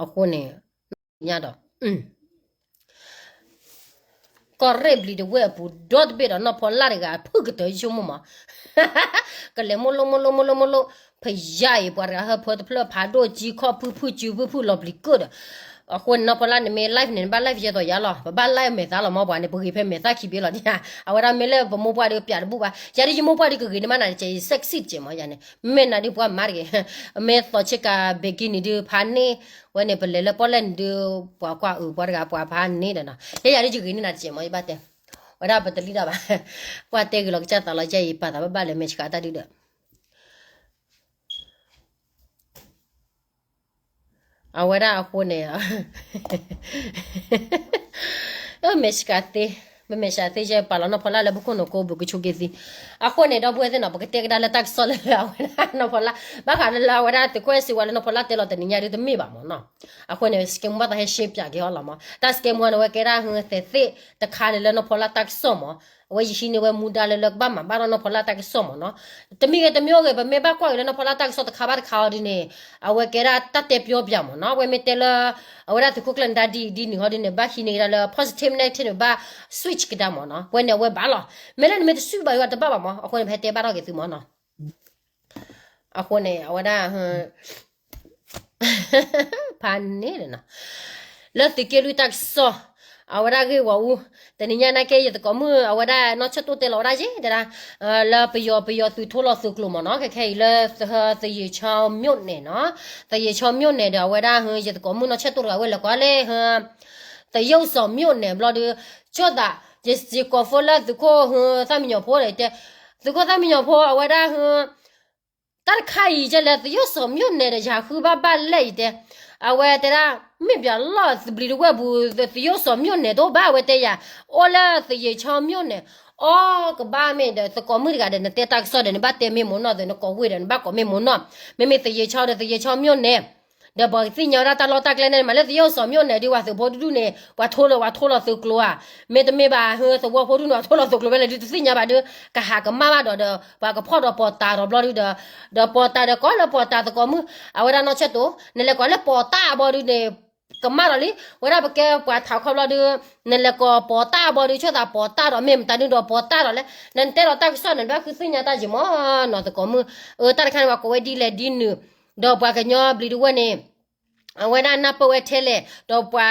အဃိန့ၣ် ညါဒီး ကီၢ်ရ့ၣ်ဘျံးတဝဲၢ်အပူၤ ဒီတဘ့ၣ်ဒီးနီၢ်ဖီလာ်တဂၤ ဖုၣ်ကတၢၢ်ယဆိကမိၣ်မး ကလဲၤမိၢ်လိၣ်မိၢ်လိၣ်မိၢ်လိၣ်မိၢ်လိၣ် ဖယါအံၤ ပှၤတဂၤဟၢဖၢတဖျၢၣ် ဖးဒိၣ်ကံခီၣ်ဖုၣ် ဖုၣ်စုဖုၣ်ဖုၣ်လီၤပျံၤကၢၢ်ဒီး အဃိန့ၣ်နီၢ်ဖီလၢနမ့ၢ် live န့ၣ် နဘၣ် live ယဲသိးယၤလီၤ, ပဘၣ် live မဲာ်သးလီၤမ့ၢ်ပှၤန့ၣ် ပဂ့ၤဖဲမဲာ်သးခံဘ့ၣ်လီၤဒ်, အဝဲဒၣ်မ့ၢ်လၢပမိၢ်ပှၢ်ဒီးပျးတဘူၣ်ဘၣ်, ယၤဒ်ယမိၢ်ပှၢ်ဒီးကဂ့ၤန့ၢ်မးနၤတကဲး ယ sexy တကဲးမး ယၤန့ၣ်, မ့ၢ်နၤဒ်ပှၤမၤတဂ့ၤ, မ့ၢ်သီဆ့ကၤ bikini ဒုးဖးန့ၢ်, ဝဲန့ၣ် ပလဲၤလၢပီၣ်လဲၣ်န့ၣ်ဒုး ပှၤကွၢ်အုးပှၤတဂၤပှၤဖးန့ၢ်ဒီးနီၤ, ယဲယၤဒ်ယဂ့ၤန့ၢ်နၤတကဲးမး ယဘၣ်တဲ, ဝဲဒၣ်ပတလံၣ်ဒၣ်ဘၣ်, ကွၢ်တဲဂ့ၤလီၤကစၢ်သးလီၤ ယဲအံၤပာ်သးဘၣ်ဘၣ်လဲၣ် မဲာ်ဆှးတၢ်ဒုဒီး အဝဲဒၣ်အဃိန့ၣ်, အမဲာ်ဆှးသ့, ပမဲာ်ဆှးသ့ယဲပာ်လီၤနီၢ်ဖီလၢ်လၢပခိၣ်နူာ်ကိးဘုကဆိးက့သံ, အဃိန့ၣ် ဒီပုၢ်ဝဲၢ်သ့ၣ်နီၤ ပကတဲကဒါလၢတၢ်ကစီၣ်လၢအဝဲဒၣ်နီၢ်ဖီလၢ်, ဘၣ်ဃးလၢအဝဲဒၣ်သုးခိၣ်အဲၣ်စ့ဝါလၢနီၢ်ဖီလၢ်တဲလီၤတနံၤညါဒုတမ့ၢ်ဘၣ်မ့ၢ်နီၤ, အဃိန့ၣ် စကဲမူဘၣ်သးဟဲရှဲပၠးက့ၤအီၤလီၤမ့ၢ်, တၢ်စကဲမူန့ၣ် အဝဲကဲဒၣ်ဟဲသ့ၣ်တခါန့ၣ် လၢနီၢ်ဖီလၢ်တၢ်ကစီၣ်မ့ၢ် အဝဲယဟံးန့ၢ်ဝဲမူဒါလၢလၢကဘၣ်မၤဘၣ်ထီၣ်နီၢ်ဖီလၢ်တၢ်ကစီၣ်မ့ၢ်နီၤ, တမံၤဂ့ၤတမံၤဂ့ၤ ပမ့ၢ်ဘၣ်ကွၢ်က့ၤလၢနီၢ်ဖီလၢ်တၢ်ကစီၣ်တခါဘၣ်တခါအီၤဒ်န့ၣ်, အဝဲကဲဒၣ်တၢ်တဲပျီပၠးမ့ၢ်နီၤ, အဝဲမ့ၢ်တဲလၢ, အဝဲဒၣ်သုးခိၣ်ကျၢၢ်နဒါဒ်အံၤဒ်နုၤဟီဒ်န့ၣ် ဘၣ်ဟံးန့ၢ်ကဒါလၢ positive negative န့ၣ် ဘၣ် switch ကဒါမ့ၢ်နီၤ, ပဝဲန့ၣ်အဝဲဘၣ်လီၤ, မ့ၢ်လၢနမ့ၢ်တ switch ဘၣ်ယွၤတဘၣ်ဘၣ်မ့ၢ်, အဃိန့ၣ် ပဟဲတဲဘၣ်ထီၣ်က့ၤသုမ့ၢ်နီၤ အဃိန့ၣ် အဝဲဒၣ်, ဖးန့ၣ်လီၤနီၤ, လၢသုးက့လွံၢ်တၢ်ကစီၣ်, အဝဲဒၣ်ဂ့ၢ်ဂီၢ်အူ, တနံၤညါနာ်က့ ယသကိးမုၣ် အဝဲဒၣ်နီၢ်ဆၢၣ်တိၢ်တဲလီၤဝဲဒၣ်ယဲၢ် တဲဒၣ်, လၢပယီၤ ပယီၤသုးထိလီၤသုးကျိၤမ့ၢ်နီၤ, ခဲခဲအံၤလၢ သယံၤဆီမိၣ်နဲၣ်နီၤ, သယံၤဆီမိၣ်နဲၣ်ဒီး အဝဲဒၣ် ယသကိးမုၣ်နီၢ်ဆၢၣ်တိၢ်တဂၤဝဲလဲၤကိးလၢ သယုၢ်စီၤမိၣ်နဲၣ်ဘျီဒုး, ဆိသး, ယကိးဖိလၢသုးခိၣ်သၣ်မံညီၤဖိဒီးတဲ, သုးခိၣ်သၣ်မံညီၤဖိ အဝဲဒၣ် တၢ်တခါအံၤကဲလဲၣ် သယုၢ်စီၤမိၣ်နဲၣ်ဒီး ယၤဃုဘၣ်ဘၣ်လဲၣ်အံၤတဲ, အဝဲတဲဒၣ်, မ့ၢ်ပျးလီၢ်သဘျံးတဝဲၢ်ပူၤ သယုၢ်စီၤမိၣ်နဲၣ်တအိၣ်ဘၣ် အဝဲတဲယၤ, အိၣ်လၢသယံၤဆီမိၣ်နဲၣ်, အီ ကဘၣ်မ့ၢ်ဒီး သကိးမုၣ်တဂၤဒီး နတဲတၢ်ကစီၣ်ဒီး နဘၣ်တဲမ့ၢ်မိၢ်နီၢ်ဒီး နကိးဝ့ၢ်ဒီး နဘၣ်ကိးမ့ၢ်မိၢ်နီၢ်, မ့မ့ၢ်သယံၤဆီဒီး သယံၤဆီမိၣ်နဲၣ် ဒီးပှၤကသ့ၣ်ညါဝဲဒၣ်တၢ်လီၢ်တၢ်ကျဲန့ၣ် မ့ၢ်လၢသယုၢ်စီၤမိၣ်နဲၣ်ဒုး ပှၤသုးဖိတဒူၣ်န့ၣ် ပှၤထိလီၤ ပှၤထိလီၤသုးကျိၤဧါ, မ့တမ့ၢ်ဘၣ် ဟၢ သဝီဖိဒူၣ်န့ၣ် ပှၤထိလီၤသုးကျိၤဖဲလဲၣ်ဒုး တသ့ၣ်ညါဘၣ်ဒုး, ကဟးကမၣ်ဘၣ်ဒီး ဒီး ပှၤကဖီၣ်ဒီးပီၤတၤဒီးဘျီဒုးဒီး, ဒီးပီၤတၤဒီးကိးလၢပီၤတၤသကိးမုၣ်, အဝဲဒၣ်နီၢ်ဆၢၣ်တိၢ် နလဲၤကိးလၢပီၤတၢ်အဘီဒုးန့ၣ် ကမၣ်ဒီးလံ, ဝဲဒၣ်ပကဲပှၤထးခီဘျီဒုး, နလဲၤကိးပီၤတၢ်အဘီဒုး ဆိသးပီၤတၢ်ဒီးမ့ၢ်မတၤဒုးဒီးပီၤတၢ်ဒီးလဲၣ်, နတဲဒီးတၢ်ကစီၣ်န့ၣ် နဘၣ်ဃုသ့ၣ်ညါတၢ်ယံၤမ့ၢ်နီၤသကိးမုၣ်, အၢ တၢ်တခါန့ၣ် ပှၤကိးဝဲဒ်လဲၣ်ဒ်နုၤ, ဒီးပှၤကညီဘျံးဒဝဲၢ်န့ၣ် အဝဲဒၣ်နၢ်ပၢၢ်ဝဲထဲလဲၣ်, ဒီးပှၤ,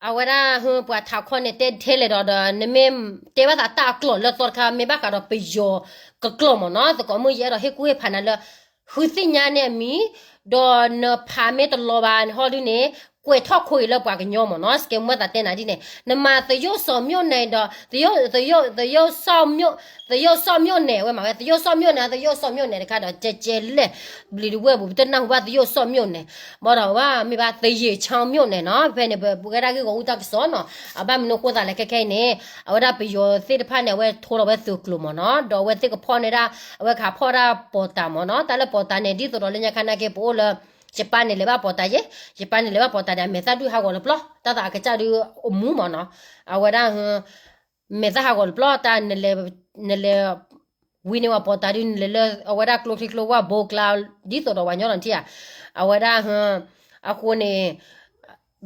အဝဲဒၣ်ဟၢ ပှၤထးခီန့ၣ်တဲထဲလဲၣ်ဒီး ဒီးနမ့ၢ်တဲဘၣ်သးတၢ်အကျိာ်လၢသီတခါ မ့ၢ်ဘၣ်ဃးဒီးပယီၤကကျိာ်မ့ၢ်နီၤ သကိးမုၣ် ယအဲၣ်ဒိးဟ့ၣ်ကူၣ်ဟ့ၣ်ဖးနၤလၢ ဃုသ့ၣ်ညါန့ၢ်အမံၤ, ဒီးနဖးမ့ၢ်တလီၤဘၣ်ဟီဒုန့ၣ် ကွဲးထီၣ်ခိအံၤလၢပှၤကညီမ့ၢ်နီၤ စကဲမူဘၣ်သးတဲနၤဒ်န့ၣ် နမၤသယုၢ်စီၤမိၣ်နဲၣ်ဒီး သယုၢ်စီၤမိၣ်နဲၣ် ဝဲမၤဝဲ သယုၢ်စီၤမိၣ်နဲၣ် သယုၢ်စီၤမိၣ်နဲၣ်တခါဒီး ကဲကဲလဲၣ် ဘျံးဒဝဲၢ်ပူၤ ပတနၢ်ဟူဘၣ်သယုၢ်စီၤမိၣ်နဲၣ် ဘၣ်ဒီးဝဲမ့ၢ်ဘၣ် သယံၤဆီမိၣ်နဲၣ်နီၤ ဖဲန့ၣ် ပဝဲဒၣ်ဂ့ၢ်ဂီၢ်အူတၢ်ကစီၣ်နီၤ အဘၣ်မနုၤဃိသးလဲၣ်ခဲခဲအံၤန့ၣ် အဝဲဒၣ်ပယီၤသ့ၣ်တဖၣ်န့ၣ် အဝဲထိလီၤဝဲသုးကျိၤမ့ၢ်နီၤ ဒီးအဝဲသ့ၣ်ကဖီၣ်န့ၢ်ဒၣ် အဝဲကဟးဖီၣ်ဒၣ်ပီၤတၤမ့ၢ်နီၤ တၢ်လၢပီၤတၤန့ၣ် ဒ်သိးဒီးလၢညါခါနာ်က့ ပအိၣ်လၢ ယပၢ်န့ၣ်လဲၤဘၣ်ပီၤတၤယဲ ယပၢ်န့ၣ်လဲၤဘၣ်ပီၤတၤဒီး အမဲာ်သၣ်ဒုးဟးဂီၤလၢပျီ တၢ်သးအကစၢ်ဒုးအိၣ်မူမ့ၢ်နီၤ အဝဲဒၣ် မဲာ်သၣ်ဟးဂီၤလၢပျီ တၢ်နလဲၤ နလဲၤ ဝံၤန့ၢ်ဝဲပီၤတၤဒုး နလဲၤလၢအဝဲဒၣ်ကျိချံကျိဝၢ်ဘိကျါ ဒ်သိးဒီးပှၤကညီလီၤထံၣ်ဧါ အဝဲဒၣ် အဃိန့ၣ်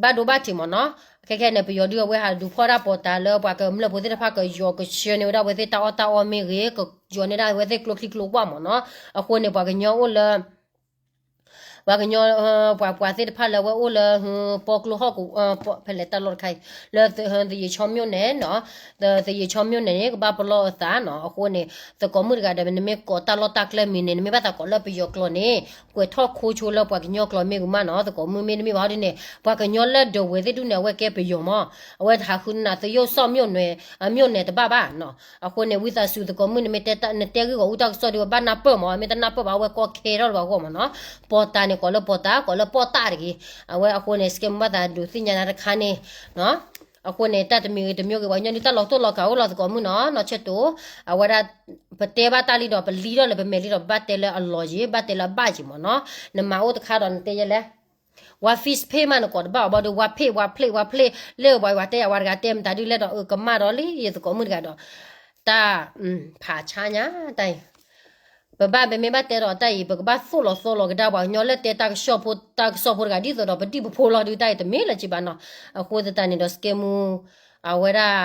ဘၣ်ဒိဘၣ်ထံးမ့ၢ်နီၤ ခဲခဲန့ၣ် ပယီၤဒုးအဝဲဟးဒုးဖီၣ်ဒၣ်ပီၤတၤလၢပှၤကမျၢၢ်ဖိသ့ၣ်တဖၣ်ကယီၤကဆှၢန့ၢ်ဝဲဒၣ်အဝဲသ့ၣ်တၢ်အီၣ်တၢ်အီမ့ၢ်ဂ့ၤ ကယီၤန့ၢ်ဒၣ်အဝဲသ့ၣ်ကျိချံကျိဝၢ်မ့ၢ်နီၤ အဃိန့ၣ် ပှၤကညီအိၣ်လၢ ပှၤကညီ ပှၤပှၤသ့ၣ်တဖၣ်လၢအဝဲအိၣ်လၢ ပီကျိဟီၣ်ကဝီၤ ဖဲလဲၣ်တၢ်လီၢ်တခါအံၤ လၢသယံၤဆီမိၣ်နဲၣ်နီၤ သယံၤဆီမိၣ်နဲၣ်န့ၣ် ကဘၣ်ပလီၢ်အသးနီၤ အဃိန့ၣ် သကိးမုၣ်တဂၤဒီး နမ့ၢ်ကိးတၢ်လီၢ်တၢ်ကျဲမံၤန့ၣ် နမ့ၢ်ဘၣ်သးကိးလၢပယီၤကျိာ်န့ၣ် ကွဲးထီၣ်ခိဆိလၢပှၤကညီကျိာ်မ့ၢ်ဂ့ၤမးနီၤ သကိးမုၣ်မ့တမ့ၢ်ဘၣ်ဟီဒ်န့ၣ် ပှၤကညီလၢဒဝဲၢ်သ့ၣ်ဒူၣ်န့ၣ် အဝဲကဲပယီၤမး အဝဲတဟးဃုနၤသယုၢ်ဆီမိၣ်နဲၣ် အမိၣ်နဲၣ်တဘၣ်ဘၣ်နီၤ အဃိန့ၣ် ဝံသးစူၤသကိးမုၣ်န့ၣ် မ့ၢ်တဲဂ့ၢ်ဂီၢ်အူတၢ်ကစီၣ်ဒီး ဘၣ်နၢ်ပၢၢ်မး မ့ၢ်တနၢ်ပၢၢ်ဘၣ် အဝဲကီခဲထီၣ်လၢပှၤဂီၢ်မးနီၤ ပီၤတၤန့ၣ် ကိးလၢပီၤတၤ ကိးလၢပီၣ်တၣ်တဂ့ၤ အဝဲအဃိန့ၣ် စကဲမူဘၣ်သးဒုးသ့ၣ်ညါနၤတခါန့ၣ် အဃိန့ၣ် တၢ်တမံၤဂ့ၤတမံၤဂ့ၤ ပှၤကညီဒုးတၢ်လီၤတိၢ်လီၤကးအိၣ်လီၤသကိးမုၣ်နီၤ နီၢ်ဆၢၣ်တိၢ် အဝဲဒၣ် ပတဲဘၣ်တၢ်လံဒီး ပလံထီၣ်လၢပမဲာ်လံဒီး ပဘၣ်တဲလၢအလီၢ်ယံၤ ဘၣ်တဲလၢအဘၣ်ယံၤမးနီၤ နမၤအိၣ်တခါဒီးနတဲယဲလဲၣ် ဝါ face page မး နကိးတဘၣ်အီၤဘီဒီး ဝါ page ဝါ page ဝါ page လၢပှၤဝဲတဲယၤဝဲတဂၤတဲမတၤဒုးလဲၣ်ဒီး အၢ ကမၣ်ဒီးလံ ယသကိးမုၣ်တဂၤဒီး တၢ် ဖးဆါညါ တၢ်အံၤ ပဘၣ်ပမ့ၢ်ဘၣ်တဲဒီးတၢ်အံၤ ပကဘၣ်သိၣ်လီၤသီလီၤကဒါပှၤကညီလၢတဲတၢ်ကစီၣ်ဖိ တၢ်ကစီၣ်ဖိတဂၤ ဒ်သိးဒီးပဒံၣ်ပဖိလီၤဒုး တၢ်အံၤတမ့ၢ်လၢၤဘၣ်နီၤ အဃိသတးန့ၣ်ဒီး စကဲမူ အဝဲဒၣ်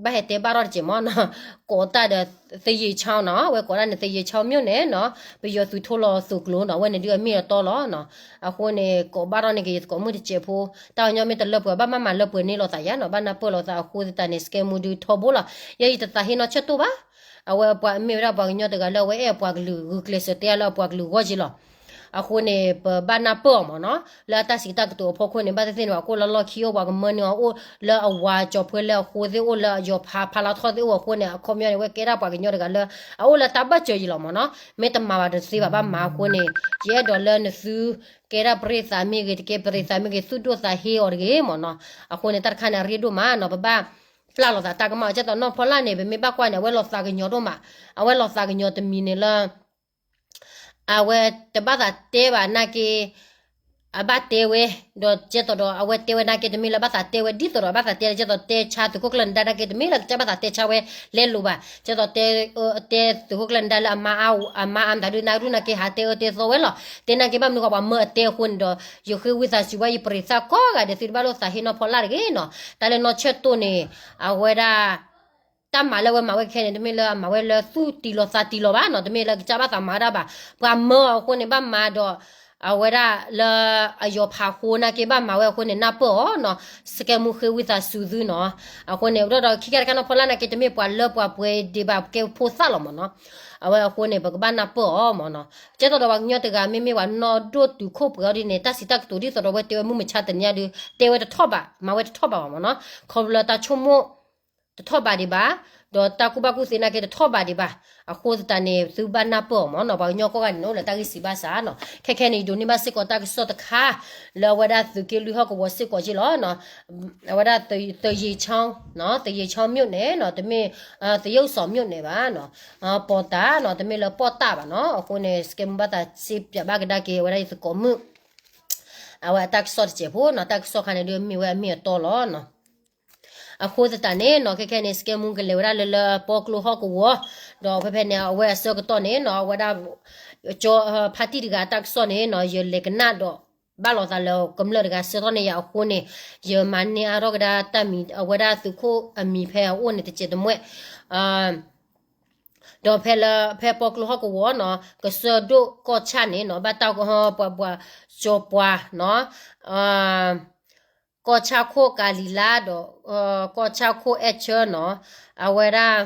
ဘၣ်ဟဲတဲဘၣ်ထီၣ်တစဲးမ့ၢ်နီၤ, ကိးတၢ်ဒီး သယံၤချောင်းနီၤ, အဝဲကိးတၢ်န့ၣ် သယံၤချောင်းမြို့နယ်နီၤ, ပယီၤသုးထိလီၤသုးကျိၤနီၤ, အဝဲန့ၣ်ဒုးအမ့ၢ်အတီလီၤနီၤ. အဃိန့ၣ် ကိးဘၣ်ထီၣ်န့ၢ်က့ၤယသကိးမုၣ်တစဲးဖိ, တၢ်ကညီမ့ၢ်တလၢပှဲၤဘၣ် မ့ၢ်မၤလၢပှဲၤန့ၣ်လိာ်သးယါနီၤ, ဘၣ်နၢ်ပၢၢ်လိာ်သးအဃိသတးန့ၣ် စကဲမူဒုးထီဘိလီၤ. ယဲယတသးဟ့ၣ်နီၤဆၢၣ်တီၢ်ဘၣ်. အဝဲပှၤမ့ၢ်ဝဲဒၣ်ပှၤကညီတဂၤလၢအဝဲအဲၣ်ပှၤကလုာ်ဂုာ်ကျဲးစၢးတဲလၢအပှၤကလုာ်ဂီၢ်က့လီၤ. အဃိန့ၣ် ပဘၣ်နၢ်ပၢၢ်အီၤမ့ၢ်နီၤ, လၢအတၢ်စံးတၢ်ကတိၤအဖီခိၣ်န့ၣ် ဘၣ်သ့ၣ်သ့ၣ်န့ၣ် ပှၤကအိၣ်လၢလီၢ်ခံအိၣ် ပှၤကမၢန့ၢ်အီၤအိၣ် လၢအဝၤကၠီၤဖှဲလၢအဃိသ့ၣ်အိၣ် လၢအယီၤဖးဖးလီၤထီၣ်သ့ၣ်အိၣ်အဃိန့ၣ် အခီပညီန့ၣ် အဝဲကဲဒၣ်ပှၤကညီတဂၤလၢ အအိၣ်လၢတၢ်ဘၢၣ်စၢၤယံၤလီၤမ့ၢ်နီၤ, မ့ၢ်တမၤဘၣ်တသ့ဘၣ် ဘၣ်မၤအဃိန့ၣ် ယအဲၣ်ဒိးလၢနသု ကဲဒၣ်ပရ့သးမ့ၢ်ဂ့ၤ တကဲပရ့သးမ့ၢ်ဂ့ၤ သူၣ်ဒိၣ်သးဟ့အီၤတဂ့ၤမ့ၢ်နီၤ. အဃိန့ၣ် တၢ်တခါန့ၣ် အရ့ဒိၣ်မးနီၤ, ပဘၣ်ပျၢ်လိာ်သးတၢ်ကမၣ်အီၤ ကဲသိးနီၢ်ဖီလာ်န့ၣ် ပမ့ၢ်ဘၣ်ကွၢ်န့ၣ် အဝဲလီၤသးကညီၤဒိၣ်မး, အဝဲလီၤသးကညီၤတမံၤန့ၣ်လၢ အဝဲတဘၣ်သးတဲဘၣ်နာ်က့ အဘၣ်တဲဝဲ, ဒီးကဲသိးဒီးအဝဲတဲဝဲနာ်က့ တမ့ၢ်လၢဘၣ်သးတဲဝဲ ဒ်သိးဒီးဘၣ်သးတဲလၢ ကဲသိးတဲဆါသုးခိၣ်ကျၢၢ်နဒါနာ်က့ တမ့ၢ်လၢကဘၣ်သးတဲဆါဝဲလဲလိာ်ဘၣ်, ကဲသိးတဲ တဲသုးခိၣ်ကျၢၢ်နဒါလၢအမါအါမး အါမတၤဒုး နၢ်ဒူၣ်နာ်က့ ဟးတဲအၢတဲသီဝဲလီၤ. တဲနာ်က့ ဘၣ်မနုၤဃိ ပှၤမၢအတဲအဃိန့ၣ်ဒီး ယဃ့ဝံသးစူၤဘၣ် ယပရံးသးကိးဂၤဒဲး သုတဘၣ်လိာ်သးဟ့ၣ်နီၢ်ဖီလာ်တဂ့ၤနီၤ. တၢ်လၢနီၢ်ဆၢၣ်တီၢ်န့ၣ် အဝဲဒၣ် တၢ်မၤလၢအဝဲမၤဝဲခဲခဲန့ၣ် တမ့ၢ်လၢအမၤဝဲလၢသူၣ်တံၢ်လီၤသးတံၢ်လီၤဘၣ်နီၤ, တမ့ၢ်လၢကစၢ်ဘၣ်သးမၤဝဲဒၣ်ဘၣ်. ပှၤမၢအီၤအဃိန့ၣ် ဘၣ်မၤဒီး အဝဲဒၣ်လၢအယီၤဖးဃိနာ်က့ ဘၣ်မၤဝဲအဃိန့ၣ် နၢ်ပၢၢ်အီၤနီၤ. စကဲမူ ဃ့ဝံသးစူၤသုနီၤ. အဃိန့ၣ် ဒီးဒီးခံခါတခါနီၢ်ဖီလာ်နာ်က့ တမ့ၢ်ပှၤလၢပှၤပှဲၤဒံးဘၣ် ကဲဖိသၣ်လီၤမ့ၢ်နီၤ. အဝဲအဃိန့ၣ် ပကဘၣ်နၢ်ပၢၢ်အီၤမ့ၢ်နီၤ. ကဲသိးဒီးပှၤကညီတဂၤ မ့မ့ၢ်ပှၤနီၢ်ဒိၣ်တုာ်ခိၣ်ပှဲၤအီၤဒ်န့ၣ် တၢ်စံးတၢ်ကတိၤဒ်သိးဒီးအဝဲတဲဝဲမုၢ်မဆါတနံၤအံၤဒုး တဲဝဲတထီၣ်ဘၣ် မၤဝဲတထီၣ်ဘၣ်ဘၣ်မ့ၢ်နီၤ. ခီဖျိလၢတၢ်ဆိကမိၣ် တထီၣ်ဘၣ်ဒံးဘၣ်, ဒီးတၢ်ကူၣ်ဘၣ်ကူၣ်သ့နာ်က့ တထီၣ်ဘၣ်ဒံးဘၣ်. အဃိသတးန့ၣ် သုဘၣ်နၢ်ပၢၢ်အီၤမ့ၢ်နီၤ. ပှၤကညီကိးဂၤဒဲးန့ၣ် အိၣ်လၢတၢ်ဂံၢ်စၢ်ဘါစၢ်နီၤ. ခဲခဲန့ၣ် ယဒိးန့ၢ်ဘၣ်စ့ၢ်ကီးတၢ်ကစီၣ်တခါ လၢအဝဲဒၣ်သုးက့လွံၢ်ဟီၣ်ကဝီၤစ့ၢ်ကီးက့လီၤနီၤ. အဝဲဒၣ် သယံၤချောင်းနီၤ, သယံၤချောင်းမြို့နယ်နီၤ, တမ့ၢ် သရုပ်ဆောင်မြို့နယ်ဘၣ်နီၤ. ပီၣ်တၢ်နီၤ, တမ့ၢ်လၢပီၣ်တၢ်ဘၣ်နီၤ. အဃိန့ၣ် စကဲမူဘၣ်သးစ့ပၠးဘၣ်ကဒါက့ၤ အဝဲဒၣ်ယသကိးမုၣ် အဝဲအတၢ်ကစီၣ်တစဲးဖိနီၤ. တၢ်ကစီၣ်ခါန့ၣ်ဒုး မ့ၢ်ဝဲအမ့ၢ်အတီလီၤနီၤ. အဃိသတးန့ၣ်နီၤ ခဲခဲန့ၣ် စကဲမူကလဲၤဝဲဒၣ်လၢလၢပီကျိဟီၣ်ကဝီၤ, ဒီးဖဲဖဲန့ၣ် အဝဲအဆၢကတီၢ်န့ၣ်နီၤ အဝဲဒၣ် ကၠီဖါတံၢ်တဂၤအတၢ်ကစီၣ်န့ၣ်နီၤ ယလဲၤကနၣ်ဒီး ဘၣ်လိာ်သးလၢကမျၢၢ်တဂၤဆှၢထီၣ်န့ၢ်ယၤအဃိန့ၣ် ယမၤန့ၢ်အါထီၣ်ကဒါတၢ်မံၤ အဝဲဒၣ်သုးခိၣ်အမံၤဖဲအအိၣ်န့ၣ်တစဲးတမှဲၣ် ဒီးဖဲလၢ ဖဲပီကျိဟီၣ်ကဝီၤနီၤ ကစၢၢ်ဒိၣ်ကီၢ်ဆၣ်န့ၣ်နီၤ ဘၣ်တၢ်ပှၤပှၤကၠီပှၤနီၤ ကီၢ်ဆၣ်ခိၣ်ကၤလံၤလါဒီး ကီၢ်ဆၣ်ခိၣ်အဲၣ်ဆၢနီၤ အဝဲဒၣ်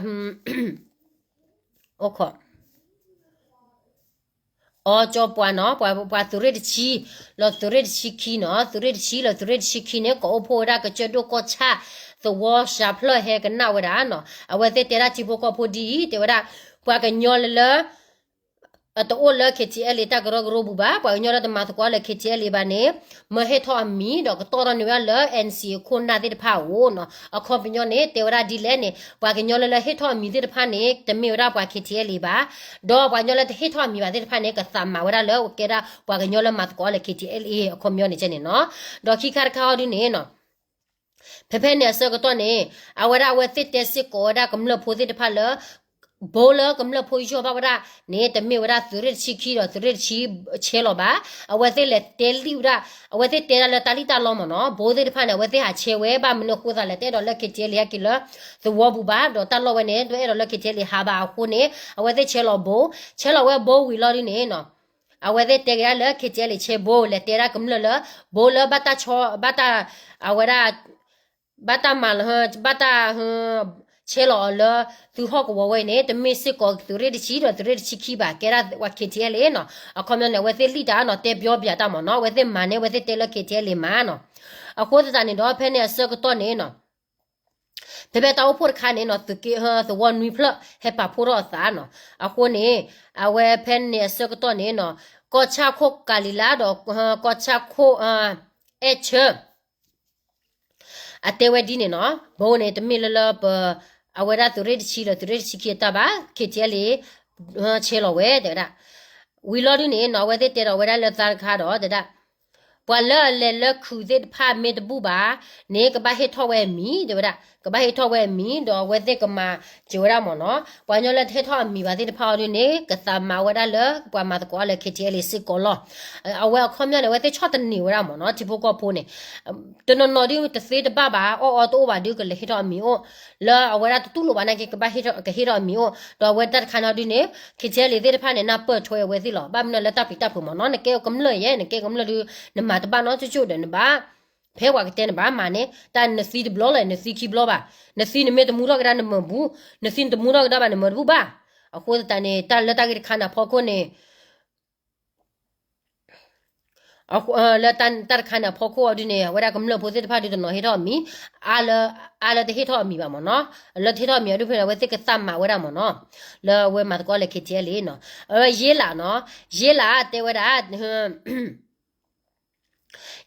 အိၣ်ခိး အီကၠီပှၤနီၤ ပှၤသုးရ့ၣ်တဆံ လီၤသုးရ့ၣ်တဆံခံနီၤ သုးရ့ၣ်တဆံလီၤသုးရ့ၣ်တဆံခံန့ၣ် ကိးအိၣ်ဖှိၣ်ဝဲဒၣ်ကစၢၢ်ဒိၣ်ကီၢ်ဆၣ် သဝီစှၤဖျၢၣ်ဟဲကနၣ်ဝဲဒၣ်နီၤ အဝဲသ့ၣ်တဲဒၣ်ထံဖိကီၢ်ဖိဒ်အံၤ တဲဝဲဒၣ် ပှၤကညီလၢလၢ တအိၣ်လၢ KTLA တၢ်ကရၢကရိပူၤဘၣ် ပှၤကညီလၢတမၤသကိးလၢ KTLA ဘၣ်န့ၣ် မၢဟ့ၣ်ထီၣ်အမံၤဒီးကတီၢ်ထီၣ်န့ၢ်ဝဲဒၣ်လၢ NCA ခိၣ်နၢ်သ့ၣ်တဖၣ်အအိၣ်နီၤ အခီပညီန့ၣ် တဲဝဲဒၣ်ဒ်လဲၣ်န့ၣ် ပှၤကညီလၢလၢဟ့ၣ်ထီၣ်အမံၤသ့ၣ်တဖၣ်န့ၣ် တမ့ၢ်ဝဲဒၣ်ပှၤ KTLA ဘၣ် ဒီးပှၤကညီလၢတဟ့ၣ်ထီၣ်အမံၤဘၣ်သ့ၣ်တဖၣ်န့ၣ် ကသးမၤဝဲဒၣ်လၢကဲဒၣ်ပှၤကညီလၢမၤသကိးလၢ KTLA အခီပညီန့ၣ်ကဲန့ၣ်နီၤ ဒီးခံခါတခါအီၤဒ်န့ၣ်နီၤ ဖဲဖဲန့ၣ်အဆၢကတီၢ်န့ၣ် အဝဲဒၣ်အဝဲသ့ၣ်တဲစ့ၢ်ကီးဝဲဒၣ်ကမျၢၢ်ဖိသ့ၣ်တဖၣ်လၢ ဘိလၢကမျၢၢ်ဖိယီၢ်ဘၣ်ဝဲဒၣ်န့ၣ် တမ့ၢ်ဝဲဒၣ်သုးရ့ၣ်တဆံခံဒီးသုးရ့ၣ်တဆံဆဲးလီၤဘၣ် အဝဲသ့ၣ်လဲၤတဲလံဝဲဒၣ် အဝဲသ့ၣ်တဲဒၣ်လၢတၢ်လံၣ်တၢ်လီမ့ၢ်နီၤ ဘိသ့ၣ်တဖၣ်န့ၣ် အဝဲသ့ၣ်ဟးဆဲးဝဲ ဘၣ်မနုၤအဃိသးလဲၣ် တအဲၣ်ဒိးလၢ KTLA ဟဲက့ၤလၢသဝီပူၤဘၣ် ဒီးတၢ်လီၢ်ဝဲန့ၣ် တအဲၣ်ဒိးလၢ KTLA ဟးဘၣ်အဃိန့ၣ် အဝဲသ့ၣ်ဆဲးလီၤဘိ ဆဲးလီၤဝဲဘိဝံၤလီၤဒ်န့ၣ်နီၤ အဝဲသ့ၣ်တဲက့ၤဒၣ်လၢ KTLA ဆဲးဘိ လဲၤတဲဒၣ်ကမျၢၢ်လၢ ဘိလၢဘၣ်တၢ်ဆီ ဘၣ်တၢ် အဝဲဒၣ် ဘၣ်တၢ်မၤလၢ ဘၣ်တၢ် ဆဲးလီၤအီၤလၢ သုးဟီၣ်ကဝီၤဝဲအံၤန့ၣ် တမ့ၢ်စ့ၢ်ကီးသုးရ့ၣ်တဆံဒီးသုးရ့ၣ်တဆံခံဘၣ် ကဲဒၣ်ဝဲ KTLA နီၤ အခီပညီန့ၣ် အဝဲသ့ၣ်လံၣ်တၢ်နီၤ တဲပျီပျးတၢ်မ့ၢ်နီၤ အဝဲသ့ၣ်မၤန့ၣ် အဝဲသ့ၣ်တဲလၢ KTLA မၤနီၤ အဃိသတးန့ၣ်ဒီး ဖဲန့ၣ်အဆၢကတီၢ်န့ၣ်နီၤ ဖဲဖဲတၢ်အိၣ်ဖှိၣ်တခါန့ၣ်နီၤ သုးက့ သဝီနွံဖျၢၣ် ဟဲပာ်ဖှိၣ်ထီၣ်အသးနီၤ အဃိန့ၣ် အဝဲဖဲန့ၣ်အဆၢကတီၢ်န့ၣ်နီၤ ကီၢ်ဆၣ်ခိၣ်ကၤလံၤလါဒီး ကီၢ်ဆၣ်ခိၣ် အဲၣ်ဆၢ အတဲဝဲဒ်န့ၣ်နီၤ ဘိန့ၣ် တမ့ၢ်လၢလၢပ အဝဲဒၣ်သုးရ့ၣ်တဆံဒီးသုးရ့ၣ်တဆံခံအတၢ်ဘၣ် KTLA ဆဲးလီၤဝဲ တဲဝဲဒၣ် ဝံၤလီၤဒ်န့ၣ်နီၤ အဝဲသ့ၣ်တဲဒီးဝဲဒၣ်လၢသါတခါဒီး တဲဒၣ် ပှၤလၢအလဲၤလၢခုးသ့ၣ်တဖၣ်မ့ၢ်တဘူၣ်ဘၣ်န့ၣ် ကဘၣ်ဟ့ၣ်ထီၣ်ဝဲအမံၤ တဲဝဲဒၣ်, ကဘၣ်ဟ့ၣ်ထီၣ်ဝဲအမံၤ ဒီးအဝဲသ့ၣ်ကမၤစၢၤဝဲဒၣ်မ့ၢ်နီၤ. ပှၤကညီလၢတဟ့ၣ်ထီၣ်အမံၤဘၣ်သ့ၣ်တဖၣ်အီၤဒုန့ၣ် ကသးမၤဝဲဒၣ်လၢပှၤမၤသကိးအီၤလၢ ခ့ထံအဲလ့း စ့ၢ်ကီးလီၤ. အဝဲအခီပညီန့ၣ် အဝဲသ့ၣ်ဆီၣ်သနံးဝဲဒၣ်မ့ၢ်နီၤ ထံဖိကီၢ်ဖိန့ၣ် တနီၤနီၤဒုတသ့တဘၣ်ဘၣ် အီၣ်အီတအိၣ်ဘၣ်ဒု ကလဲၤဟ့ၣ်ထီၣ်အမံၤအိၣ်, လၢအဝဲဒၣ်တတူၢ်လိာ်ဘၣ်နာ်က့ ကဘၣ်ဟ့ၣ်ထီၣ် ကဟ့ၣ်ထီၣ်အမံၤအိၣ်, ဒီးအဝဲတၢ်တခါန့ၣ်ဒုန့ၣ် ခ့ထံအဲလ့း သ့ၣ်တဖၣ်န့ၣ် နၢ်ပၢၢ်ထွဲအဝဲသ့ၣ်လီၤ. ဘၣ်မနုၤလၢတၢ်ပျံၤတၢ်ဖုးမ့ၢ်နီၤ နကဲကမျၢၢ်ယဲ နကဲကမျၢၢ်ဒု နမၤတဘၣ်နီတကၠိၣ်ဒီးနဘၣ် ဖဲပှၤကတဲနဘၣ်မၤန့ၣ် တၢ်နသံတဘျီလီၤ နသံခံဘျီဘၣ်, နသံနမ့ၢ်တမူထီၣ်ကဒါနမၤဘူၣ်, နသံနတမူထီၣ်ကဒါဘၣ်နမၤတဘူၣ်ဘၣ်. အဃိသတးန့ၣ် တၢ်လၢတၢ်ဂ့ၢ်တခါန့ၣ်အဖီခိၣ်န့ၣ် လၢတၢ်တခါန့ၣ်အဖီခိၣ်အီၤဒုန့ၣ် အဝဲဒၣ်ကမျၢၢ်ဖိသ့ၣ်တဖၣ်ဒုတနီၤဟ့ၣ်ထီၣ်အမံၤ, အါလၢ အါလၢတဟ့ၣ်ထီၣ်အမံၤဘၣ်မ့ၢ်နီၤ, လၢတဟ့ၣ်ထီၣ်အမံၤအီၤဒုဖဲန့ၣ် အဝဲသ့ၣ်ကသးမၤဝဲဒၣ်မ့ၢ်နီၤ, လၢအဝဲမၤသကိးလၢ ခ့ထံအဲလ့း နီၤ, အဝဲယ့လးနီၤ, ယ့လးတဲဝဲဒၣ်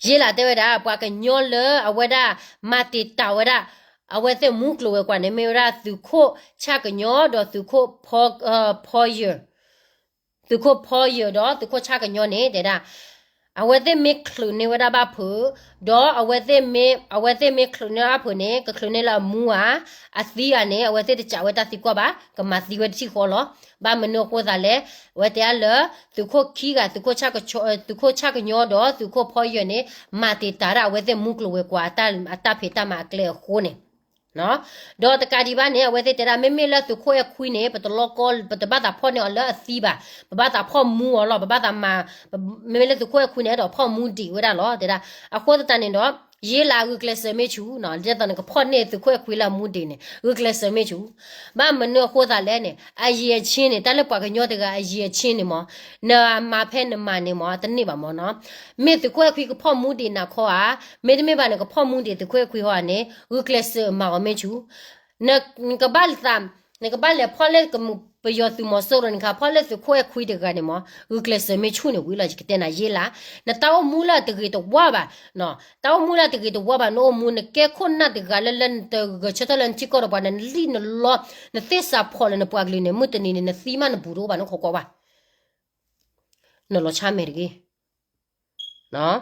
ယ့လးတဲဝဲဒၣ် ပှၤကညီလၢအဝဲဒၣ် မၤတံာ်တာ်ဝဲဒၣ် အဝဲသ့ၣ်မူကျိၤဝဲၤကွာ်န့ၣ် မ့ၢ်ဝဲဒၣ်သုးခိၣ်ဆၣ်ကညီဒီးသုးခိၣ်ဖီ ဖီယၢၢ်, သုးခိၣ်ဖီယၢၢ်ဒီးသုးခိၣ်ဆၣ်ကညီန့ၣ် တဲဒၣ် အဝဲသ့ၣ်မ့ၢ်ချုးန့ၢ်ဝဲဒၣ်ဘၣ်ဖုး, ဒီးအဝဲသ့ၣ်မ့ၢ် အဝဲသ့ၣ်မ့ၢ်ချုးန့ၢ်ဘၣ်ဖုးန့ၣ် ကချုးန့ၢ်လၢအမူဧါ, အသံဧါန့ၣ် အဝဲသ့ၣ်တစံးဝဲတၢ်သံကွၢ်ဘၣ်, ကမၤသံဝဲတထံၣ်ဃီလီၤ. ဘၣ်မနုၤအဃိသးလဲၣ်, အဝဲတဲအါလၢ သုးခိၣ်ခံဂၤ သုးခိၣ်ဆၣ်က သုးခိၣ်ဆၣ်ကညီဒီးသုးခိၣ်ဖီယၢၢ်န့ၣ် မၤတံာ်တာ်ဒၣ်အဝဲသ့ၣ်မူကျိၤဝဲၤကွာ် အတၢ်ဖံးတၢ်မၤအကျဲအဃိန့ၣ် ဒီးတကးဒံးဘၣ်န့ၣ် အဝဲသ့ၣ်တဲဒၣ် မ့မ့ၢ်လၢသုးခိၣ်အဲၣ်ခွံန့ၣ် ပတလီကီ ပတဘၣ်သးဖီၣ်န့ၢ်အီၤလၢအသံဘၣ်, ပဘၣ်သးဖီၣ်မူအီၤလီၤ, ပဘၣ်သးမၤ, မ့မ့ၢ်လၢသုးခိၣ်အဲၣ်ခွံန့ၣ် အဲၣ်ဒိးဖီၣ်မူဒံးဝဲဒၣ်လီၤ တဲဒၣ်. အဃိသတးန့ၣ်ဒီး ယ့လးဂုာ်ကျဲးစၢးမ့ၢ်ဆူၣ်နီၤ, ဒ်သိးနကဖီၣ်န့ၢ်သုးခိၣ်အဲၣ်ခွံလၢအမူဒံးန့ၣ် ဂုာ်ကျဲးစၢးမ့ၢ်ဆူၣ်. ဘၣ်မနုၤအဃိသးလဲၣ်န့ၣ် အရည်အချင်းန့ၣ် တၢ်လၢပှၤကညီတဂၤအရည်အချင်းန့ၣ်မ့ၢ် နမၤဖဲနမၤန့ၣ်မ့ၢ် တန့ၢ်ဘၣ်မ့ၢ်နီၤ. မ့ၢ်သုးခိၣ်အဲၣ်ခွံကဖီၣ်မူဒံးနၤခီဧါ, မ့တမ့ၢ်ဘၣ်နကဖီၣ်မူဒံးသုးခိၣ်အဲၣ်ခွံဟီဧါန့ၣ် ဂုာ်ကျဲးစၢးမၤအီၤမ့ၢ်ဆူၣ်. နကဘၣ်သး, နကဘၣ်လဲၤဖီၣ်လၢကမူး ပယီၤသုးမီၤစိရိၤန့ၣ်ခါ ဖီၣ်လၢသုးခိၣ်အဲၣ်ခွံတဂၤန့ၣ်မ့ၢ် ဂုာ်ကျဲးစၢးမ့ၢ်ဆူၣ်န့ၣ်ဝံၤလီၤ ယကတဲနၤယ့လး. နတၢ်အိၣ်မူလၢအတဂ့ၤတဝါဘၣ်, တၢ်အိၣ်မူလၢအတဂ့ၤတဝါဘၣ် နအိၣ်မူ နကဲခိၣ်နၢ်တဂၤလၢလၢနတဂဲၤဆၢထၢၣ်လၢနထံကီၢ်ဒီးပှၤ နလံၣ်နလီ နသ့ၣ်စးဖီၣ်လၢနပှၤကလုာ်န့ၣ် မုၢ်တနံၤန့ၣ် နသံမးနဘူးတအိၣ်ဘၣ် နခိးကွၢ်ဘၣ် နလီၤဆါမဲာ်တဂ့ၤ.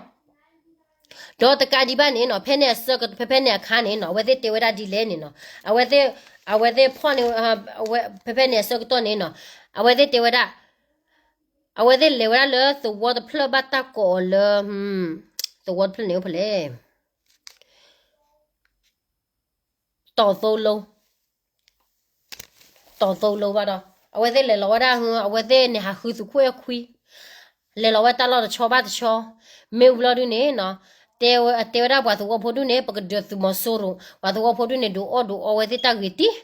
ဒီးတကးဒံးဘၣ်န့ၣ်နီၤ ဖဲန့ၣ်အဆၢက ဖဲဖဲန့ၣ်အခါန့ၣ်နီၤ အဝဲသ့ၣ်တဲဝဲဒၣ်ဒ်လဲၣ်န့ၣ်နီၤ အဝဲသ့ၣ် အဝဲသ့ၣ်ဖီၣ်န့ၣ် ဖဲဖဲန့ၣ်အဆၢကတီၢ်န့ၣ်နီၤ အဝဲသ့ၣ်တဲဝဲဒၣ် အဝဲသ့ၣ်လဲၤဝဲဒၣ်လၢသဝီတဖျၢၣ်ဘၣ်တၢ်ကိးအီၤလၢ သဝီတဖျၢၣ်န့ၣ်အိၣ်ဖဲလဲၣ် တီၢ်သိလိ တီၢ်သိလိဘၣ်ဒီး အဝဲသ့ၣ်လဲၤလီၤဝဲဒၣ် အဝဲသ့ၣ်န့ၣ်ဟးဃုသုးခိၣ်အဲၣ်ခွံ လဲၤလီၤဝဲတၢ်လီၢ်တဆီဘၣ်တဆီ မ့ၢ်ဝံၤလီၤဒုန့ၣ်နီၤ တဲဝဲ တဲဝဲဒၣ်ပှၤသဝီဖိဒုန့ၣ် ပကဒုးသုးမီၤစိရိၤ ပှၤသဝီဖိဒုန့ၣ် ဒုးအီၣ်ဒုးအီဝဲသ့ၣ်တၢ်ဂ့ၤတံၢ်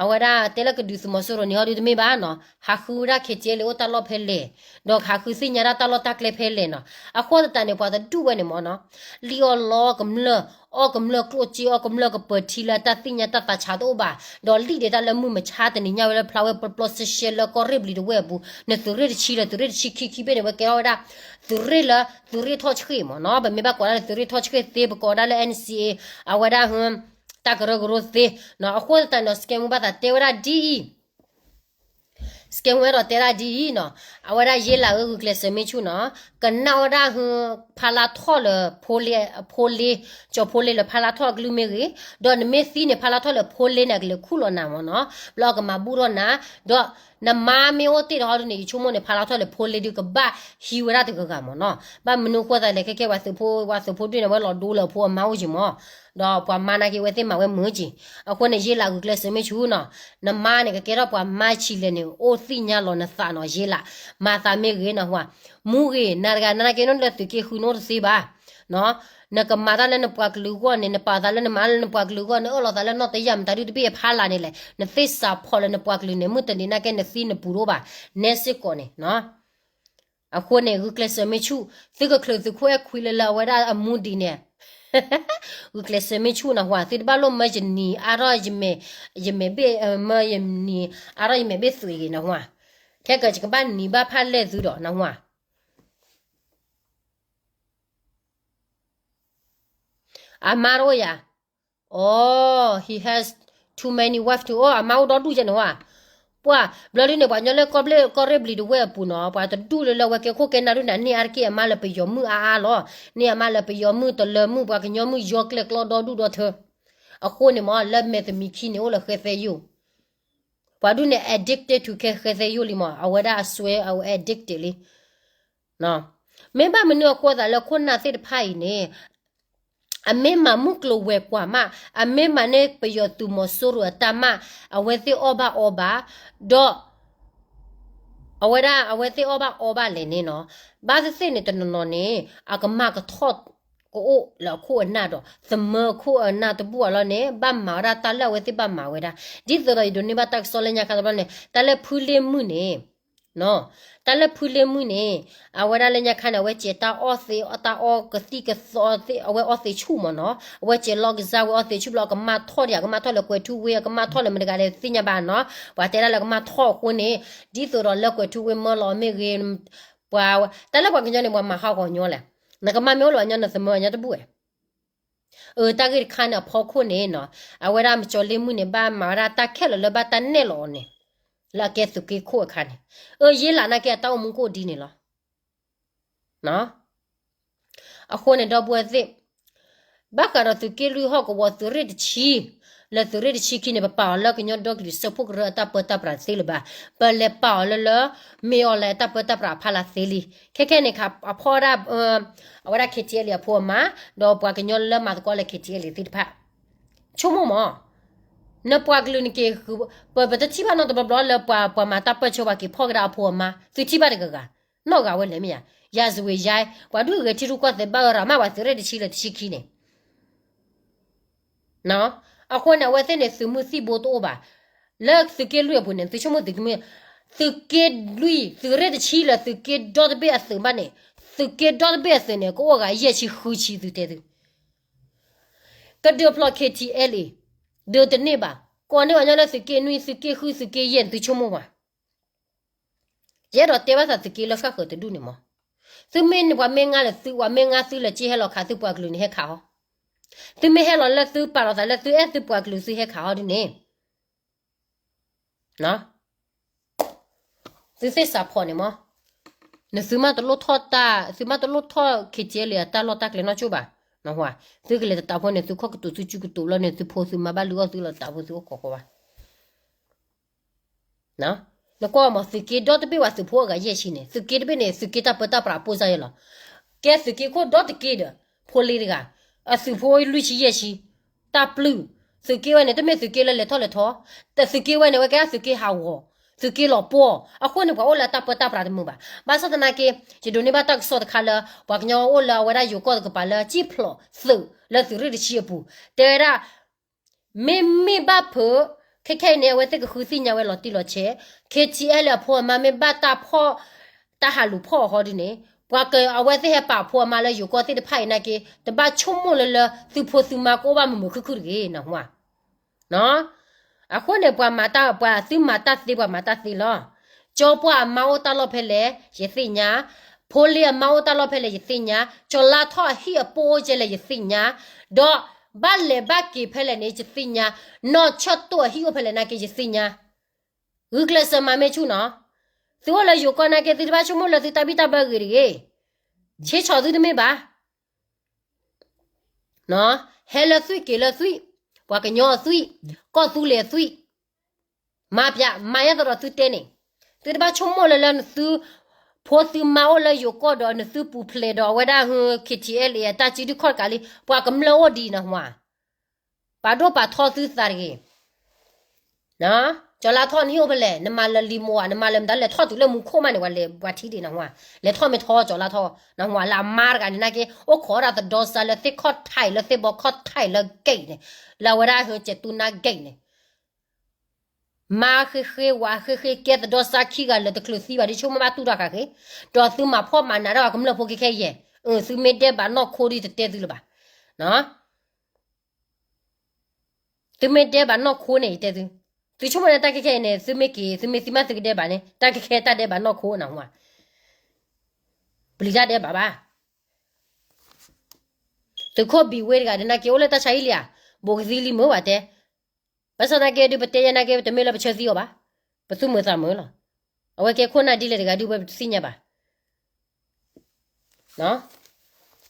အဝဲဒၣ်တဲလၢကဒုးသုးမီၤစိရိၤန့ၣ်ဟီဒုတမ့ၢ်ဘၣ်နီၤ ဟးဃုဝဲဒၣ် ခ့ၣ်ကၠ့လ့ အိၣ်တၢ်လီၢ်ဖဲလဲၣ် ဒီးဟးဃုသ့ၣ်ညါဒၣ်တၢ်လီၢ်တၢ်ကျဲဖဲလဲၣ်နီၤ အဃိသတးန့ၣ် ပှၤတဒူၣ်ဝဲန့ၣ်မ့ၢ်နီၤ လံၣ်အီၣ်လီကမျၢၢ် အီၣ်ကမျၢၢ်ကျိၣ်စ့ အီၣ်ကမျၢၢ်ကပၢၤထံလၢတၢ်သ့ၣ်ညါတၢ်သးဆးတအိၣ်ဘၣ် ဒီးလံၣ်ဒံးတၢ်လၢမုၢ်မဆါတနံၤညါဝဲလၢဖျါဝဲပျီပျီရှဲရှဲလၢကီၢ်ရ့ၣ်ဘျံးတဝဲၢ်အပူၤ နသုးရ့ၣ်တဆံလၢသုးရ့ၣ်တဆံခံခံဘ့ၣ်န့ၣ် ဝဲကဲထီၣ်ဝဲဒၣ် သုးရ့ၣ်လၢ သုးရ့ၣ်ထီၣ်ဆှ့ၣ်မ့ၢ်နီၤ ပမ့ၢ်ဘၣ်ကိးဒၣ်လၢသုးရ့ၣ်ထီၣ်ဆှ့ၣ်သ့ ပကိးဒၣ်လၢ NCA အဝဲဒၣ် တၢ်ကရၢကရိသ့ အဃိသတးန့ၣ်ဒီး စကဲမူဘၣ်သးတဲဝဲဒၣ်ဒ်အံၤ စကဲမူအဲၣ်ဒိးတဲဒၣ်ဒ်အံၤနီၤ အဝဲဒၣ်ယ့လးဧၢ ဂုာ်ကျဲးစၢးမ့ၢ်ဆူၣ်နီၤ ကနၣ်ဝဲဒၣ် ဖါလါထီၣ်လၢ ဖိလ့ ဖိလ့ ကၠီၤဖိလ့လၢဖါလါထီၣ်အကလုၢ်မ့ၢ်ဂ့ၤ ဒီးနမ့ၢ်သံန့ၣ် ဖါလါထီၣ်လၢဖိလ့န့ၣ် အကလဲၤခူၣ်လီၤနၤမ့ၢ်နီၤ ဘျီအကမၤဘူၣ်ထီၣ်နၤ ဒီးနမါမ့ၢ်အိၣ်တ့ၢ်တဟီဒုန့ၣ် ယဆိကမိၣ်န့ၣ် ဖါလါထီၣ်လၢဖိလ့ဒုကဘၣ်ဟံးဝဲဒၣ်တဂၤဂၤမ့ၢ်နီၤ ဘၣ်မနုၤအဃိသးလဲၣ် ခဲကဲပှၤသုးဖိ ပှၤသုးဖိဒုန့ၣ် ဝဲလီၤဒိလၢအဖိအမါအိၣ်က့ၤမ့ၢ် ဒီးပှၤမါနာ်က့ၤဝဲသ့ၣ်မၤဝဲမုာ်က့ၤ အဃိန့ၣ် ယ့လးဂုာ်ကျဲးစၢးမ့ၢ်ဆူၣ်နီၤ နမါန့ၣ် ကကဲထီၣ်ပှၤမါဆံးလဲၣ်န့ၣ် အိၣ်သ့ၣ်ညါလီၤနသးနီၤ ယ့လး မၤသးမ့ၢ်ဂ့ၤနီၤ ဟူဧါ မူဂ့ၤ နၤတဂၤနၤနာ်က့ၤနီၤလၢသုးက့ဃုနအိၣ်တသ့ဘၣ် နကမၤတၢ်လၢနပှၤကလုာ်အဂီၢ်န့ၣ် နပာ်သးလၢနမၤလၢနပှၤကလုာ်အဂီၢ် နအၢၣ်လီၤသးလၢနီၢ်တယၢ်မတၤဒုတဘ့ၣ်အဖါလၢ်န့ၣ်လဲၣ် နသ့ၣ်စးဖီၣ်လၢနပှၤကလုာ်န့ၣ် မုၢ်တနံၤနာ်က့ၤနသံနဘူးတအိၣ်ဘၣ် နဲစ့ၢ်ကီးန့ၣ် အဃိန့ၣ် ဂုာ်ကျဲးစၢးမ့ၢ်ဆူၣ် သုကချုးသုးခိၣ်အဲၣ်ခွံလၢလၢအဝဲဒၣ်အမူဒံးန့ၣ် ဂုာ်ကျဲးစၢးမ့ၢ်ဆူၣ်နဟူဧါ သုတဘၣ်လိၣ်မၢယနံၤအါထီၣ်ယမဲာ် ယမဲာ်ဘ့ၣ် မၢယနံၤအါထီၣ်ယမဲာ်ဘ့ၣ်သွံးဂ့ၤနဟူဧါ ခဲကၢၤယကဘၣ်နံၤဘၣ်ဖၣ်လဲၢ်သုဒီးနဟူဧါ အမါတအိၣ်ယၤ Oh, he has too many wife to, oh, အမါအိၣ်ဒီဒူၣ်ယဲန့ၣ်ဟူဧါ ပှၤဘျီဒုန့ၣ် ပှၤကညီလၢကီၢ်ဘျ့ၣ်ကီၢ်ရ့ၣ်ဘျံၤတဝဲၢ်အပူၤနီၤ ပှၤတဒူၣ်လၢလၢအဝဲကဲခိၣ်ကဲနၢ်ဒုန့ၣ် အန့ၢ်အါတက့ၢ်အမါလၢပယီၤမုၣ်အါအါလီၤ. န့ၢ်အမါလၢပယီၤမုၣ်တလၢမုၣ် ပှၤကညီမုၣ်ယီကျဲၣ်ကျီဒီဒူၣ်ဒီထၢ. အဃိန့ၣ်မ့ၢ် လၢမဲာ်သမံးခံန့ၣ် အိၣ်လၢဃဲသဲယိာ် ပှၤဒုန့ၣ် addicted to ခဲဃဲသဲယိာ်လံမး အဝဲဒၣ်အစွဲ အဝဲ addicted လံ. မ့ၢ်ဘၣ်မနုၤအဃိသးလၢခိၣ်နၢ်သ့ၣ်တဖၣ်အံၤန့ၣ် အမ့ၢ်မၤမုၢ်ကျိၤဝဲၤကွာ်မး အမ့ၢ်မၤန့ၢ်ပယီၤသုးမီၤစိရိၤအတၢ်မး အဝဲသ့ၣ်အီၣ်ဘၣ်အီဘၣ် ဒီး အဝဲဒၣ်အဝဲသ့ၣ်အီၣ်ဘၣ်အီဘၣ်လဲၣ်န့ၣ်နီၤ ဘၣ်သ့ၣ်သ့ၣ်န့ၣ် တနီၤနီၤန့ၣ် အကမၢ်ကထီၣ်ကအိၣ်လၢအခိၣ်အနၢ်ဒီး သမၢခိၣ်အနၢ်တဘူၣ်အလီၢ်န့ၣ် ဘၣ်မၤဝဲဒၣ်တၢ်လၢအဝဲသ့ၣ်ဘၣ်မၤဝဲဒၣ် ဒ်သိးဒီးယဒိးန့ၢ်ဘၣ်တၢ်ကစီၣ်လၢညါခါတဘျီန့ၣ် တၢ်လၢဖုလ့ၣ်မုၢ်န့ၣ် တၢ်လၢဖုလ့ၣ်မုၢ်န့ၣ် အဝဲဒၣ်လၢညါခါန့ၣ် အဝဲစဲးတၢ်အီၣ်သ့ တၢ်အီၣ်ကသံၣ်ကသီသ့ၣ် အဝဲအီၣ်သ့ဆူၣ်မးနီၤ အဝဲစဲးလီၢ်ကစၢ်ဝဲအီၣ်သ့ဆူၣ်ဘျီ အကမၢ်ထီၣ်ဒံး အကမၢ်ထီၣ်လၢကွဲၤထူဝ့ အကမၢ်ထီၣ်လၢမတၤတဂၤလဲၣ်သ့ၣ်ညါဘၣ်နီၤ ပှၤတဲဒၣ်လၢကမၢ်ထီၣ်အဃိန့ၣ် ဒ်သိးဒီးလၢကွဲၤထူဝ့မၢလီၤမ့ၢ်ဂ့ၤ ပှၤ တၢ်လၢပှၤကညီန့ၣ် ပှၤမၤဟးဂီၤညီလဲၣ် နကမၢ်မ့ၢ်အိၣ်လၢအညီ နသမၢအညီတဘူၣ်ဝဲ အတၢ်ဂ့ၢ်တခါန့ၣ် အဖီခိၣ်န့ၣ်နီၤ အဝဲဒၣ်မကၠီလ့ၣ်မုၢ်န့ၣ် ဘၣ်မၤဝဲဒၣ်တၢ်ခဲလၢာ်လၢဘၣ်တၢ်နဲၣ်လီၤအီၤန့ၣ် လၢအကဲသုးက့ခိၣ်အခါန့ၣ် အယ့လးနာ်က့အတၢ်အိၣ်မူကအိၣ်ဒ်န့ၣ်လီၤ. အဃိန့ၣ် ဒီပုၢ်ဝဲၢ်သ့ၣ် ဘၣ်ဃးဒီးသုးက့လွံၢ်ဟီၣ်ကဝီၤသုးရ့ၣ်တဆံ လၢသုးရ့ၣ်တဆံခံန့ၣ် ပပာ်အီၤလၢကညီဒီကလုာ်စၢဖှိၣ်ကရၢအတၢ်ပၢတၢ်ပြးသ့လၢၤဘၣ်. ပလဲၤပာ်အီၤလၢလၢ မ့ၢ်အီၤလၢအတၢ်ပၢတၢ်ပြးအဖီလာ်သ့လံ. ခဲခဲန့ၣ်ခါ အဖီဒၣ် အဝဲဒၣ် KTLA အဖိအမါ ဒီးပှၤကညီလၢမၤသကိးလၢ KTLA သ့ၣ်တဖၣ် ဆိကမိၣ်မး နပှၤကလုာ်နက့ၤ ပ ပတထံၣ်ဘၣ်နီတဘျီဘျီလၢပှၤ ပှၤမၤတၢ်ပၢၢ်ဆၢပှၤက့ၤဖီၣ်ကဒါအဖိအမါ သုထံၣ်ဘၣ်တဂၤဂၤ နီၢ်ဂၤဝဲလဲၣ်မ့ၢ်ဧါ ယၤစဝ့ၤယါ ပှၤဒုးဂဲၤထံရူၢ်ကီၢ်သဲးဘၣ်အၢရၤမးပှၤသုးရ့ၣ်တဆံလၢတဆံခံန့ၣ် အဃိန့ၣ် အဝဲသ့ၣ်န့ၣ် သုးမုၢ်သံၣ်ဘိတအိၣ်ဘၣ်. လၢသုးက့လွံၢ်အပူၤန့ၣ် သုဆိကမိၣ်သုးကမ့ၢ် သုးက့လွံၢ် သုးရ့ၣ်တဆံလၢသုးက့ဒီတဘ့ၣ်အသုးဘၣ်န့ၣ် သုးက့ဒီတဘ့ၣ်အသုးန့ၣ် ကအိၣ်ဂၤယဲၢ်ဆံဃုဆံသုတဲသု ကဒုးဖျိး KTLA ဒုးတန့ၢ်ဘၣ်. ကိးန့ၢ်ပှၤကညီလၢသုးက့နွံ သုးက့ဃု သုးက့ယဲၢ်န့ၣ် သုဆိကမိၣ်ဘၣ်. ယအဲၣ်ဒိးတဲဘၣ်သးသုးက့လၢဃၣ်ဃၢၤတဒူၣ်န့ၣ်မး, သုမ့ၢ်န့ၣ်ပှၤမ့ၢ်ငါလၢသု ပှၤမ့ၢ်ငါသုလၢက့ဟဲလီၤခးသုပှၤကလုာ်န့ၣ်ဟဲခးအီၤ, သုမ့ၢ်ဟဲလီၤလၢသုပာ်လီၤသးလၢသုအဲၣ်သုပှၤကလုာ်သုဟဲခးအီၤဒ်န့ၣ် သုသ့ၣ်စးဖီၣ်န့ၣ်မး, နသုမ့ၢ်တလိၣ်ထီၣ်တၢ် သုမ့ၢ်တလိၣ်ထီၣ် KTLA အတၢ်လီၢ်တၢ်ကျဲနီတဘျီဘၣ်, နဟါ, သုကလဲၤတတးဖိန့ၣ် သုခီၣ်ကတိၤသုစုကတိၤလီၤန့ၣ် သုဖိသုမါဘၣ်လုၢ်အီၣ်သုလီၤတတးဖိသုအိၣ်ခိးဃီဘၣ်. နကွၢ်မး သုးက့ဒီတဘ့ၣ်ဝဲသုးဖိအဂၤယဲၢ်ဆံန့ၣ် သုးက့တဘ့ၣ်န့ၣ် သုးက့တၢ်ပၢတၢ်ပြးပိၢ်စၢ်ယဲၢ်လီၤ. ကဲသုးက့ခိၣ်ဒီတက့ဒီး ဖိလ့တဂၤ, အသုးဖိလွံၢ်ဆံယဲၢ်ဆံ, တၢ်ပျုၢ်, သုးက့ဝဲန့ၣ် တမ့ၢ်သုးက့လၢလဲၤထီၣ်လဲၤထီ, တသုးက့ဝဲန့ၣ် အဝဲကဲသုးက့ဟးဂီၤ, သုးက့လီၤပှီၢ်, အဃိန့ၣ် ပှၤအိၣ်လၢအတၢ်ပၢတၢ်ပြးတမုာ်ဘၣ်. ဘၣ်ဆၣ်သနာ်က့ ယဒိးန့ၢ်ဘၣ်တၢ်ကစီၣ်တခါလၢ ပှၤကညီအိၣ်လၢအဝဲဒၣ်ယိၤကီၢ်တကပၤလၢ ကံၣ်ဖျိးသုးလၢသုးရ့ၣ်တဆံအပူၤ, တဲဝဲဒၣ် မ့မ့ၢ်ဘၣ်ဖုး, ခဲခဲအံၤန့ၣ် အဝဲသ့ၣ်ကဃုသ့ၣ်ညါဝဲလီၤတံၢ်လီၤဆဲး, KTLA အဖိအမါမ့ၢ်ဘၣ်တၢ်ဖီၣ်, တၢ်ဟးလူၤဖီၣ်အီၤဟီဒ်န့ၣ်, ပှၤက အဝဲသ့ၣ်ဟဲပာ်အဖိအမါလၢယိၤကီၢ်သ့ၣ်တဖၣ်အံၤနာ်က့ တဘၣ်ဆိကမိၣ်လၢလၢ သုဖိသုမါကအိၣ်ဘၣ်မုာ်မုာ်ခုၣ်ခုၣ်တဂ့ၤ နဟါ. အဃိန့ၣ် ပှၤမၤတၢ် ပှၤသုမၤတၢ်သ့ ပှၤမၤတၢ်သ့လီၤ. ကၠီပှၢ်အမါအိၣ်တၢ်လီၢ်ဖဲလဲၣ် ယသ့ၣ်ညါ, ဖိလ့အမါအိၣ်တၢ်လီၢ်ဖဲလဲၣ် ယသ့ၣ်ညါ, ကၠီၤလါထီၣ်အဟံၣ်အပူၤအိၣ်ကဲလဲၣ် ယသ့ၣ်ညါ, ဒီးဘၣ်လဲၤဘၣ်က့ၤဖဲလဲၣ်န့ၣ် ယသ့ၣ်ညါ, နီၢ်ဆၢၣ်တိၢ်အဟံၣ်အိၣ်ဖဲလဲၣ်နာ်က့ ယသ့ၣ်ညါ. ဂုာ်ကျဲးစၢးမၤမ့ၢ်ဆူၣ်နီၤ. သုအိၣ်လၢယိၤကီၢ်နာ်က့ သုတဘၣ်ဆိကမိၣ်လၢသုတၢ်ဘံၣ်တၢ်ဘၢဂ့ၤတဂ့ၤ. ဆ့ဆီၣ်သုတမ့ၢ်ဘၣ်. ဟဲလၢသွံၣ်က့ၤလၢသွံၣ်, ပှၤကညီအသွံၣ်, ကီၢ်သူလ့ၤအသွံၣ်, မၤပျး မၤယဲသိးဒီးသုတဲန့ၣ်, သုတဘၣ်ဆိကမိၣ်လၢလၢနသု ဖိသုမါအိၣ်လၢယိၤကီၢ်ဒီး နသုပူၤဖျဲးဒီးအဝဲဒၣ် KTLA အတၢ်စုဒုၣ်ခီၣ်တကးလံ, ပှၤကမျၢၢ်အိၣ်ဒံးနဟါ. ပာ်ဒိၣ်ပာ်ထီသုသးတဂ့ၤ. ကၠီၤလါထီၣ်နဟံၣ်အိၣ်ဖဲလဲၣ်, နမၤလၢလံၤမိၢ်ဧါ, နမၤလၢမတၤလဲၣ်, ထီၣ်တုၤလၢမူခိၣ်မးန့ၣ် ပှၤလဲၤပှၤထံၣ်ဒံးနဟါ, လဲၤထီၣ်မ့ၢ်ထီကၠီၤလါထီၣ်, နဟါလၢအမါတဂၤန့ၣ်နာ်က့ အိၣ်ခိးဒၣ်သဒီစါလၢသ့ၣ်ခီၣ်ထံးလၢသ့ၣ်ဘီခီၣ်ထံးလၢ gate န့ၣ်, လၢအဝဲဒၣ်ဟဲကဲတူနါ gate န့ၣ် မါဃ့ဃ့ဝၤဃ့ဃ့ကဲသဒီစါခံဂၤလၢာ်တချုးသံဘၣ်ဒီး ဆိကမိၣ်ဘၣ်တူၢ်တၢ်ဃာ်ဃ့, ဒီးသုမၤဖှီၣ်မၤနးဒၣ်ပှၤကမျၢၢ်ဖိခဲခဲယဲၢ်, သုမ့ၢ်ဒဲးဘးနီၢ်ခိဒ်တတဲသုလၢၤဘၣ်. သုမ့ၢ်ဒဲးဘးနီၢ်ခိန့ၣ် ယတဲသု, သုဆိကမိၣ်န့ၣ်တၢ်ခဲခဲအံၤန့ၣ် သုမ့ၢ်က့ၤ သုမ့ၢ်သံမးသုကဒဲးဘးန့ၣ် တၢ်ခဲခဲတၢ်ဒဲးဘးနီၢ်ခိနဟါ, ပျံၤတၢ်ဒဲးဘးဘၣ်. သုးခိၣ်ဘံၤဝ့တဂၤဒ်နာ်က့ အိၣ်လၢတၢ်ဆါဟံၣ်လံဧါ, ဘူးကသံလံမုၢ်ဝဲတဲ, ဘၣ်ဆၣ်သနာ်က့ဒုး ပတဲယဲနာ်က့ ပတမ့ၢ်လၢပဆၢသံအီၤဘၣ်, ပ ပသူၣ်မုာ်သးမုာ်လီၤ. အဝဲကဲခိၣ်နၢ်ဒ်လဲၣ်တဂၤဒုး ဝဲပတသ့ၣ်ညါဘၣ်.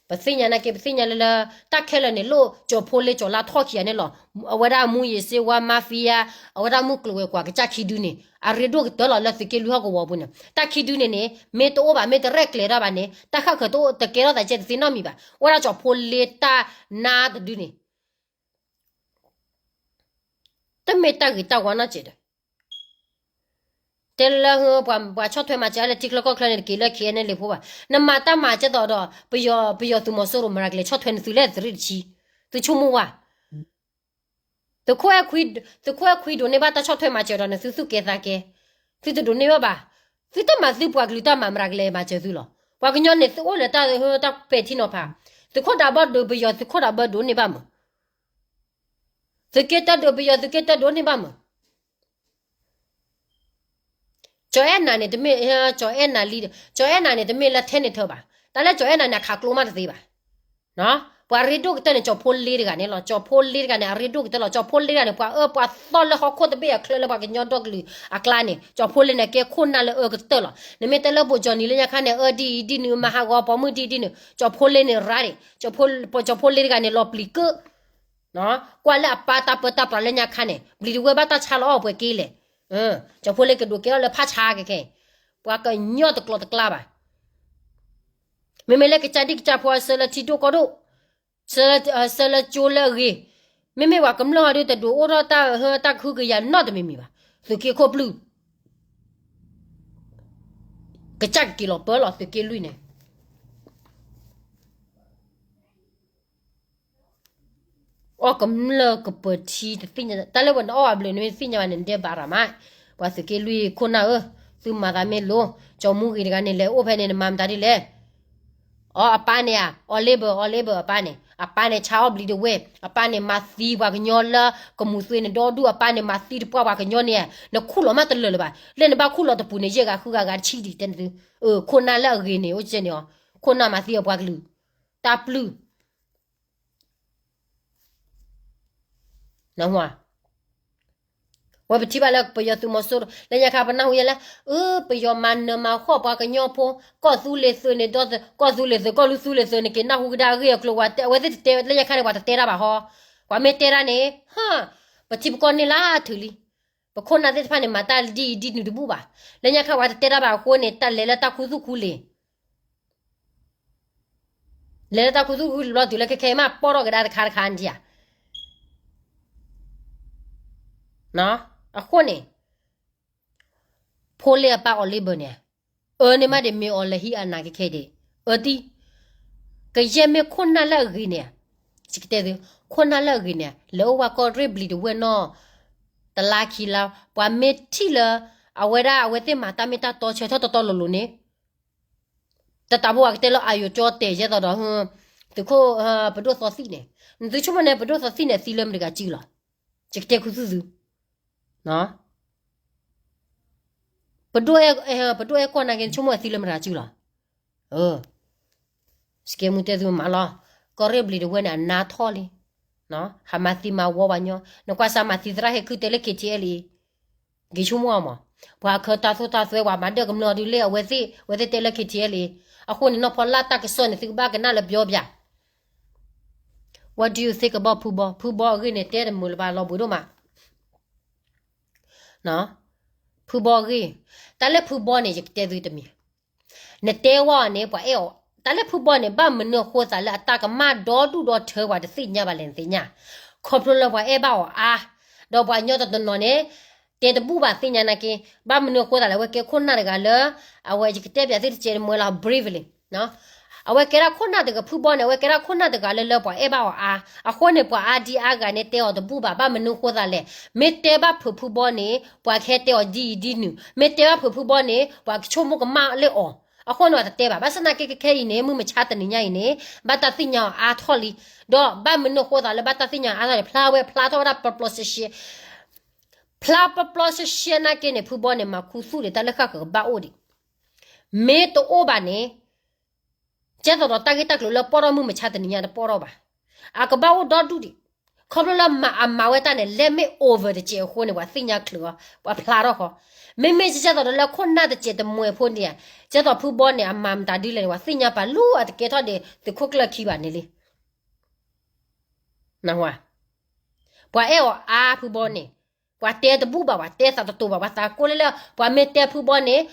ပသ့ၣ်ညါနာ်က့ ပသ့ၣ်ညါလၢလၢ တၢ်ခဲလၢာ်န့ၣ် လိၣ်ကၠီၤဖိလ့ကၠီၤလါထီၣ်ခံဂၤန့ၣ်လီၤ. အဝဲဒၣ်မူယံၤစ့ဝါ mafia, အဝဲဒၣ်မူကျိၤဝဲၤကွာ်ကစၢ်ခံဒုန့ၣ် အရ့ဒိၣ်ကတၢၢ်လီၤ လၢသုးက့လွံၢ်ဟီၣ်ကဝီၤပူၤန့ၣ်. တၢ်ခံဒုန့ၣ်န့ၣ် မ့ၢ်တအိၣ်ဘၣ် မ့ၢ်တရဲၣ်ကျဲၤထီၣ်ဘၣ်န့ၣ် တၢ်ဃၣ်ဃၢၤတအိၣ် တကဲထီၣ်သးကဲတသ့နီတမံၤဘၣ်. အိၣ်ဒၣ်ကၠီၤဖိလ့တၢ်နါတဒုန့ၣ် တမ့ၢ်တၢ်ဂ့ၤတၢ်ဝါနီတစဲးဒီး တဲလၢ ပှၤဆီၣ်ထွဲမၤစၢၤလၢထံချၢကီၢ်ချၢန့ၣ် တက့ၤလၢ ခဲအံၤန့ၣ် လံာ်ဖိဘၣ်. နမၤတၢ်မၤကဲသိးဒီး ပယီၤသုးမီၤစိရိၤ မတၤလဲၣ် ဆီၣ်ထွဲနသုလၢသုးရ့ၣ်တဆံ, သုဆိကမိၣ်ဝဲ. သုးခိၣ်အဲၣ်ခွံဒိးန့ၢ်ဘၣ်တၢ်ဆီၣ်ထွဲမၤစၢၤဒီး နသုသူၣ်ကဲသးကဲ, သုတဒိးန့ၢ်ဘၣ်ဘၣ်. သုတမၤသုပှၤကလုာ်တၢ်မၤ မတၤလဲၣ်မၤစၢၤသုလီၤ. ပှၤကညီန့ၣ် သုအိၣ်လၢတၢ်ပဲာ်ထံနီၤဖး, သုးခိၣ်ဒးဘၢဒိးပယီၤ သုးခိၣ်ဒးဘၢဒိးန့ၢ်ဘၣ်မး. သုးက့တၢဒိးပယီၤ သုးက့တၢဒိးန့ၢ်ဘၣ်မး. ကၠီၤအဲၣ်နၤန့ၣ်တမ့ၢ်, ကၠီၤအဲၣ်နၤလံ, ကၠီၤအဲၣ်နၤန့ၣ် တမ့ၢ်လၢထဲန့ၣ်ထၢဘၣ်. တၢ်လၢကၠီၤအဲၣ်နၤန့ၣ် အခးကျိမးတသ့ဘၣ်. ပှၤရ့ဒိၣ်ကတၢၢ်န့ၣ် ကၠီၤဖိလ့တဂၤန့ၣ်လီၤ. ကၠီၤဖိလ့တဂၤန့ၣ် အရ့ဒိၣ်ကတၢၢ်လီၤ. ကၠီၤဖိလ့တဂၤန့ၣ် ပှၤအၢပှၤသီလၢဟီၣ်ခိၣ်တဘ့ၣ်အချၢလၢပှၤကညီဒီကလုာ်အကျါန့ၣ် ကၠီၤဖိလ့န့ၣ် ကဲခိၣ်နၢ်လၢအၢကတၢၢ်လီၤ. နမ့ၢ်တဲလၢဘိၣ်ကၠီၤနံၤလၢညါခါန့ၣ် အၢဒ်အံၤဒ်နုၤ မၤဟးဂီၤပိာ်မုၣ်ဒ်အံၤဒ်နုၤ, ကၠီၤဖိလ့န့ၣ်ရါဒံး, ကၠီၤဖိလ့တဂၤန့ၣ် လီၤပျံၤကၢၣ် ကွၢ်လၢအပၢ်တၢ်ပၢတၢ်ပြးလၢညါခါန့ၣ် ဘျံးတဝဲၢ်ဘၣ်တၢ်ဆါလီၤအီၣ်ပှဲၤက့လဲၣ်. ကၠီၤဖိလ့ကဒိးကဲထီၣ်လၢဖးဆါကဲခဲအံၤ, ပှၤကညီတကျိၤတကျါဘၣ်. မ့မ့ၢ်လၢကစၢ်ဒံၣ်ကစၢ်ဖိအဆၢလၢထံဒိၣ်ကီၢ်ဒိၣ်, ဆၢလၢကၠိလၢအဂ့ၤ, မ့မ့ၢ်ပှၤကမျၢၢ်အီၤဒုး တဒိးအိၣ်ထီၣ်တၢ်ဟၢတၢ်ကဟုကယာ်နီတမံၤမံၤဘၣ်. သုးက့ခိၣ်ပျုၢ် ကစၢ်ကက့ၤလီၤပၢလီၤသုးက့လွံၢ်န့ၣ် အီၣ်ကမျၢၢ်ကပၢၤထံတသ့ၣ်ညါ, တၢ်လၢပှၤနအီၣ်အဘျုးန့ၣ်မ့ၢ်တသ့ၣ်ညါဘၣ်န့ၣ် နဒဲးဘးရၤမး, ပှၤသုးက့လွံၢ်ခိၣ်နၢ်ဧၢ, သုမၤသးမ့ၢ်လိၤ, ကၠီၤမူဂ့ၤတဂၤန့ၣ် လဲၤအိၣ်ဖဲန့ၣ် နမၤမတၤဒ်လဲၣ်. အီ အပၢ်န့ၣ်ဧါ, အီၤလ့ဘၢၣ် အီၤလ့ဘၢၣ်အပၢ်န့ၣ်, အပၢ်န့ၣ် ဆါအီၣ်ဘျံးတဝဲၢ်, အပၢ်န့ၣ် မၤသံပှၤကညီလၢကမူၤသွ့န့ၣ်ဒီဒူၣ်, အပၢ်န့ၣ် မၤသံတပှၢ်ပှၤကညီန့ၣ်, နခူၣ်လီၤမးတလၢာ်လၢၤဘၣ်, လၢနဘၣ်ခူၣ်လီၤတပူၤန့ၣ် ယဲၢ်ဂၤဃုဂၤဂၤတဆံဒံးတဲနသု, ခိၣ်နၢ်လၢအဂ့ၤန့ၣ် အိၣ်ကဲန့ၣ်အီၤ, ခိၣ်နၢ်မၤသံအပှၤကလုာ်, တၢ်ပျုၢ် ဝဲပထံၣ်ဘၣ်လၢပယီၤသုးမီၤစိရိၤ လၢညါခါပနၢ်ဟူယဲလၢ, အၢ ပယီၤမၤနၢၤမၤဃီၣ်ပှၤကညီဖိ, ကီၢ်သူလ့ၤသုးန့ၣ်ဒီး, ကီၢ်သူလ့ၤသုး ကီၢ်လူသူလ့ၤသုးန့ၣ် က့ၤနၢ်ဟူကဒါအဂ့ၢ်အကျိၤဝဲ, အဝဲသ့ၣ်တတဲ လၢညါခါန့ၣ် ပှၤတတဲတၢ်ဘၣ်ဟီ, ပှၤမ့ၢ်တဲတၢ်န့ၣ်, ဟၢ, ပထံပကီၢ်န့ၣ်လၢအထုးလံ, ပခိၣ်နၢ်သ့ၣ်တဖၣ်န့ၣ် မၤတၢ်ဒ်အံၤဒ်နုၤတဘူၣ်ဘၣ်, လၢညါခါပှၤတတဲတၢ်ဘၣ်အဃိန့ၣ် တၢ်လဲၤလၢတၢ်ခူသူၣ်ခူလ့ၤ လဲၤလၢတၢ်ခူသူၣ်ခူလ့ၤဘျီတုၤလၢခဲခဲအံၤမး ပီၢ်ထီၣ်ကဒါတခါတခါန့ၣ်ဧါ. အဃိန့ၣ်, ဖိလ့အပၢ်အီၤလ့ဘၢၣ်န့ၣ်, အၢန့ၢ်မးဒံးမ့ၢ်အီၤလဲၤဟံးအနးကဲခဲဒံး, အၢတံၢ်, ကယဲၢ်မ့ၢ်ခိၣ်နၢ်လၢအဂ့ၤန့ၣ်, ကတဲသု, ခိၣ်နၢ်လၢအဂ့ၤန့ၣ် လဲၤအိၣ်ဝဲကီၢ်ရ့ၣ်ဘျံးတဝဲၢ်နီၢ်, တလါခံလါ, ပှၤမ့ၢ်ထံၣ်လၢ အဝဲဒၣ်အဝဲသ့ၣ်မၤတၢ်မ့ၢ်တၢ်တီဆၢထီၣ်တီတီလိၤလိၤန့ၣ် တတးဖိပှၤကတဲလၢအယိၤကၠီတဲာ်ယဲသိးဒီး, သုးခိၣ်, ပဒိၣ်သီသံၣ်န့ၣ်, နသုဆိကမိၣ်န့ၣ် ပဒိၣ်သီသံၣ်န့ၣ် သံလၢမတဂၤစုလီၤ. ယကတဲခူသူၣ်သု, ပဒိၣ်အဲၣ်ကီၢ်နာ်က့ နဆိကမိၣ်သံလၢမတဂၤစုလီၤ. စကဲမူတဲသုမးလီၤ, ကီၢ်ရ့ၣ်ဘျံးတဝဲၢ်န့ၣ် အနါထီၣ်လံ, ဟးမၤသံမၤဝီပှၤကညီ, နကွၢ်စၢ်မၤသံသရၣ်ဟဲခုတဲလၢ KTLA ဂ့ၤဆိကမိၣ်အီၤမး, ပှၤအခၢတၢ်သိၣ်တၢ်သွဲ ပှၤမၤဒၢၣ်ကမျၢၢ်ဒုးလၢအဝဲသ့ၣ်, အဝဲသ့ၣ်တဲလၢ KTLA, အဃိန့ၣ် နီၢ်ဖီလၢတၢ်ကစီၣ်န့ၣ် သုကဘၣ်ကနၣ်လၢပျီပျၢ်. What do you think about ဖုဘီ, ဖုဘီအဂ့ၢ်န့ၣ် တဲတမုာ်လၢၤဘၣ်လီၤဘှံးဒိၣ်မး. ဖုဘီအဂ့ၢ်, တၢ်လၢဖုဘီန့ၣ် ယကတဲသုတမံၤ, နတဲဝဲအီၤန့ၣ် ပှၤအဲၣ်အီၤ, တၢ်လၢဖုဘီန့ၣ် ဘၣ်မနုၤအဃိသးလၢအတၢ်ကမၣ်ဒီဒူၣ်ဒီထၢပှၤတသ့ၣ်ညါဘၣ်လဲၣ်နသ့ၣ်ညါ, ခီဖျိလၢပှၤအဲၣ်ဘၣ်အီၤအါ, ဒီးပှၤကညီတနီၤနီၤန့ၣ် တဲတဘူၣ်ဘၣ်သ့ၣ်ညါနာ်က့, ဘၣ်မနုၤအဃိသးလဲၣ် အဝဲကဲခိၣ်နၢ်တဂၤလၢ, အဝဲယကတဲပၠးသုတစဲးတမှဲလီၤ briefly အဝဲကဲဒၣ်ခိၣ်နၢ်တဂၤ ဖုဘီန့ၣ် အဝဲကဲဒၣ်ခိၣ်နၢ်တဂၤလၢလၢပှၤအဲၣ်ဘၣ်အီၤအါ, အဃိန့ၣ် ပှၤအါဒံအါဂၤန့ၣ် တဲအီၤတဘူၣ်ဘၣ်, ဘၣ်မနုၤဃိသးလဲၣ်, မ့ၢ်တဲဘၣ်ဖုးဖုဘီန့ၣ် ပှၤကဟဲတဲအီၤဒ်အံၤဒ်နုၤ, မ့ၢ်တဲဘၣ်ဖုးဖုဘီန့ၣ် ပှၤကဆိကမိၣ်ကမၣ်လၢအီၤ, အဃိန့ၣ် ပှၤတတဲဘၣ်, ဘၣ်ဆၣ်သနာ်က့ခဲခဲအံၤန့ၣ် မုၢ်မဆါတနံၤညါအံၤန့ၣ် ဘၣ်တၢ်သ့ၣ်ညါအီၤအါထီၣ်လံ, ဒီးဘၣ်မနုၤအဃိသးလၢဘၣ်တၢ်သ့ၣ်ညါအါထီၣ်န့ၣ် ဖျါဝဲဖျါထီၣ်ဝဲဒၣ်ပျီပျီရှဲရှဲ ဖျါပျီပျီရှဲရှဲနာ်က့န့ၣ် ဖုဘီန့ၣ် မၤခူသူၣ်ဒံးတၢ်လၢဃၣ်ဃၢၤကဘၣ်အိၣ်ဒံး, မ့ၢ်တအိၣ်ဘၣ်န့ၣ် ကဲသိးဒီးတၢ်ဂ့ၢ်တၢ်ကျိၤလၢပီၢ်ထီၣ်မုၢ်မဆါတနံၤညါတပီၢ်ထီၣ်ဘၣ်, အကဘၣ်အိၣ်ဒီဒူၣ်ဒံး, ခီဖျိလၢမၤအမၤဝဲတၢ်န့ၣ် လဲမ့ၢ် over တစဲးအဃိန့ၣ် ပှၤသ့ၣ်ညါချုးအီၤ ပှၤဖျါထီၣ်ဃီ, မ့မ့ၢ်ကဲသိးဒီးလၢခိၣ်နၢ်တစဲးတမှဲးဖိန့ၣ်ဧါ, ကဲသိးဖုဘီန့ၣ် အမၤမတၤဒ်လဲၣ်န့ၣ် ပှၤသ့ၣ်ညါပာ်လၢအတကဲထီၣ်ဒံးသုးခိၣ်ကျၢၢ်ခံဘၣ်န့ၣ်လံ. နၢ်ဟူဧါ, ပှၤအဲၣ်အီၤအါဖုဘီန့ၣ်, ပှၤတဲတဘူၣ်ဘၣ်, ပှၤတဲသးတတိၤဘၣ်, ပှၤသးကိးလၢလၢ ပှၤမ့ၢ်တဲဖုဘီန့ၣ်,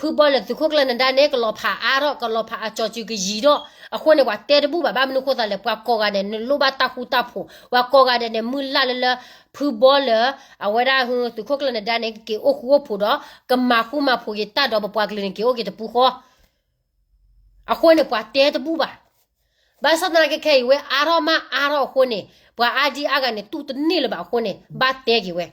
ဖုဘီလၢသုးခိၣ်ကျၢၢ်နဒါန့ၣ် ကလီၤဖးအါထီၣ်, ကလီၤဖးအကၠီၤစုကယံၤထီၣ်, အဃိန့ၣ် ပှၤတဲတဘူၣ်ဘၣ်, ဘၣ်မနုၤဃိသးလဲၣ်, ပှၤကိးဂၤဒဲးန့ၣ် လိၣ်ဘၣ်တၢ်ဃူတၢ်ဖိး, ပှၤကိးဂၤဒဲးန့ၣ် မုၢ်လၢ်လၢလၢ ဖုဘီလၢ အဝဲဒၣ်သုးခိၣ်ကျၢၢ်နဒါန့ၣ် ကက့ၤအိၣ်ဃူအိၣ်ဖိးဒီး ကမၤဃူမၤဖိးက့ၤတၢ်ဒီးပပှၤကလုာ်န့ၣ် က့ၤအိၣ်က့ၤတပူၤဃီ အဃိန့ၣ် ပှၤတဲတဘူၣ်ဘၣ်. ဘၣ်ဆၣ်သနာ်က့ခဲအံၤဝဲအါထီၣ်မးအါထီၣ်အဃိန့ၣ် ပှၤအါဒံအါဂၤန့ၣ် တူၢ်တန့ၢ်လၢၤဘၣ်အဃိန့ၣ် ဘၣ်တဲက့ၤဝဲ.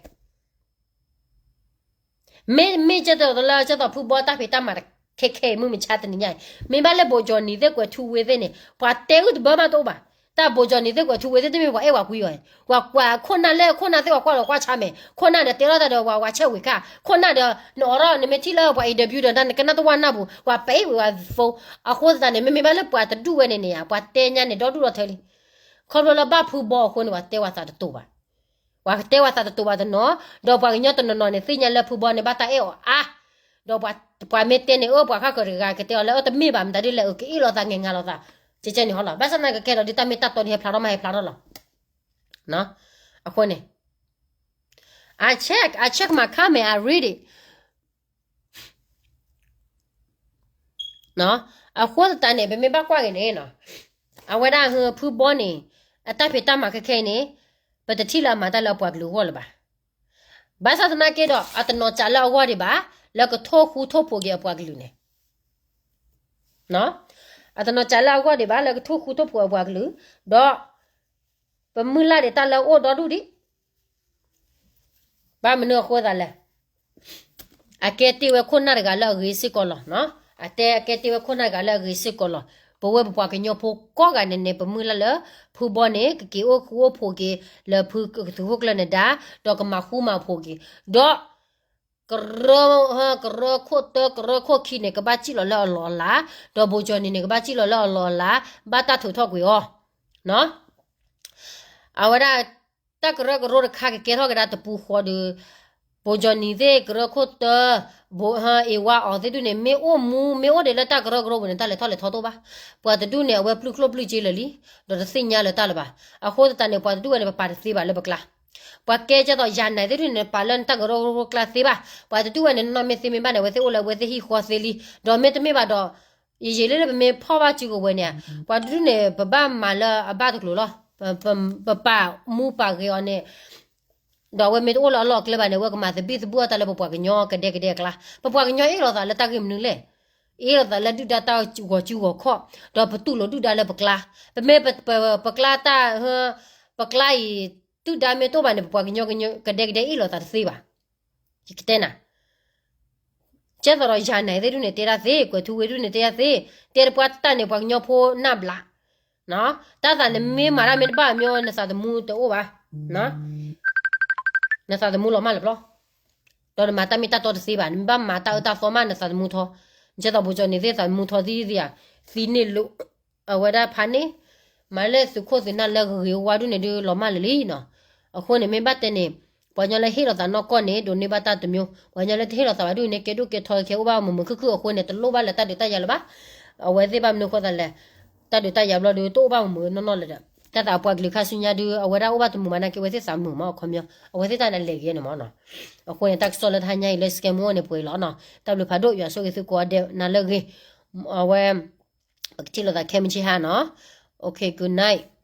မ့မ့ၢ်ကဲသိးလၢကဲသိးဖုဘီတၢ်ဖံးတၢ်မၤတခဲခဲအံၤ မုၢ်မဆါတနံၤညါအံၤ မ့ၢ်ဘၣ်လၢ ဗိုလ်ချုပ်နေသိပ်ကွဲးထူဝ့သ့ၣ်န့ၣ် ပှၤတဲအုၣ်တဘၢမးတအိၣ်ဘၣ်. တၢ် ဗိုလ်ချုပ်နေသိပ်ကွဲးထူဝ့သ့ၣ် တမ့ၢ်ပှၤအဲၣ်ပှၤကွံအီၤ, ပှၤကွၢ်ခိၣ်နၢ်လၢခိၣ်နၢ်သ့ၣ်ပှၤကွၢ်ဒီးကွၢ်ဆါမဲာ်, ခိၣ်နၢ်ဒီးတဲလိာ်သးဒီးပှၤဝးဆဲးဝံၤခါ, ခိၣ်နၢ်ဒီး နအိးထီၣ်နမ့ၢ်ထံၣ်လၢပှၤ interview ဒီးနကနၣ်တဝၢ်နၢ်ပူၤ ပှၤပဲာ်ဝံၤဝဲ phone အဃိသတးန့ၣ် မ့မ့ၢ်ဘၣ်လၢပှၤတဒူၣ်ဝဲန့ၣ်န့ၣ်ဧါ ပှၤတဲညါန့ၣ်ဒီဒူၣ်ဒီထၢလံ. ခီဖျိလၢဘၣ်ဖုဘီအဃိန့ၣ် ပှၤတဲဝဲသးတတိၤဘၣ်. ပှၤတဲဝဲသးတတိၤဘၣ်တနီၤ, ဒီးပှၤကညီတနီၤနီၤန့ၣ် သ့ၣ်ညါလၢဖုဘီန့ၣ် ဘၣ်တၢ်အဲၣ်အီၤအါ, ဒီးပှၤမ့ၢ်တဲန့ၣ် အၢ ပှၤဃၣ်ဃၢၤတဂၤကတဲအီၤလၢ အၢ တမ့ၢ်ဘၣ် မတၤဒ်လဲၣ် အက့ၤအ့ၣ်လိာ်သး ငဲၤငါလိာ်သး, ကဲကဲန့ၣ်ဟီလီၤ. ဘၣ်ဆၣ်သနာ်က့ခဲဒီး ဒ်တၢ်မ့ၢ်တၢ်တီဒ်ဟဲဖျါထီၣ်မး ဟဲဖျါထီၣ်လီၤ. အဃိန့ၣ် I check, I check my comment, I read it. အဃိသတးန့ၣ် ပမ့ၢ်ဘၣ်ကွၢ်က့ၤန့ၣ် အဝဲဒၣ်ဖုဘီန့ၣ် အတၢ်ဖံးတၢ်မၤခဲခဲအံၤန့ၣ် ပတထံၣ်လၢအမၤတၢ်လၢအပှၤကလုာ်အဂီၢ်လၢၤဘၣ်. ဘၣ်ဆၣ်သနာ်က့ဒီး အတနီၤစးလၢအဂီၢ်ဒံးဘၣ် လၢကထိၣ်ဃူထိၣ်ဖိးက့ၤအပှၤကလုာ်န့ၣ် အတနီၤစးလၢအဂီၢ်ဒံးဘၣ် လၢကထိၣ်ဃူထိၣ်ဖိးအပှၤကလုာ်, ဒီး ပမုၢ်လၢ်ဒံးတၢ်လၢအအိၣ်ဒီဒူၣ်ဒံး ဘၣ်မနုၤအဃိသးလဲၣ်. အကဲတ့ၢ်ဝဲခိၣ်နၢ်တဂၤလၢအဂ့ၤစ့ၢ်ကီးလီၤ. အတဲအကဲတ့ၢ်ဝဲခိၣ်နၢ်တဂၤလၢအဂ့ၤစ့ၢ်ကီးလီၤ. ပဝဲပပှၤကညီဖိကိးဂၤန့ၣ်န့ၣ် ပမုၢ်လၢ်လၢ ဖုဘီန့ၣ် ကက့ၤအိၣ်ဃူအိၣ်ဖိးက့ၤ လၢဖုသုးခိၣ်ကျၢၢ်နဒါ ဒီးကမၤဃူမၤဖိးက့ၤ, ဒီး ကရၢ, ကရၢခိၣ်တၢ ကရၢခိၣ်ခံန့ၣ် ကဘၣ်စံၣ်လီၤလၢအလီၢ်အလၤ, ဒီး ဗိုလ်ချုပ်နေသိပ်န့ၣ် ကဘၣ်စံၣ်လီၤလၢအလီၢ်အလၤ, ဘၣ်တၢ်ထုးထီၣ်ကွံာ်အီၤ အဝဲဒၣ် တၢ်ကရၢကရိတခါကကဲထီၣ်ကဒါတပူၤဃီဒီး ဗိုလ်ချုပ်နေသိပ် ကရၢခိၣ်တၢ, ဘိဧဝါအီၤသ့ၣ်ဒူၣ်န့ၣ် မ့ၢ်အိၣ်မူ မ့ၢ်အိၣ်ဒံးလၢတၢ်ကရၢကရိပူၤန့ၣ် တၢ်လဲၤထီၣ်လဲၤထီတအိၣ်ဘၣ်. ပှၤတဒူၣ်န့ၣ် အဝဲပျုၢ်ကျိၣ်ပျုၢ်စ့လၢာ်လံ, ဒီးတသ့ၣ်ညါလၢၤတၢ်လၢၤဘၣ်. အဃိသတးန့ၣ် ပှၤတဒူၣ်ဝဲန့ၣ် ပပာ်တသ့ဘၣ်လၢပကျါ ပှၤကဲကဲသိးယၤနၤသ့ၣ်ဒူၣ်န့ၣ် ပာ်လၢနတၢ်ကရၢကရိကျါသ့ဘၣ်. ပှၤတဒူၣ်ဝဲန့ၣ် နီၢ်မ့ၢ်သ့မ့ၢ်ဘၣ်န့ၣ် အဝဲသ့ၣ်အိၣ်လၢအဝဲသ့ၣ်ဟံၣ်ဃီသ့လံ. ဒီးမ့တမ့ၢ်ဘၣ်ဒီး ယယံာ်လၢပမ့ၢ်ဖီၣ်ဘၣ်စုကဝဲၤန့ၣ်, ပှၤတဒူၣ်န့ၣ် ပဘၣ်မၤလၢအဘၣ်တကျိၤလီၤ. ပပာ်မူပာ်ဂဲၤအီၤန့ၣ်, ဒီးအဝဲမ့ၢ်တအိၣ်လၢအလီၢ်အကျဲဘၣ်န့ၣ် အဝဲကမၤသဘံၣ်သဘုၣ်အီၣ်တၢ်လၢပပှၤကညီကဒဲကဒဲအကျါ. ပပှၤကညီအ့ၣ်လိာ်သးလၢတၢ်ဂ့ၢ်မနုၤလဲၣ်. အ့ၣ်လိာ်သးလၢဒုၣ်ဒါတၢ်ဂီၤစုဂီၤခီၣ်, ဒီးပတူၢ်လိာ်ဒုၣ်ဒါလၢပကျါ. ပမ့ၢ်ပကျါတၢ်, ပကျါအံၤ ဒုၣ်ဒါမ့ၢ်တအိၣ်ဘၣ်န့ၣ် ပပှၤကညီကဒဲကဒဲအ့ၣ်လိာ်သးတသ့ဘၣ်. ယကတဲနၤ ကဲသိးဒီးယၤနၤသ့ၣ်ဒူၣ်န့ၣ်တဲတၢ်သ့, ကွဲးထူဝ့ဒူၣ်န့ၣ်တဲတၢ်သ့, တဲတပှၢ်တၢ်န့ၣ် ပှၤကညီဖိနၢ်ဘျး. တၢ်သးနမ့ၢ်မၤတၢ်မ့ၢ်တဘၣ်မ့ၢ် နသးသမူတအိၣ်ဘၣ်. နသးသမူလီၤမၢ်လၢၤပျီ, ဒီးနမၤတၢ်မ့ၢ်တၢ်တီတသ့ဘၣ်, နမ့ၢ်ဘၣ်မၤတၢ်အၢတၢ်သီမး နသးသမူထီ, ကဲသိး ဗိုလ်ချုပ်နေသိပ် သးသမူထီသံသ့ဧါ, သံန့ၣ်လိာ် အဝဲဒၣ်ဖးန့ၣ်, မၤလၢသုးခိၣ်သုးနၢ်လၢဂ့ၤဝါဒူၣ်န့ၣ်ဒုးလီၤမၢ်လၢာ်လံနီၤ. အဃိန့ၣ် မ့ၢ်ဘၣ်တဲန့ၣ်, ပှၤကညီလၢဟ့ၣ်လီၤသးနီၢ်ကီၢ်န့ၣ် ဒိးန့ၢ်ဘၣ်တၢ်တမျိုး, ပှၤကညီလၢတဟ့ၣ်လီၤသးဘၣ်ဒူၣ်န့ၣ် ကဲဒိၣ်ကဲထီခဲအိၣ်ဘၣ်မုာ်မုာ်ခုၣ်ခုၣ်အဃိန့ၣ် တလိၣ်ဘၣ်လၢတၢ်ဒုးတၢ်ယၤလၢၤဘၣ်. အဝဲသ့ၣ်ဘၣ်မနုၤအဃိသးလဲၣ်, တၢ်ဒုးတၢ်ယၤဘျီဒုး တအိၣ်ဘၣ်မုာ်မုာ်နီၢ်နီၢ်လၢၤဒီး, တၢ်သးအပှၤကလုာ်ခါဆူညါဒုး အဝဲဒၣ်အိၣ်ဘၣ်တမုာ်ဘၣ်နာ်က့ အဝဲသ့ၣ်သးမုာ်မးအခီပညီ, အဝဲသ့ၣ်တၢ်န့ၣ်လဲၤဂ့ၤန့ၣ်မးနီၤ. အဃိန့ၣ် တၢ်ကစီၣ်လၢတဟါညါအံၤလၢ စကဲမူ န့ၣ် ပှဲၤလီၤနီၤ. တၢ်ဘျုးဖးဒိၣ် ယွၤဆိၣ်ဂ့ၤသုကိးဂၤဒဲး နၤလၢအဂ့ၤ, အဝဲ ပကထံၣ်လိာ်သးခဲမုၢ်ဆ့ဟါနီၤ. Okay, good night.